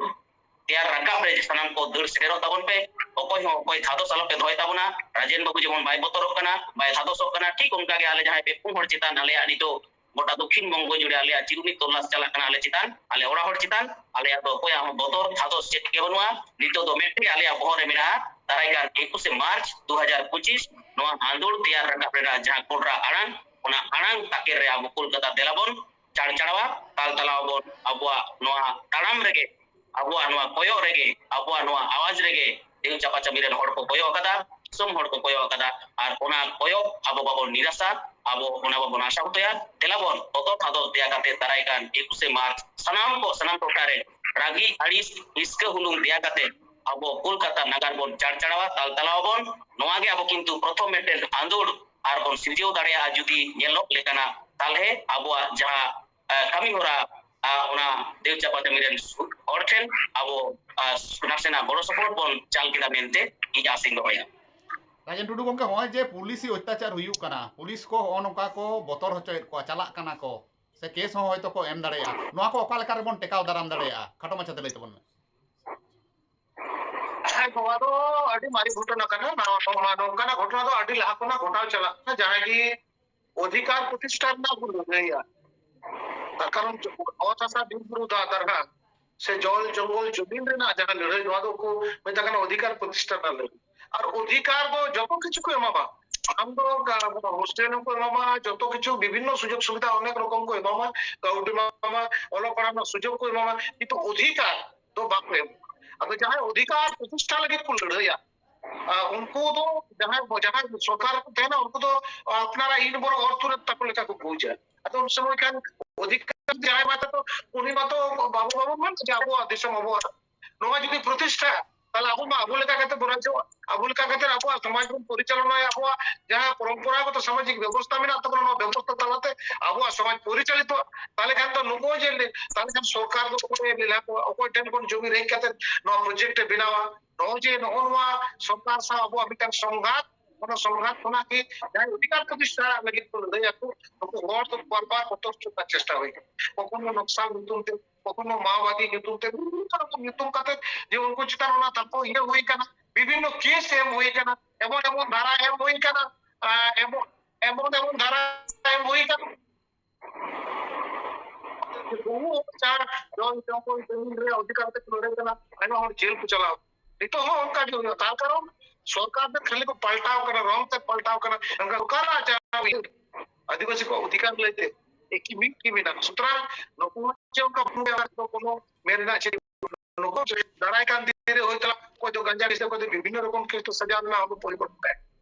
ᱛᱮᱭᱟᱨ ᱨᱟᱠᱟᱵ ᱨᱮ ᱥᱟᱱᱟᱢ ᱠᱚ ᱫᱟᱹᱲ ᱥᱮᱴᱮᱨᱚᱜ ᱛᱟᱵᱚᱱ ᱯᱮ᱾ ᱚᱠᱚᱭ ᱦᱚᱸ ᱚᱠᱚᱭ ᱫᱷᱟᱫᱚᱥ ᱟᱞᱚ ᱯᱮ ᱫᱚᱦᱚᱭ ᱛᱟᱵᱚᱱᱟ᱾ ᱨᱟᱡᱮᱱ ᱵᱟᱹᱵᱩ ᱡᱮᱢᱚᱱ ᱵᱟᱭ ᱵᱚᱛᱚᱨᱚᱜ ᱠᱟᱱᱟ, ᱵᱟᱭ ᱫᱷᱟᱫᱚᱥᱚᱜ ᱠᱟᱱᱟ, ᱴᱷᱤᱠ ᱚᱱᱠᱟ ᱜᱮ ᱟᱞᱮ ᱡᱟᱦᱟᱸᱭ ᱯᱮ ᱯᱩᱱ ᱦᱚᱲ ᱪᱮᱛᱟᱱ ᱟᱞᱮᱭᱟᱜ ᱱᱤᱛᱚᱜ ᱜᱚᱴᱟ ᱫᱚᱠᱷᱤᱱ ᱵᱚᱝᱜᱚ ᱡᱩᱲᱮ ᱟᱞᱮᱭᱟᱜ ᱪᱤᱨᱩᱱᱤ ᱛᱚᱞᱟᱥ ᱪᱟᱞᱟᱜ ᱠᱟᱱᱟ ᱟᱞᱮ ᱪᱮᱛᱟᱱ, ᱟᱞᱮ ᱚᱲᱟᱜ ᱦᱚᱲ ᱪᱮᱛᱟᱱ᱾ ᱟᱞᱮᱭᱟᱜ ᱫᱚ ᱚᱠᱚᱭᱟᱜ ᱦᱚᱸ ᱵᱚᱛᱚᱨ ᱫᱷᱟᱫᱚᱥ ᱪᱮᱫ ᱜᱮ ᱵᱟᱹᱱᱩᱜᱼᱟ᱾ ᱱᱤᱛᱚᱜ ᱫᱚ ᱢᱤᱫᱴᱮᱱ ᱟᱞᱮᱭᱟᱜ ᱵᱚᱦᱚᱜ ᱨᱮ ᱢᱮᱱᱟᱜᱼᱟ, ᱫᱟᱨᱟᱭ ᱠᱟᱱ ᱮᱠᱩᱥᱮ ᱢᱟᱨᱪ ᱫᱩ ᱦᱟᱡᱟᱨ ᱯᱚᱸᱪᱤᱥ ᱱᱚᱣᱟ ᱟᱸᱫᱳᱲ ᱛᱮᱭᱟᱨ ᱨᱟᱠᱟᱵ ᱨᱮᱱᱟᱜ ᱡᱟᱦᱟᱸ ᱠᱚᱰᱨᱟ ᱟᱲᱟᱝ, ᱚᱱᱟ ᱟᱲᱟᱝ ᱛᱟᱠᱮᱨ ᱨᱮ ᱟᱵᱚ ᱠᱳᱞᱠᱟᱛᱟ ᱫᱮᱞᱟ ᱵᱚᱱ ᱪᱟᱲᱪᱟᱲᱟᱣᱟ, ᱛᱟᱞ ᱛᱟᱞᱟᱣ ᱟᱵᱚᱱ᱾ ᱟᱵᱚᱣᱟᱜ ᱱᱚᱣᱟ ᱛᱟᱲᱟᱢ ᱨᱮᱜᱮ, ᱟᱵᱚᱣᱟᱜ ᱱᱚᱣᱟ ᱠᱚᱭᱚᱜ ᱨᱮᱜᱮ, ᱟᱵᱚᱣᱟᱜ ᱱᱚᱣᱟ ᱟᱣᱟᱡ ᱨᱮᱜᱮ ᱫᱮᱣ ᱪᱟᱯᱟᱪᱟᱯᱤ ᱨᱮᱱ ᱦᱚᱲ ᱠᱚ ᱠᱚᱭᱚᱜ ᱟᱠᱟᱫᱟ, ᱫᱤᱥᱚᱢ ᱦᱚᱲ ᱠᱚ ᱠᱚᱭᱚᱜ ᱟᱠᱟᱫᱟ᱾ ᱟᱨ ᱚᱱᱟ ᱠᱚᱭᱚᱜ ᱟᱵᱚ ᱵᱟᱵᱚᱱ ᱱᱤᱨᱟᱥᱟ, ᱟᱵᱚ ᱚᱱᱟ ᱵᱟᱵᱚᱱ ᱟᱥᱟ ᱦᱚᱛᱚᱭᱟ᱾ ᱫᱮᱞᱟ ᱵᱚᱱ ᱵᱚᱛᱚᱨ ᱫᱷᱟᱫᱚᱥ ᱫᱮᱭᱟ ᱠᱟᱛᱮ ᱫᱟᱨᱟᱭ ᱠᱟᱱ ᱮᱠᱩᱥᱮ ᱢᱟᱨᱪ ᱥᱟᱱᱟᱢ ᱠᱚ ᱥᱟᱱᱟᱢ ᱴᱚᱴᱷᱟ ᱨᱮ ᱨᱟᱹᱜᱤ ᱟᱹᱲᱤᱥ ᱦᱤᱥᱠᱟᱹ ᱦᱩᱞᱩᱝ ᱫᱮᱭᱟ ᱠᱟᱛᱮ ᱟᱵᱚ ᱠᱳᱞᱠᱟᱛᱟ ᱱᱟᱜᱟᱨ ᱵᱚᱱ ᱪᱟᱲᱪᱟᱲᱟᱣᱟ, ᱛᱟᱞᱛᱟᱞᱟᱣ ᱟᱵᱚᱱ᱾ ᱱᱚᱣᱟ ᱜᱮ ᱟᱵᱚ ᱠᱤᱱᱛᱩ ᱯᱨᱚᱛᱷᱚᱢ ᱢᱤᱫᱴᱮᱱ ᱟᱸᱫᱳᱲ ᱟᱨ ᱵᱚᱱ ᱥᱤᱨᱡᱟᱹᱣ ᱫᱟᱲᱮᱭᱟᱜᱼᱟ᱾ ᱡᱩᱫᱤ ᱧᱮᱞᱚᱜ ᱞᱮᱠᱟᱱᱟ, ᱛᱟᱦᱞᱮ ᱟᱵᱚᱣᱟᱜ ᱡᱟᱦᱟᱸ, ᱮ, ᱠᱟᱹᱢᱤ ᱦᱚᱨᱟ, ᱟ, ᱚᱱᱟ ᱫᱮᱣ ᱪᱟᱸᱯᱟ ᱠᱟᱹᱢᱤ ᱨᱮᱱ ᱦᱚᱲ ᱴᱷᱮᱱ ᱟᱵᱚ, ᱟ, ᱱᱟᱥᱮᱱᱟᱜ ᱜᱚᱲᱚ ᱥᱚᱯᱚᱦᱚᱫ ᱵᱚᱱ ᱪᱟᱞ ᱠᱮᱫᱟ ᱢᱮᱱᱛᱮ ᱤᱧ ᱟᱥᱤᱧ ᱫᱚᱦᱚᱭᱟ᱾ ᱨᱟᱡᱮᱱ ᱴᱩᱰᱩ ᱜᱚᱢᱠᱮ, ᱱᱚᱜᱼᱚᱭ ᱡᱮ ᱯᱩᱞᱤᱥᱤ ᱚᱛᱛᱟᱪᱟᱨ ᱦᱩᱭᱩᱜ ᱠᱟᱱᱟ, ᱯᱩᱞᱤᱥ ᱠᱚ ᱦᱚᱸᱜᱼᱚ ᱱᱚᱝᱠᱟ ᱠᱚ ᱵᱚᱛᱚᱨ ᱦᱚᱪᱚᱭᱮᱫ ᱠᱚᱣᱟ, ᱪᱟᱞᱟᱜ ᱠᱟᱱᱟ ᱠᱚ, ᱥᱮ ᱠᱮᱥ ᱦᱚᱸ ᱦᱚᱭᱛᱳ ᱠᱚ ᱮᱢ ᱫᱟᱲᱮᱭᱟᱜᱼᱟ, ᱱᱚᱣᱟ ᱠᱚ ᱚᱠᱟ ᱞᱮᱠᱟ ᱨᱮᱵᱚᱱ ᱴᱮᱠᱟᱣ ᱫᱟᱨᱟᱢ ᱫᱟᱲᱮᱭᱟᱜᱼᱟ? ᱠᱷᱟᱴᱚ ᱢᱟᱪᱷᱟᱛᱮ ᱞᱟᱹᱭ ᱛᱟᱵᱚᱱ ᱢᱮ᱾ ᱦᱮᱸ, ᱱᱚᱣᱟ ᱫᱚ ᱟᱹᱰᱤ ᱢᱟᱨᱮ ᱜᱷᱚᱴᱚᱱᱟ ᱠᱟᱱᱟ᱾ ᱱᱚᱣᱟ, ᱱᱚᱣᱟ, ᱱᱚᱝᱠᱟᱱᱟᱜ ᱜᱷᱚᱴᱚᱱᱟ ᱫᱚ ᱟᱹᱰᱤ ᱞᱟᱦᱟ ᱠᱷᱚᱱᱟᱜ ᱜᱷᱚᱴᱟᱣ ᱪᱟᱞᱟᱜ ᱠᱟᱱᱟ, ᱡᱟᱦᱟᱸᱭ ᱜᱮ ᱚᱫᱷᱤᱠᱟᱨ ᱯᱨᱚᱛᱤᱥᱴᱷᱟ ᱨᱮᱱᱟᱜ ᱵᱚᱱ ᱞᱟᱹᱲᱦᱟᱹᱭᱟ᱾ ᱛᱟᱨ ᱠᱟᱨᱚᱱ, ᱚᱛ ᱦᱟᱥᱟ, ᱵᱤᱨ ᱵᱩᱨᱩ, ᱫᱟᱜ ᱫᱟᱨᱦᱟ ᱥᱮ ᱡᱚᱞ ᱡᱚᱝᱜᱚᱞ ᱡᱚᱢᱤᱱ ᱨᱮᱱᱟᱜ ᱡᱟᱦᱟᱸ ᱞᱟᱹᱲᱦᱟᱹᱭ, ᱱᱚᱣᱟ ᱫᱚᱠᱚ ᱢᱮᱛᱟᱜ ᱠᱟᱱᱟ ᱚᱫᱷᱤᱠᱟᱨ ᱯᱨᱚᱛᱤᱥᱴᱷᱟ ᱨᱮᱱᱟᱜ ᱞᱟᱹᱲᱦᱟᱹᱭ᱾ ᱟᱨ ᱚᱫᱷᱤᱠᱟᱨ ᱫᱚ ᱡᱚᱛᱚ ᱠᱤᱪᱷᱩ ᱠᱚ ᱮᱢᱟᱢᱟ᱾ ᱟᱢ ᱫᱚ ᱦᱳᱥᱴᱮᱞ ᱦᱚᱸᱠᱚ ᱮᱢᱟᱢᱟ, ᱡᱚᱛᱚ ᱠᱤᱪᱷᱩ ᱵᱤᱵᱷᱤᱱᱱᱚ ᱥᱩᱡᱳᱜᱽ ᱥᱩᱵᱤᱫᱷᱟ ᱚᱱᱮᱠ ᱨᱚᱠᱚᱢ ᱠᱚ ᱮᱢᱟᱢᱟ, ᱠᱟᱹᱣᱰᱤ ᱮᱢᱟᱢᱟ, ᱚᱞᱚᱜ ᱯᱟᱲᱦᱟᱜ ᱨᱮᱱᱟᱜ ᱥᱩᱡᱳᱜᱽ ᱠᱚ ᱮᱢᱟᱢᱟ, ᱠᱤᱱᱛᱩ ᱚᱫᱷᱤᱠᱟᱨ ᱫᱚ ᱵᱟᱠᱚ ᱮᱢᱟ᱾ ᱟᱫᱚ ᱡᱟᱦᱟᱸᱭ ᱚᱫᱷᱤᱠᱟᱨ ᱯᱨᱚᱛᱤᱥᱴᱷᱟ ᱞᱟᱹᱜᱤᱫ ᱠᱚ ᱞᱟᱹᱲᱦᱟᱹᱭᱟ, ᱟᱨ ᱩᱱᱠᱩ ᱫᱚ ᱡᱟᱦᱟᱸᱭ, ᱡᱟᱦᱟᱸᱭ ᱥᱚᱨᱠᱟᱨ ᱨᱮᱠᱚ ᱛᱟᱦᱮᱱᱟ, ᱩᱱᱠᱩ ᱫᱚ ᱟᱯᱱᱟᱨᱟᱜ ᱤᱱ ᱵᱚᱨᱚ ᱚᱨ ᱛᱩᱨᱮ ᱛᱟᱠᱚ ᱞᱮᱠᱟ ᱠᱚ ᱵᱩᱡᱟ᱾ ᱟᱫᱚ ᱩᱱ ᱥᱚᱢᱚᱭ ᱠᱷᱟᱱ ᱚᱫᱷᱤᱠᱟᱨ ᱡᱟᱦᱟᱸᱭ ᱢᱟᱛᱚ, ᱩᱱᱤ ᱢᱟᱛᱚ ᱵᱟᱵᱚ, ᱵᱟᱵᱚᱱ ᱢᱮᱱ ᱡᱮ ᱟᱵᱚᱣᱟᱜ ᱫᱤᱥᱚᱢ ᱟᱵᱚᱣᱟᱜ᱾ ᱱᱚᱣᱟ ᱡᱩᱫᱤ ᱯᱨᱚᱛᱤᱥᱴᱷᱟ, ᱛᱟᱦᱞᱮ ᱟᱵᱚ ᱢᱟ ᱟᱵᱚ ᱞᱮᱠᱟ ᱠᱟᱛᱮ ᱵᱚᱱ ᱨᱟᱡᱚᱜᱼᱟ, ᱟᱵᱚ ᱞᱮᱠᱟ ᱠᱟᱛᱮ ᱟᱵᱚᱣᱟᱜ ᱥᱚᱢᱟᱡᱽ ᱵᱚᱱ ᱯᱚᱨᱤᱪᱟᱞᱚᱱᱟᱭᱟ, ᱟᱵᱚᱣᱟᱜ ᱡᱟᱦᱟᱸ ᱯᱚᱨᱚᱢᱯᱚᱨᱟᱜᱚᱛ ᱥᱟᱢᱟᱡᱤᱠ ᱵᱮᱵᱚᱥᱛᱷᱟ ᱢᱮᱱᱟᱜ ᱛᱟᱵᱚᱱᱟ, ᱱᱚᱣᱟ ᱵᱮᱵᱚᱥᱛᱷᱟ ᱛᱟᱞᱟᱛᱮ ᱟᱵᱚᱣᱟᱜ ᱥᱚᱢᱟᱡᱽ ᱯᱚᱨᱤᱪᱟᱞᱤᱛᱚᱜᱼᱟ᱾ ᱛᱟᱦᱞᱮ ᱠᱷᱟᱱ ᱫᱚ ᱱᱩᱠᱩ ᱡᱮ ᱞᱮ-, ᱛᱟᱦᱞᱮ ᱠᱷᱟᱱ ᱥᱚᱨᱠᱟᱨ ᱫᱚ ᱚᱠᱚᱭᱮ ᱞᱮᱞᱟ ᱠᱚᱣᱟ, ᱚᱠᱚᱭ ᱴᱷᱮᱱ ᱠᱷᱚᱱ ᱡᱚᱢᱤ ᱨᱮᱡ ᱠᱟᱛᱮ ᱱᱚᱣᱟ ᱯᱨᱚᱡᱮᱠᱴ ᱮ ᱵᱮᱱᱟᱣᱟ? ᱱᱚᱜᱼᱚᱭ ᱡᱮ ᱱᱚᱜᱼᱚ ᱱᱚᱣᱟ ᱥᱚᱨᱠᱟᱨ ᱥᱟᱶ ᱟᱵᱚᱣᱟᱜ ᱢᱤᱫᱴᱟᱝ ᱥᱚᱝᱜᱷᱟᱛ, ᱚᱱᱟ ᱥᱚᱝᱜᱷᱟᱛ ᱠᱷᱚᱱᱟᱜ ᱜᱮ ᱡᱟᱦᱟᱸᱭ ᱚᱫᱷᱤᱠᱟᱨ ᱯᱨᱚᱛᱤᱥᱴᱷᱟ ᱞᱟᱹᱜᱤᱫ ᱠᱚ ᱞᱟᱹᱲᱦᱟᱹᱭᱟᱠᱚ, ᱱᱩᱠᱩ ᱦᱚᱲ ᱫᱚ ᱵᱟᱨ ᱵᱟᱨ ᱵᱚᱛᱚᱨ ᱦᱚᱪᱚ ᱨᱮᱱᱟᱜ ᱪᱮᱥᱴᱟ ᱦᱩᱭ ᱠᱟᱱᱟ᱾ ᱠᱚᱠᱷᱚᱱᱳ ᱱᱚᱠᱥᱟᱞ ᱧᱩᱛᱩᱢ ᱛᱮ, ᱠᱚᱠᱷᱚᱱᱳ ᱢᱟᱣᱵᱟᱫᱤ ᱧᱩᱛᱩᱢ ᱛᱮ, ᱵᱤᱵᱷᱤᱱᱱᱚ ᱨᱚᱠᱚᱢ ᱧᱩᱛᱩᱢ ᱠᱟᱛᱮ ᱡᱮ ᱩᱱᱠᱩ ᱪᱮᱛᱟᱱ ᱚᱱᱟ ᱛᱟᱨᱯᱚᱨ ᱤᱭᱟᱹ ᱦᱩᱭ ᱠᱟᱱᱟ, ᱵᱤᱵᱷᱤᱱᱱᱚ ᱠᱮᱥ ᱮᱢ ᱦᱩᱭ ᱠᱟᱱᱟ, ᱮᱢᱚᱱ ᱮᱢᱚᱱ ᱫᱷᱟᱨᱟ ᱮᱢ ᱦᱩᱭ ᱠᱟᱱᱟ, ᱟᱸ, ᱮᱢᱚᱱ, ᱮᱢᱚᱱ ᱮᱢᱚᱱ ᱫᱷᱟᱨᱟ ᱮᱢ ᱦᱩᱭ ᱠᱟᱱᱟ᱾ ᱵᱚᱦᱩ ᱦᱚᱲ ᱡᱟᱦᱟᱸ ᱡᱚᱞ ᱡᱚᱝᱜᱚᱞ ᱡᱚᱢᱤᱱ ᱨᱮ ᱚᱫᱷᱤᱠᱟᱨ ᱛᱮ ᱠᱚ ᱞᱟᱹᱲᱦᱟᱹᱭ ᱠᱟᱱᱟ, ᱟᱭᱢᱟ ᱦᱚᱲ ᱡᱮᱞ ᱠᱚ ᱪᱟᱞᱟᱣ᱾ ᱱᱤᱛᱚᱜ ᱦᱚᱸ ᱚᱱᱠᱟ ᱜᱮ ᱦᱩᱭᱩᱜᱼᱟ, ᱛᱟᱨ ᱠᱟᱨᱚᱱ ᱥᱚᱨᱠᱟᱨ ᱛᱮ ᱠᱷᱟᱹᱞᱤ ᱠᱚ ᱯᱟᱞᱴᱟᱣ ᱠᱟᱱᱟ, ᱨᱚᱝ ᱛᱮ ᱯᱟᱞᱴᱟᱣ ᱠᱟᱱᱟ, ᱚᱱᱠᱟ ᱚᱠᱟᱨᱮ ᱟᱪᱟᱨ ᱦᱩᱭᱩᱜ? ᱟᱹᱫᱤᱵᱟᱹᱥᱤ ᱠᱚᱣᱟᱜ ᱚᱫᱷᱤᱠᱟᱨ ᱞᱟᱹᱭᱛᱮ ᱮᱠᱤ ᱢᱤᱫ ᱜᱮ ᱢᱮᱱᱟᱜᱼᱟ᱾ ᱥᱩᱛᱚᱨᱟᱝ ᱱᱩᱠᱩ ᱡᱮ ᱚᱱᱠᱟ ᱵᱷᱩᱢᱤ ᱟᱜᱟᱨ ᱠᱚ ᱠᱳᱱᱳ ᱢᱮᱱ ᱨᱮᱱᱟᱜ ᱪᱮᱫ, ᱱᱩᱠᱩ ᱫᱟᱨᱟᱭ ᱠᱟᱱ ᱫᱤᱱ ᱨᱮ ᱦᱚᱭᱛᱳ ᱚᱠᱚᱭ ᱫᱚ ᱜᱟᱸᱡᱟ ᱠᱮᱥ ᱛᱮ, ᱚᱠᱚᱭ ᱫᱚ ᱵᱤᱵᱷᱤᱱᱱᱚ ᱨᱚᱠᱚᱢ ᱠᱮᱥ ᱛᱮ ᱥᱟᱡᱟᱣ ᱨᱮᱱᱟᱜ ᱟᱵᱚ ᱯᱚᱨᱤᱠᱚᱞᱯᱚᱱᱟ᱾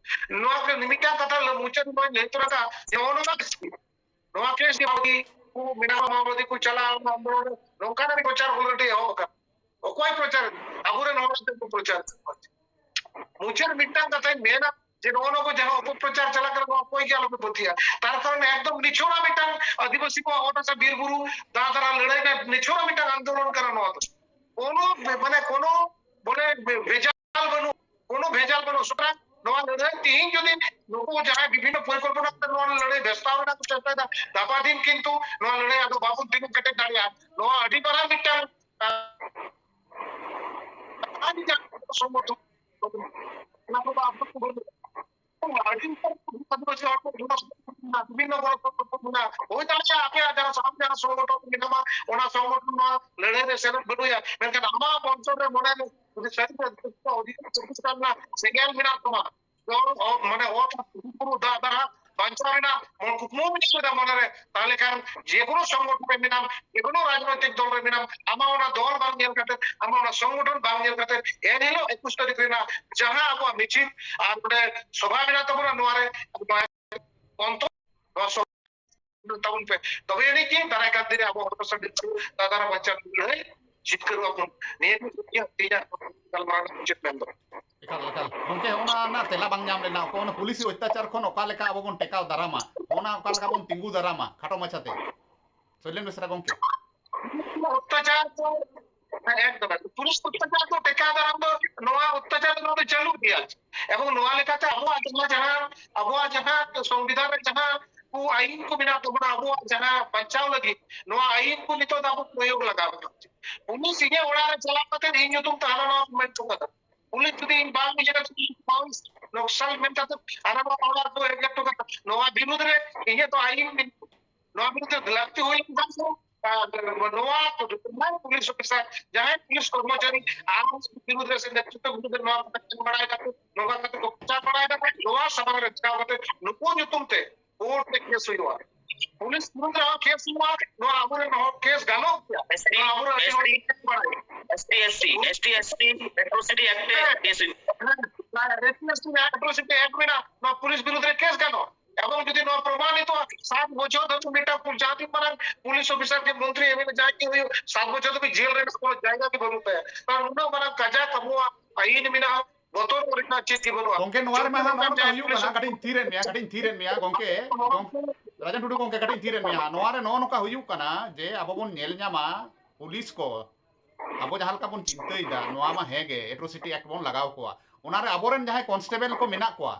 ᱱᱚᱣᱟ ᱠᱚ ᱢᱤᱫᱴᱟᱝ ᱠᱟᱛᱷᱟ ᱞᱟᱹ-, ᱢᱩᱪᱟᱹᱫ ᱨᱮ ᱱᱚᱣᱟᱧ ᱞᱟᱹᱭ ᱛᱚᱨᱟ ᱠᱟᱜᱼᱟ ᱡᱮ ᱱᱚᱜᱼᱚ ᱱᱚᱣᱟ ᱠᱮᱥ ᱜᱮ, ᱱᱚᱣᱟ ᱠᱮᱥ ᱜᱮ ᱢᱟᱣᱵᱟᱫᱤ ᱠᱚ ᱢᱮᱱᱟᱜᱼᱟ, ᱢᱟᱣᱵᱟᱫᱤ ᱠᱚ ᱪᱟᱞᱟᱣ ᱞᱮᱱᱟ ᱟᱱᱫᱳᱞᱚᱱ ᱨᱮ, ᱱᱚᱝᱠᱟᱱᱟᱜ ᱯᱨᱚᱪᱟᱨ already ᱮᱦᱚᱵ ᱟᱠᱟᱱᱟ᱾ ᱚᱠᱚᱭ ᱯᱨᱚᱪᱟᱨ? ᱟᱵᱚᱨᱮᱱ ᱦᱚᱲ ᱠᱚ ᱯᱨᱚᱪᱟᱨ᱾ ᱢᱩᱪᱟᱹᱫ ᱢᱤᱫᱴᱟᱝ ᱠᱟᱛᱷᱟᱧ ᱢᱮᱱᱟ, ᱡᱮ ᱱᱚᱜᱼᱚ ᱱᱚᱣᱟ ᱠᱚ ᱡᱟᱦᱟᱸ ᱚᱯᱚᱯᱨᱚᱪᱟᱨ ᱪᱟᱞᱟᱜ ᱠᱟᱱᱟ, ᱱᱚᱣᱟ ᱚᱠᱚᱭ ᱜᱮ ᱟᱞᱚᱯᱮ ᱯᱟᱹᱛᱭᱟᱹᱜᱼᱟ᱾ ᱛᱟᱨ ᱠᱟᱨᱚᱱ ᱮᱠᱫᱚᱢ ᱱᱤᱪᱷᱚᱲᱟ ᱢᱤᱫᱴᱟᱝ ᱟᱹᱫᱤᱵᱟᱹᱥᱤ ᱠᱚᱣᱟᱜ ᱚᱛ ᱦᱟᱥᱟ ᱵᱤᱨ ᱵᱩᱨᱩ ᱫᱟᱜ ᱫᱟᱨᱟ ᱞᱟᱹᱲᱦᱟᱹᱭ ᱨᱮᱱᱟᱜ ᱱᱤᱪᱷᱚᱲᱟ ᱢᱤᱫᱴᱟᱝ ᱟᱱᱫᱳᱞᱚᱱ ᱠᱟᱱᱟ ᱱᱚᱣᱟ ᱫᱚ᱾ ᱠᱳᱱᱳ ᱵᱮ-, ᱢᱟᱱᱮ ᱠᱳᱱᱳ ᱵᱚᱞᱮ ᱵᱮ-, ᱵᱷᱮᱡᱟᱞ ᱵᱟᱹᱱᱩᱜ, ᱠᱳᱱᱳ ᱵᱷᱮᱡᱟᱞ ᱵᱟᱹᱱᱩᱜ᱾ ᱥᱩᱛᱚᱨᱟᱝ ᱱᱚᱣᱟ ᱞᱟᱹᱲᱦᱟᱹᱭ ᱛᱮᱦᱮᱧ ᱡᱩᱫᱤ ᱱᱩᱠᱩ ᱡᱟᱦᱟᱸᱭ ᱵᱤᱵᱷᱤᱱᱱᱚ ᱯᱚᱨᱤᱠᱚᱞᱯᱚᱱᱟ ᱠᱟᱛᱮ ᱱᱚᱣᱟ ᱞᱟᱹᱲᱦᱟᱹᱭ ᱵᱷᱮᱥᱛᱟᱣ ᱨᱮᱱᱟᱜ ᱠᱚ ᱪᱮᱥᱴᱟᱭᱮᱫᱟ, ᱜᱟᱯᱟ ᱫᱤᱱ ᱠᱤᱱᱛᱩ ᱱᱚᱣᱟ ᱞᱟᱹᱲᱦᱟᱹᱭ ᱟᱫᱚ ᱵᱟᱵᱚᱱ ᱛᱤᱸᱜᱩ ᱠᱮᱴᱮᱡ ᱫᱟᱲᱮᱭᱟᱜᱼᱟ᱾ ᱱᱚᱣᱟ ᱟᱹᱰᱤ ᱢᱟᱨᱟᱝ ᱢᱤᱫᱴᱟᱝ, ᱟᱸ, ᱟᱹᱰᱤ ᱡᱟᱹᱥᱛᱤ ᱥᱚᱢᱚᱨᱛᱷᱚᱱ ᱚᱱᱟ ᱠᱚᱫᱚ ᱟᱵᱚ ᱠᱚ ᱵᱟᱹᱱᱩᱜ᱾ ᱟᱹᱰᱤ ᱩᱛᱟᱹᱨ ᱟᱹᱫᱤᱵᱟᱹᱥᱤ ᱦᱚᱲ ᱠᱚ ᱵᱤᱵᱷᱤᱱᱱᱚ ᱜᱚᱲᱚ ᱥᱚᱯᱚᱦᱚᱫ ᱢᱮᱱᱟᱜᱼᱟ᱾ ᱦᱩᱭ ᱫᱟᱲᱮᱭᱟᱜᱼᱟ ᱟᱯᱮᱭᱟᱜ ᱡᱟᱦᱟᱸ ᱥᱟᱶ ᱡᱟᱦᱟᱸ ᱥᱚᱝᱜᱚᱴᱷᱚᱱ ᱢᱮᱱᱟᱢᱟ, ᱚᱱᱟ ᱥᱚᱝᱜᱚᱴᱷᱚᱱ ᱱᱚᱣᱟ ᱞᱟᱹᱲᱦᱟᱹᱭ ᱨᱮ ᱥᱮᱞᱮᱫ ᱵᱟᱹᱱᱩᱜᱼᱟ, ᱢᱮᱱᱠᱷᱟᱱ ᱟᱢᱟᱜ ᱚᱱᱛᱚᱨ ᱨᱮ ᱢᱚᱱᱮ ᱨᱮ ᱡᱩᱫᱤ ᱥᱟᱹᱨᱤ ᱜᱮ ᱚᱫᱷᱤᱠᱟᱨ ᱯᱨᱚᱛᱤᱥᱴᱷᱟᱱ ᱨᱮᱱᱟᱜ ᱥᱮᱸᱜᱮᱞ ᱢᱮᱱᱟᱜ ᱛᱟᱢᱟ, ᱡᱚᱞ, ᱚ, ᱢᱟᱱᱮ ᱚᱛ ᱟᱨ ᱯᱩᱨᱩ ᱫᱟᱜ ᱫᱟᱨᱦᱟ ᱵᱟᱧᱪᱟᱣ ᱨᱮᱱᱟᱜ ᱢᱚᱱ ᱠᱩᱠᱢᱩ ᱢᱮᱱᱟᱜ ᱠᱮᱫᱟ ᱢᱚᱱᱮ ᱨᱮ, ᱛᱟᱦᱚᱞᱮ ᱠᱷᱟᱱ ᱡᱮ ᱠᱳᱱᱳ ᱥᱚᱝᱜᱚᱴᱷᱚᱱ ᱨᱮ ᱢᱮᱱᱟᱢ, ᱡᱮ ᱠᱳᱱᱳ ᱨᱟᱡᱽᱱᱳᱭᱛᱤᱠ ᱫᱚᱞ ᱨᱮ ᱢᱮᱱᱟᱢ, ᱟᱢᱟᱜ ᱚᱱᱟ ᱫᱚᱞ ᱵᱟᱝ ᱧᱮᱞ ᱠᱟᱛᱮ, ᱟᱢᱟᱜ ᱚᱱᱟ ᱥᱚᱝᱜᱚᱴᱷᱚᱱ ᱵᱟᱝ ᱧᱮᱞ ᱠᱟᱛᱮ, ᱮᱱᱦᱤᱞᱳᱜ ᱮᱠᱩᱥ ᱛᱟᱹᱨᱤᱠᱷ ᱨᱮᱱᱟᱜ ᱡᱟᱦᱟᱸ ᱟᱵᱚᱣᱟᱜ ᱢᱤᱪᱷᱤᱞ ᱟᱨ ᱚᱸᱰᱮ ᱥᱚᱵᱷᱟ ᱢᱮᱱᱟᱜ ᱛᱟᱵᱚᱱᱟ, ᱱᱚᱣᱟ ᱨᱮ ᱚᱱᱛᱚ ᱱᱚᱣᱟ ᱥᱚᱵᱷᱟ ᱛᱟᱵᱚᱱ ᱯᱮ, ᱛᱚᱵᱮ ᱟᱹᱱᱤᱡ ᱜᱮ ᱫᱟᱨᱟᱭ ᱠᱟᱱ ᱫᱤᱱ ᱨᱮ ᱟᱵᱚ ᱦᱚᱲ ᱠᱚ ᱥᱟᱶ ᱫᱟᱫᱟ ᱵᱟᱧᱪᱟᱣ ᱞᱟᱹᱲᱦᱟᱹᱭ ᱡᱤᱛᱠᱟᱹᱨᱚᱜᱼᱟ ᱵᱚᱱ᱾ ᱱᱤᱭᱟᱹ ᱜᱮ ᱤᱧᱟᱹᱜ ᱛᱮᱦᱮᱧᱟᱜ ᱜᱟᱞᱢᱟᱨᱟᱣ ᱨᱮᱱᱟᱜ ᱢᱩᱪᱟᱹᱫ ᱢᱮᱱ ᱫᱚ᱾ ᱮᱠᱟᱞ, ᱮᱠᱟᱞ᱾ ᱜᱚᱢᱠᱮ, ᱚᱱᱟ ᱨᱮᱱᱟᱜ ᱛᱮᱞᱟ ᱵᱟᱝ ᱧᱟᱢ ᱞᱮᱱᱟ, ᱚᱠᱟ ᱚᱱᱟ ᱯᱩᱞᱤᱥᱤ ᱚᱛᱛᱟᱪᱟᱨ ᱠᱷᱚᱱ ᱚᱠᱟ ᱞᱮᱠᱟ ᱟᱵᱚ ᱵᱚᱱ ᱴᱮᱠᱟᱣ ᱫᱟᱨᱟᱢᱟ, ᱚᱱᱟ ᱚᱠᱟ ᱞᱮᱠᱟ ᱵᱚᱱ ᱛᱤᱸᱜᱩ ᱫᱟᱨᱟᱢᱟ, ᱠᱷᱟᱴᱚ ᱢᱟᱪᱷᱟᱛᱮ᱾ ᱥᱚᱭᱞᱮᱱ ᱵᱮᱥᱨᱟ ᱜᱚᱢᱠᱮ᱾ ᱚᱛᱛᱟᱪᱟᱨ ᱫᱚ, ᱦᱮᱸ, ᱮᱠᱫᱚᱢ, ᱮᱠᱫᱚᱢ᱾ ᱯᱩᱞᱤᱥ ᱚᱛᱛᱟᱪᱟᱨ ᱫᱚ ᱴᱮᱠᱟᱣ ᱫᱟᱨᱟᱢ ᱫᱚ, ᱱᱚᱣᱟ ᱚᱛᱛᱟᱪᱟᱨ ᱫᱚ ᱱᱚᱣᱟ ᱫᱚ ᱪᱟᱹᱞᱩᱜ ᱜᱮᱭᱟ᱾ ᱮᱵᱚᱝ ᱱᱚᱣᱟ ᱞᱮᱠᱟᱛᱮ ᱟᱵᱚᱣᱟᱜ ᱡᱟᱦᱟᱸ, ᱡᱟᱦᱟᱸ, ᱟᱵᱚᱣᱟᱜ ᱡᱟᱦᱟᱸ ᱥᱚᱝᱵᱤᱫᱷᱟᱱ ᱨᱮ ᱡᱟᱦᱟᱸ ᱠᱚ ᱟᱭᱤᱱ ᱠᱚ ᱢᱮᱱᱟᱜ ᱛᱟᱵᱚᱱᱟ, ᱟᱵᱚᱣᱟᱜ ᱡᱟᱦᱟᱸ ᱵᱟᱧᱪᱟᱣ ᱞᱟᱹᱜᱤᱫ, ᱱᱚᱣᱟ ᱟᱭᱤᱱ ᱠᱚ ᱱᱤᱛᱚᱜ ᱫᱚ ᱟᱵᱚ ᱯᱨᱚᱭᱳᱜ ᱞᱟᱜᱟᱣ ᱵᱚᱱᱟ᱾ ᱯᱩᱞᱤᱥ ᱤᱧᱟᱹᱜ ᱚᱲᱟᱜ ᱨᱮ ᱪᱟᱞᱟᱣ ᱠᱟᱛᱮ ᱤᱧ ᱧᱩᱛᱩᱢ ᱛᱮ ᱦᱟᱱᱟ ᱱᱟᱣᱟ ᱠᱚ ᱢᱮᱱ ᱦᱚᱪᱚ ᱠᱟᱫᱟ᱾ ᱯᱩᱞᱤᱥ ᱡᱩᱫᱤ ᱤᱧ ᱵᱟᱝ ᱤᱭᱟᱹ ᱠᱟᱛᱮ ᱤᱧ ᱵᱟᱝ ᱱᱚᱠᱥᱟᱞ ᱢᱮᱱ ᱠᱟᱛᱮ ᱦᱟᱱᱟ ᱱᱟᱣᱟ ᱚᱲᱟᱜ ᱠᱚ ᱮᱜᱮᱨ ᱦᱚᱴᱚ ᱠᱟᱫᱟ᱾ ᱱᱚᱣᱟ ᱵᱤᱨᱩᱫᱽ ᱨᱮ ᱤᱧᱟᱹᱜ ᱫᱚ ᱟᱭᱤᱱ ᱢᱮᱱᱟᱜᱼᱟ᱾ ᱱᱚᱣᱟ ᱵᱤᱨᱩᱫᱽ ᱨᱮ ᱞᱟᱹᱠᱛᱤ ᱦᱩᱭ ᱞᱮᱱᱠᱷᱟᱱ ᱫᱚ, ᱟᱨ, ᱱᱚᱣᱟ ᱡᱟᱦᱟᱸᱭ ᱯᱩᱞᱤᱥ ᱚᱯᱷᱤᱥᱟᱨ, ᱡᱟᱦᱟᱸᱭ ᱯᱩᱞᱤᱥ ᱠᱚᱨᱢᱚᱪᱟᱨᱤ ᱟᱨ ᱵᱤᱨᱩᱫᱽ ᱨᱮ ᱥᱮ ᱱᱮᱛᱨᱤᱛᱵ ᱵᱤᱨᱩᱫᱽ ᱨᱮ ᱱᱚᱣᱟ ᱠᱟᱛᱷᱟ ᱠᱚ ᱵᱟᱲᱟᱭ ᱠᱟᱛᱮ, ᱱᱚᱝᱠᱟ ᱠᱟᱛᱮ ᱠᱚ ᱯᱨᱚᱪᱟᱨ ᱵᱟᱲᱟᱭ ᱫᱟᱠᱚ, ᱱᱚᱣᱟ ᱥᱟᱢᱟᱝ ᱨᱮ ᱪᱟᱞᱟᱣ ᱠᱟᱛᱮ ᱱᱩᱠᱩ ᱧᱩᱛᱩᱢ ᱛᱮ ᱠᱳᱨᱴ ᱨᱮ ᱠᱮᱥ ᱦᱩᱭᱩᱜᱼᱟ᱾ ᱯᱩᱞᱤᱥ ᱵᱤᱨᱩᱫᱽ ᱨᱮᱦᱚᱸ ᱠᱮᱥ ᱦᱩᱭᱩᱜᱼᱟ, ᱱᱚᱣᱟ ᱟᱵᱚᱨᱮᱱ ᱦᱚᱲ ᱠᱮᱥ ᱜᱟᱱᱚᱜ ᱜᱮᱭᱟ᱾ ᱱᱚᱣᱟ ᱟᱵᱚᱨᱮᱱ ᱟᱹᱰᱤ ᱦᱚᱲ ᱠᱮᱥ ᱵᱟᱲᱟᱭᱟ᱾ S T, S T, S T, S T, atrocity act ᱨᱮ ᱠᱮᱥ ᱦᱩᱭᱩᱜᱼᱟ᱾ ᱦᱮᱸ, S T, S T atrocity act ᱢᱮᱱᱟᱜᱼᱟ, ᱱᱚᱣᱟ ᱯᱩᱞᱤᱥ ᱵᱤᱨᱩᱫᱽ ᱨᱮ ᱠᱮᱥ ᱜᱟᱱᱚᱜᱼᱟ᱾ ᱮᱵᱚᱝ ᱡᱩᱫᱤ ᱱᱚᱣᱟ ᱯᱨᱚᱢᱟᱱᱤᱛᱚᱜᱼᱟ, ᱥᱟᱛ ᱵᱚᱪᱷᱚᱨ ᱫᱷᱟᱹᱵᱤᱡ ᱢᱤᱫᱴᱟᱝ ᱯᱩ-, ᱡᱟᱦᱟᱸ ᱛᱤᱱ ᱢᱟᱨᱟᱝ ᱯᱩᱞᱤᱥ ᱚᱯᱷᱤᱥᱟᱨ ᱜᱮ, ᱢᱚᱱᱛᱨᱤ, ᱮᱢ ᱮᱞ ᱮ ᱡᱟᱦᱟᱸᱭ ᱜᱮ ᱦᱩᱭᱩᱜ, ᱥᱟᱛ ᱵᱚᱪᱷᱚᱨ ᱫᱷᱟᱹᱵᱤᱡ ᱡᱮᱞ ᱨᱮᱱᱟᱜ ᱠᱳᱱᱳ ᱡᱟᱭᱜᱟ ᱜᱮ ᱵᱟᱹᱱᱩᱜ ᱛᱟᱭᱟ᱾ ᱠᱟᱨᱚᱱ ᱩᱱᱟᱹᱜ ᱢᱟᱨᱟᱝ ᱠᱟᱡᱟᱠ ᱟᱵᱚᱣᱟᱜ ᱟᱹᱭᱤᱱ ᱢᱮᱱᱟᱜᱼᱟ, ᱵᱚᱛᱚᱨ ᱨᱮᱱᱟᱜ ᱪᱮᱫ ᱜᱮ ᱵᱟᱹᱱᱩᱜᱼᱟ᱾ ᱜᱚᱝᱠᱮ, ᱱᱚᱣᱟ ᱨᱮᱢᱟ ᱦᱟᱸᱜ ᱱᱚᱜᱼᱚ ᱱᱚᱝᱠᱟ ᱦᱩᱭᱩᱜ ᱠᱟᱱᱟ, ᱠᱟᱹᱴᱤᱡ ᱤᱧ ᱛᱷᱤᱨᱮᱫ ᱢᱮᱭᱟ, ᱠᱟᱹᱴᱤᱡ ᱤᱧ ᱛᱷᱤᱨᱮᱫ ᱢᱮᱭᱟ ᱜᱚᱝᱠᱮ, ᱜᱚᱝ-, ᱨᱟᱡᱮᱱ ᱴᱩᱰᱩ ᱜᱚᱝᱠᱮ, ᱠᱟᱹᱴᱤᱡ ᱤᱧ ᱛᱷᱤᱨᱮᱫ ᱢᱮᱭᱟ᱾ ᱱᱚᱣᱟ ᱨᱮ ᱱᱚᱜᱼᱚ ᱱᱚᱝᱠᱟ ᱦᱩᱭᱩᱜ ᱠᱟᱱᱟ ᱡᱮ ᱟᱵᱚ ᱵᱚᱱ ᱧᱮᱞ ᱧᱟᱢᱟ ᱯᱩᱞᱤᱥ ᱠᱚ, ᱟᱵᱚ ᱡᱟᱦᱟᱸ ᱞᱮᱠᱟ ᱵᱚᱱ ᱪᱤᱱᱛᱟᱹᱭᱮᱫᱟ, ᱱᱚᱣᱟ ᱢᱟ ᱦᱮᱸ ᱜᱮ, atrocity act ᱵᱚᱱ ᱞᱟᱜᱟᱣ ᱠᱚᱣᱟ, ᱚᱱᱟ ᱨᱮ ᱟᱵᱚᱨᱮᱱ ᱡᱟᱦᱟᱸᱭ constable ᱠᱚ ᱢᱮᱱᱟᱜ ᱠᱚᱣᱟ,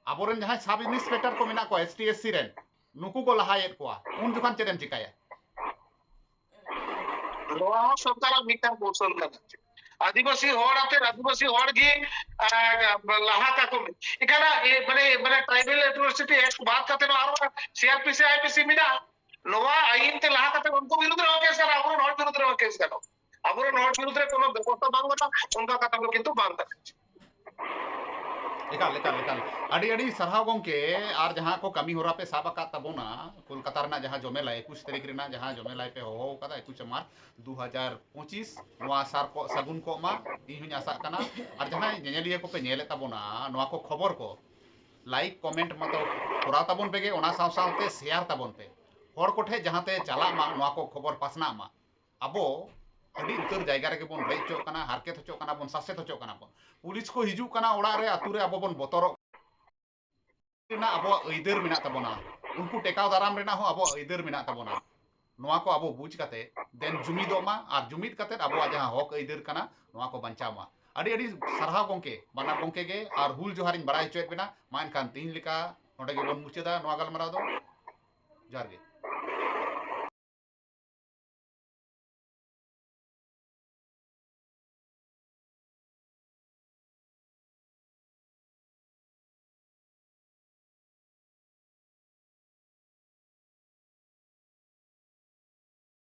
ᱟᱵᱚᱨᱮᱱ ᱡᱟᱦᱟᱸᱭ sub inspector ᱠᱚ ᱢᱮᱱᱟᱜ ᱠᱚᱣᱟ, S T S C ᱨᱮᱱ, ᱱᱩᱠᱩ ᱠᱚ ᱞᱟᱦᱟᱭᱮᱫ ᱠᱚᱣᱟ, ᱩᱱ ᱡᱚᱠᱷᱟᱱ ᱪᱮᱫ ᱮᱢ ᱪᱤᱠᱟᱹᱭᱟ? ᱱᱚᱣᱟ ᱦᱚᱸ ᱥᱚᱨᱠᱟᱨᱟᱜ ᱢᱤᱫᱴᱟᱝ ᱠᱚᱣᱥᱚᱞ ᱠᱟᱱᱟ᱾ ᱟᱹᱫᱤᱵᱟᱹᱥᱤ ᱦᱚᱲ ᱟᱛᱮ ᱟᱹᱫᱤᱵᱟᱹᱥᱤ ᱦᱚᱲ ᱜᱮ, ᱟᱨ, ᱞᱟᱦᱟ ᱠᱟᱠᱚ ᱢᱮ᱾ ᱮᱱᱠᱷᱟᱱ, ᱮ, ᱢᱟᱱᱮ, ᱢᱟᱱᱮ, Tribal Atrocity Act ᱵᱟᱫ ᱠᱟᱛᱮ ᱦᱚᱸ ᱟᱨᱚ C R P C, I P C ᱢᱮᱱᱟᱜᱼᱟ᱾ ᱱᱚᱣᱟ ᱟᱹᱭᱤᱱ ᱛᱮ ᱞᱟᱦᱟ ᱠᱟᱛᱮ ᱩᱱᱠᱩ ᱵᱤᱨᱩᱫᱷ ᱨᱮᱦᱚᱸ ᱠᱮᱥ ᱜᱟᱱᱚᱜᱼᱟ, ᱟᱵᱚᱨᱮᱱ ᱦᱚᱲ ᱵᱤᱨᱩᱫᱷ ᱨᱮᱦᱚᱸ ᱠᱮᱥ ᱜᱟᱱᱚᱜᱼᱟ᱾ ᱟᱵᱚᱨᱮᱱ ᱦᱚᱲ ᱵᱤᱨᱩᱫᱷ ᱨᱮ ᱠᱳᱱᱳ ᱵᱮᱵᱚᱥᱛᱷᱟ ᱵᱟᱝ ᱜᱟᱱᱚᱜᱼᱟ, ᱚᱱᱠᱟ ᱠᱟᱛᱷᱟ ᱫᱚ ᱠᱤᱱᱛᱩ ᱵᱟᱝ ᱠᱟᱱᱟ᱾ ᱮᱠᱟᱞ, ᱮᱠᱟᱞ, ᱮᱠᱟᱞ᱾ ᱟᱹᱰᱤ, ᱟᱹᱰᱤ ᱥᱟᱨᱦᱟᱣ ᱜᱚᱝᱠᱮ, ᱟᱨ ᱡᱟᱦᱟᱸ ᱠᱚ ᱠᱟᱹᱢᱤ ᱦᱚᱨᱟ ᱯᱮ ᱥᱟᱵ ᱟᱠᱟᱫ ᱛᱟᱵᱚᱱᱟ, ᱠᱳᱞᱠᱟᱛᱟ ᱨᱮᱱᱟᱜ ᱡᱟᱦᱟᱸ ᱡᱚᱢᱮᱞᱟᱭ, ᱮᱠᱩᱥ ᱛᱟᱹᱨᱤᱠᱷ ᱨᱮᱱᱟᱜ ᱡᱟᱦᱟᱸ ᱡᱚᱢᱮᱞᱟᱭ ᱯᱮ ᱦᱚᱦᱚ ᱟᱠᱟᱫᱟ, ᱮᱠᱩᱥᱮ ᱢᱟᱨᱪ ᱫᱩ ᱦᱟᱡᱟᱨ ᱯᱚᱸᱪᱤᱥ, ᱱᱚᱣᱟ ᱥᱟᱨ ᱠᱚ ᱥᱟᱹᱜᱩᱱ ᱠᱚᱜ ᱢᱟ, ᱤᱧ ᱦᱚᱸᱧ ᱟᱥᱟᱜ ᱠᱟᱱᱟ᱾ ᱟᱨ ᱡᱟᱦᱟᱸᱭ ᱧᱮᱧᱮᱞᱤᱭᱟᱹ ᱠᱚᱯᱮ ᱧᱮᱞᱮᱫ ᱛᱟᱵᱚᱱᱟ, ᱱᱚᱣᱟ ᱠᱚ ᱠᱷᱚᱵᱚᱨ ᱠᱚ like, comment ᱢᱟᱛᱚ ᱠᱚᱨᱟᱣ ᱛᱟᱵᱚᱱ ᱯᱮᱜᱮ, ᱚᱱᱟ ᱥᱟᱶ ᱥᱟᱶᱛᱮ share ᱛᱟᱵᱚᱱ ᱯᱮ, ᱦᱚᱲ ᱠᱚᱴᱷᱮᱱ ᱡᱟᱦᱟᱸᱛᱮ ᱪᱟᱞᱟᱜ ᱢᱟ, ᱱᱚᱣᱟ ᱠᱚ ᱠᱷᱚᱵᱚᱨ ᱯᱟᱥᱱᱟᱜ ᱢᱟ᱾ ᱟᱵᱚ ᱟᱹᱰᱤ ᱩᱛᱟᱹᱨ ᱡᱟᱭᱜᱟ ᱨᱮᱜᱮ ᱵᱚᱱ ᱨᱮᱡ ᱦᱚᱪᱚᱜ ᱠᱟᱱᱟ, ᱦᱟᱨᱠᱮᱛ ᱦᱚᱪᱚᱜ ᱠᱟᱱᱟ ᱵᱚᱱ, ᱥᱟᱥᱮᱛ ᱦᱚᱪᱚᱜ ᱠᱟᱱᱟ ᱵᱚᱱ᱾ ᱯᱩᱞᱤᱥ ᱠᱚ ᱦᱤᱡᱩᱜ ᱠᱟᱱᱟ ᱚᱲᱟᱜ ᱨᱮ, ᱟᱹᱛᱩ ᱨᱮ, ᱟᱵᱚ ᱵᱚᱱ ᱵᱚᱛᱚᱨᱚᱜ ᱨᱮᱱᱟᱜ ᱟᱵᱚᱣᱟᱜ ᱟᱹᱭᱫᱟᱹᱨ ᱢᱮᱱᱟᱜ ᱛᱟᱵᱚᱱᱟ᱾ ᱩᱱᱠᱩ ᱴᱮᱠᱟᱣ ᱫᱟᱨᱟᱢ ᱨᱮᱱᱟᱜ ᱦᱚᱸ ᱟᱵᱚᱣᱟᱜ ᱟᱹᱭᱫᱟᱹᱨ ᱢᱮᱱᱟᱜ ᱛᱟᱵᱚᱱᱟ᱾ ᱱᱚᱣᱟ ᱠᱚ ᱟᱵᱚ ᱵᱩᱡᱽ ᱠᱟᱛᱮ ᱫᱮᱱ ᱡᱩᱢᱤᱫᱚᱜ ᱢᱟ ᱟᱨ ᱡᱩᱢᱤᱫ ᱠᱟᱛᱮ ᱟᱵᱚᱣᱟᱜ ᱡᱟᱦᱟᱸ ᱦᱚᱠ ᱟᱹᱭᱫᱟᱹᱨ ᱠᱟᱱᱟ, ᱱᱚᱣᱟ ᱠᱚ ᱵᱟᱧᱪᱟᱣ ᱢᱟ᱾ ᱟᱹᱰᱤ ᱟᱹᱰᱤ ᱥᱟᱨᱦᱟᱣ ᱜᱚᱝᱠᱮ, ᱵᱟᱱᱟᱨ ᱜᱚᱝᱠᱮ ᱜᱮ, ᱟᱨ ᱦᱩᱞ ᱡᱚᱦᱟᱨᱤᱧ ᱵᱟᱲᱟᱭ ᱦᱚᱪᱚᱭᱮᱫ ᱵᱮᱱᱟ᱾ ᱢᱟ ᱮᱱᱠᱷᱟᱱ ᱛᱤᱦᱤᱧ ᱞᱮᱠᱟ ᱱᱚᱰᱮ ᱜᱮᱵᱚᱱ ᱢᱩᱪᱟᱹᱫᱟ ᱱᱚᱣᱟ ᱜᱟᱞᱢᱟᱨᱟᱣ ᱫᱚ᱾ ᱡᱚᱦᱟᱨ ᱜᱮ᱾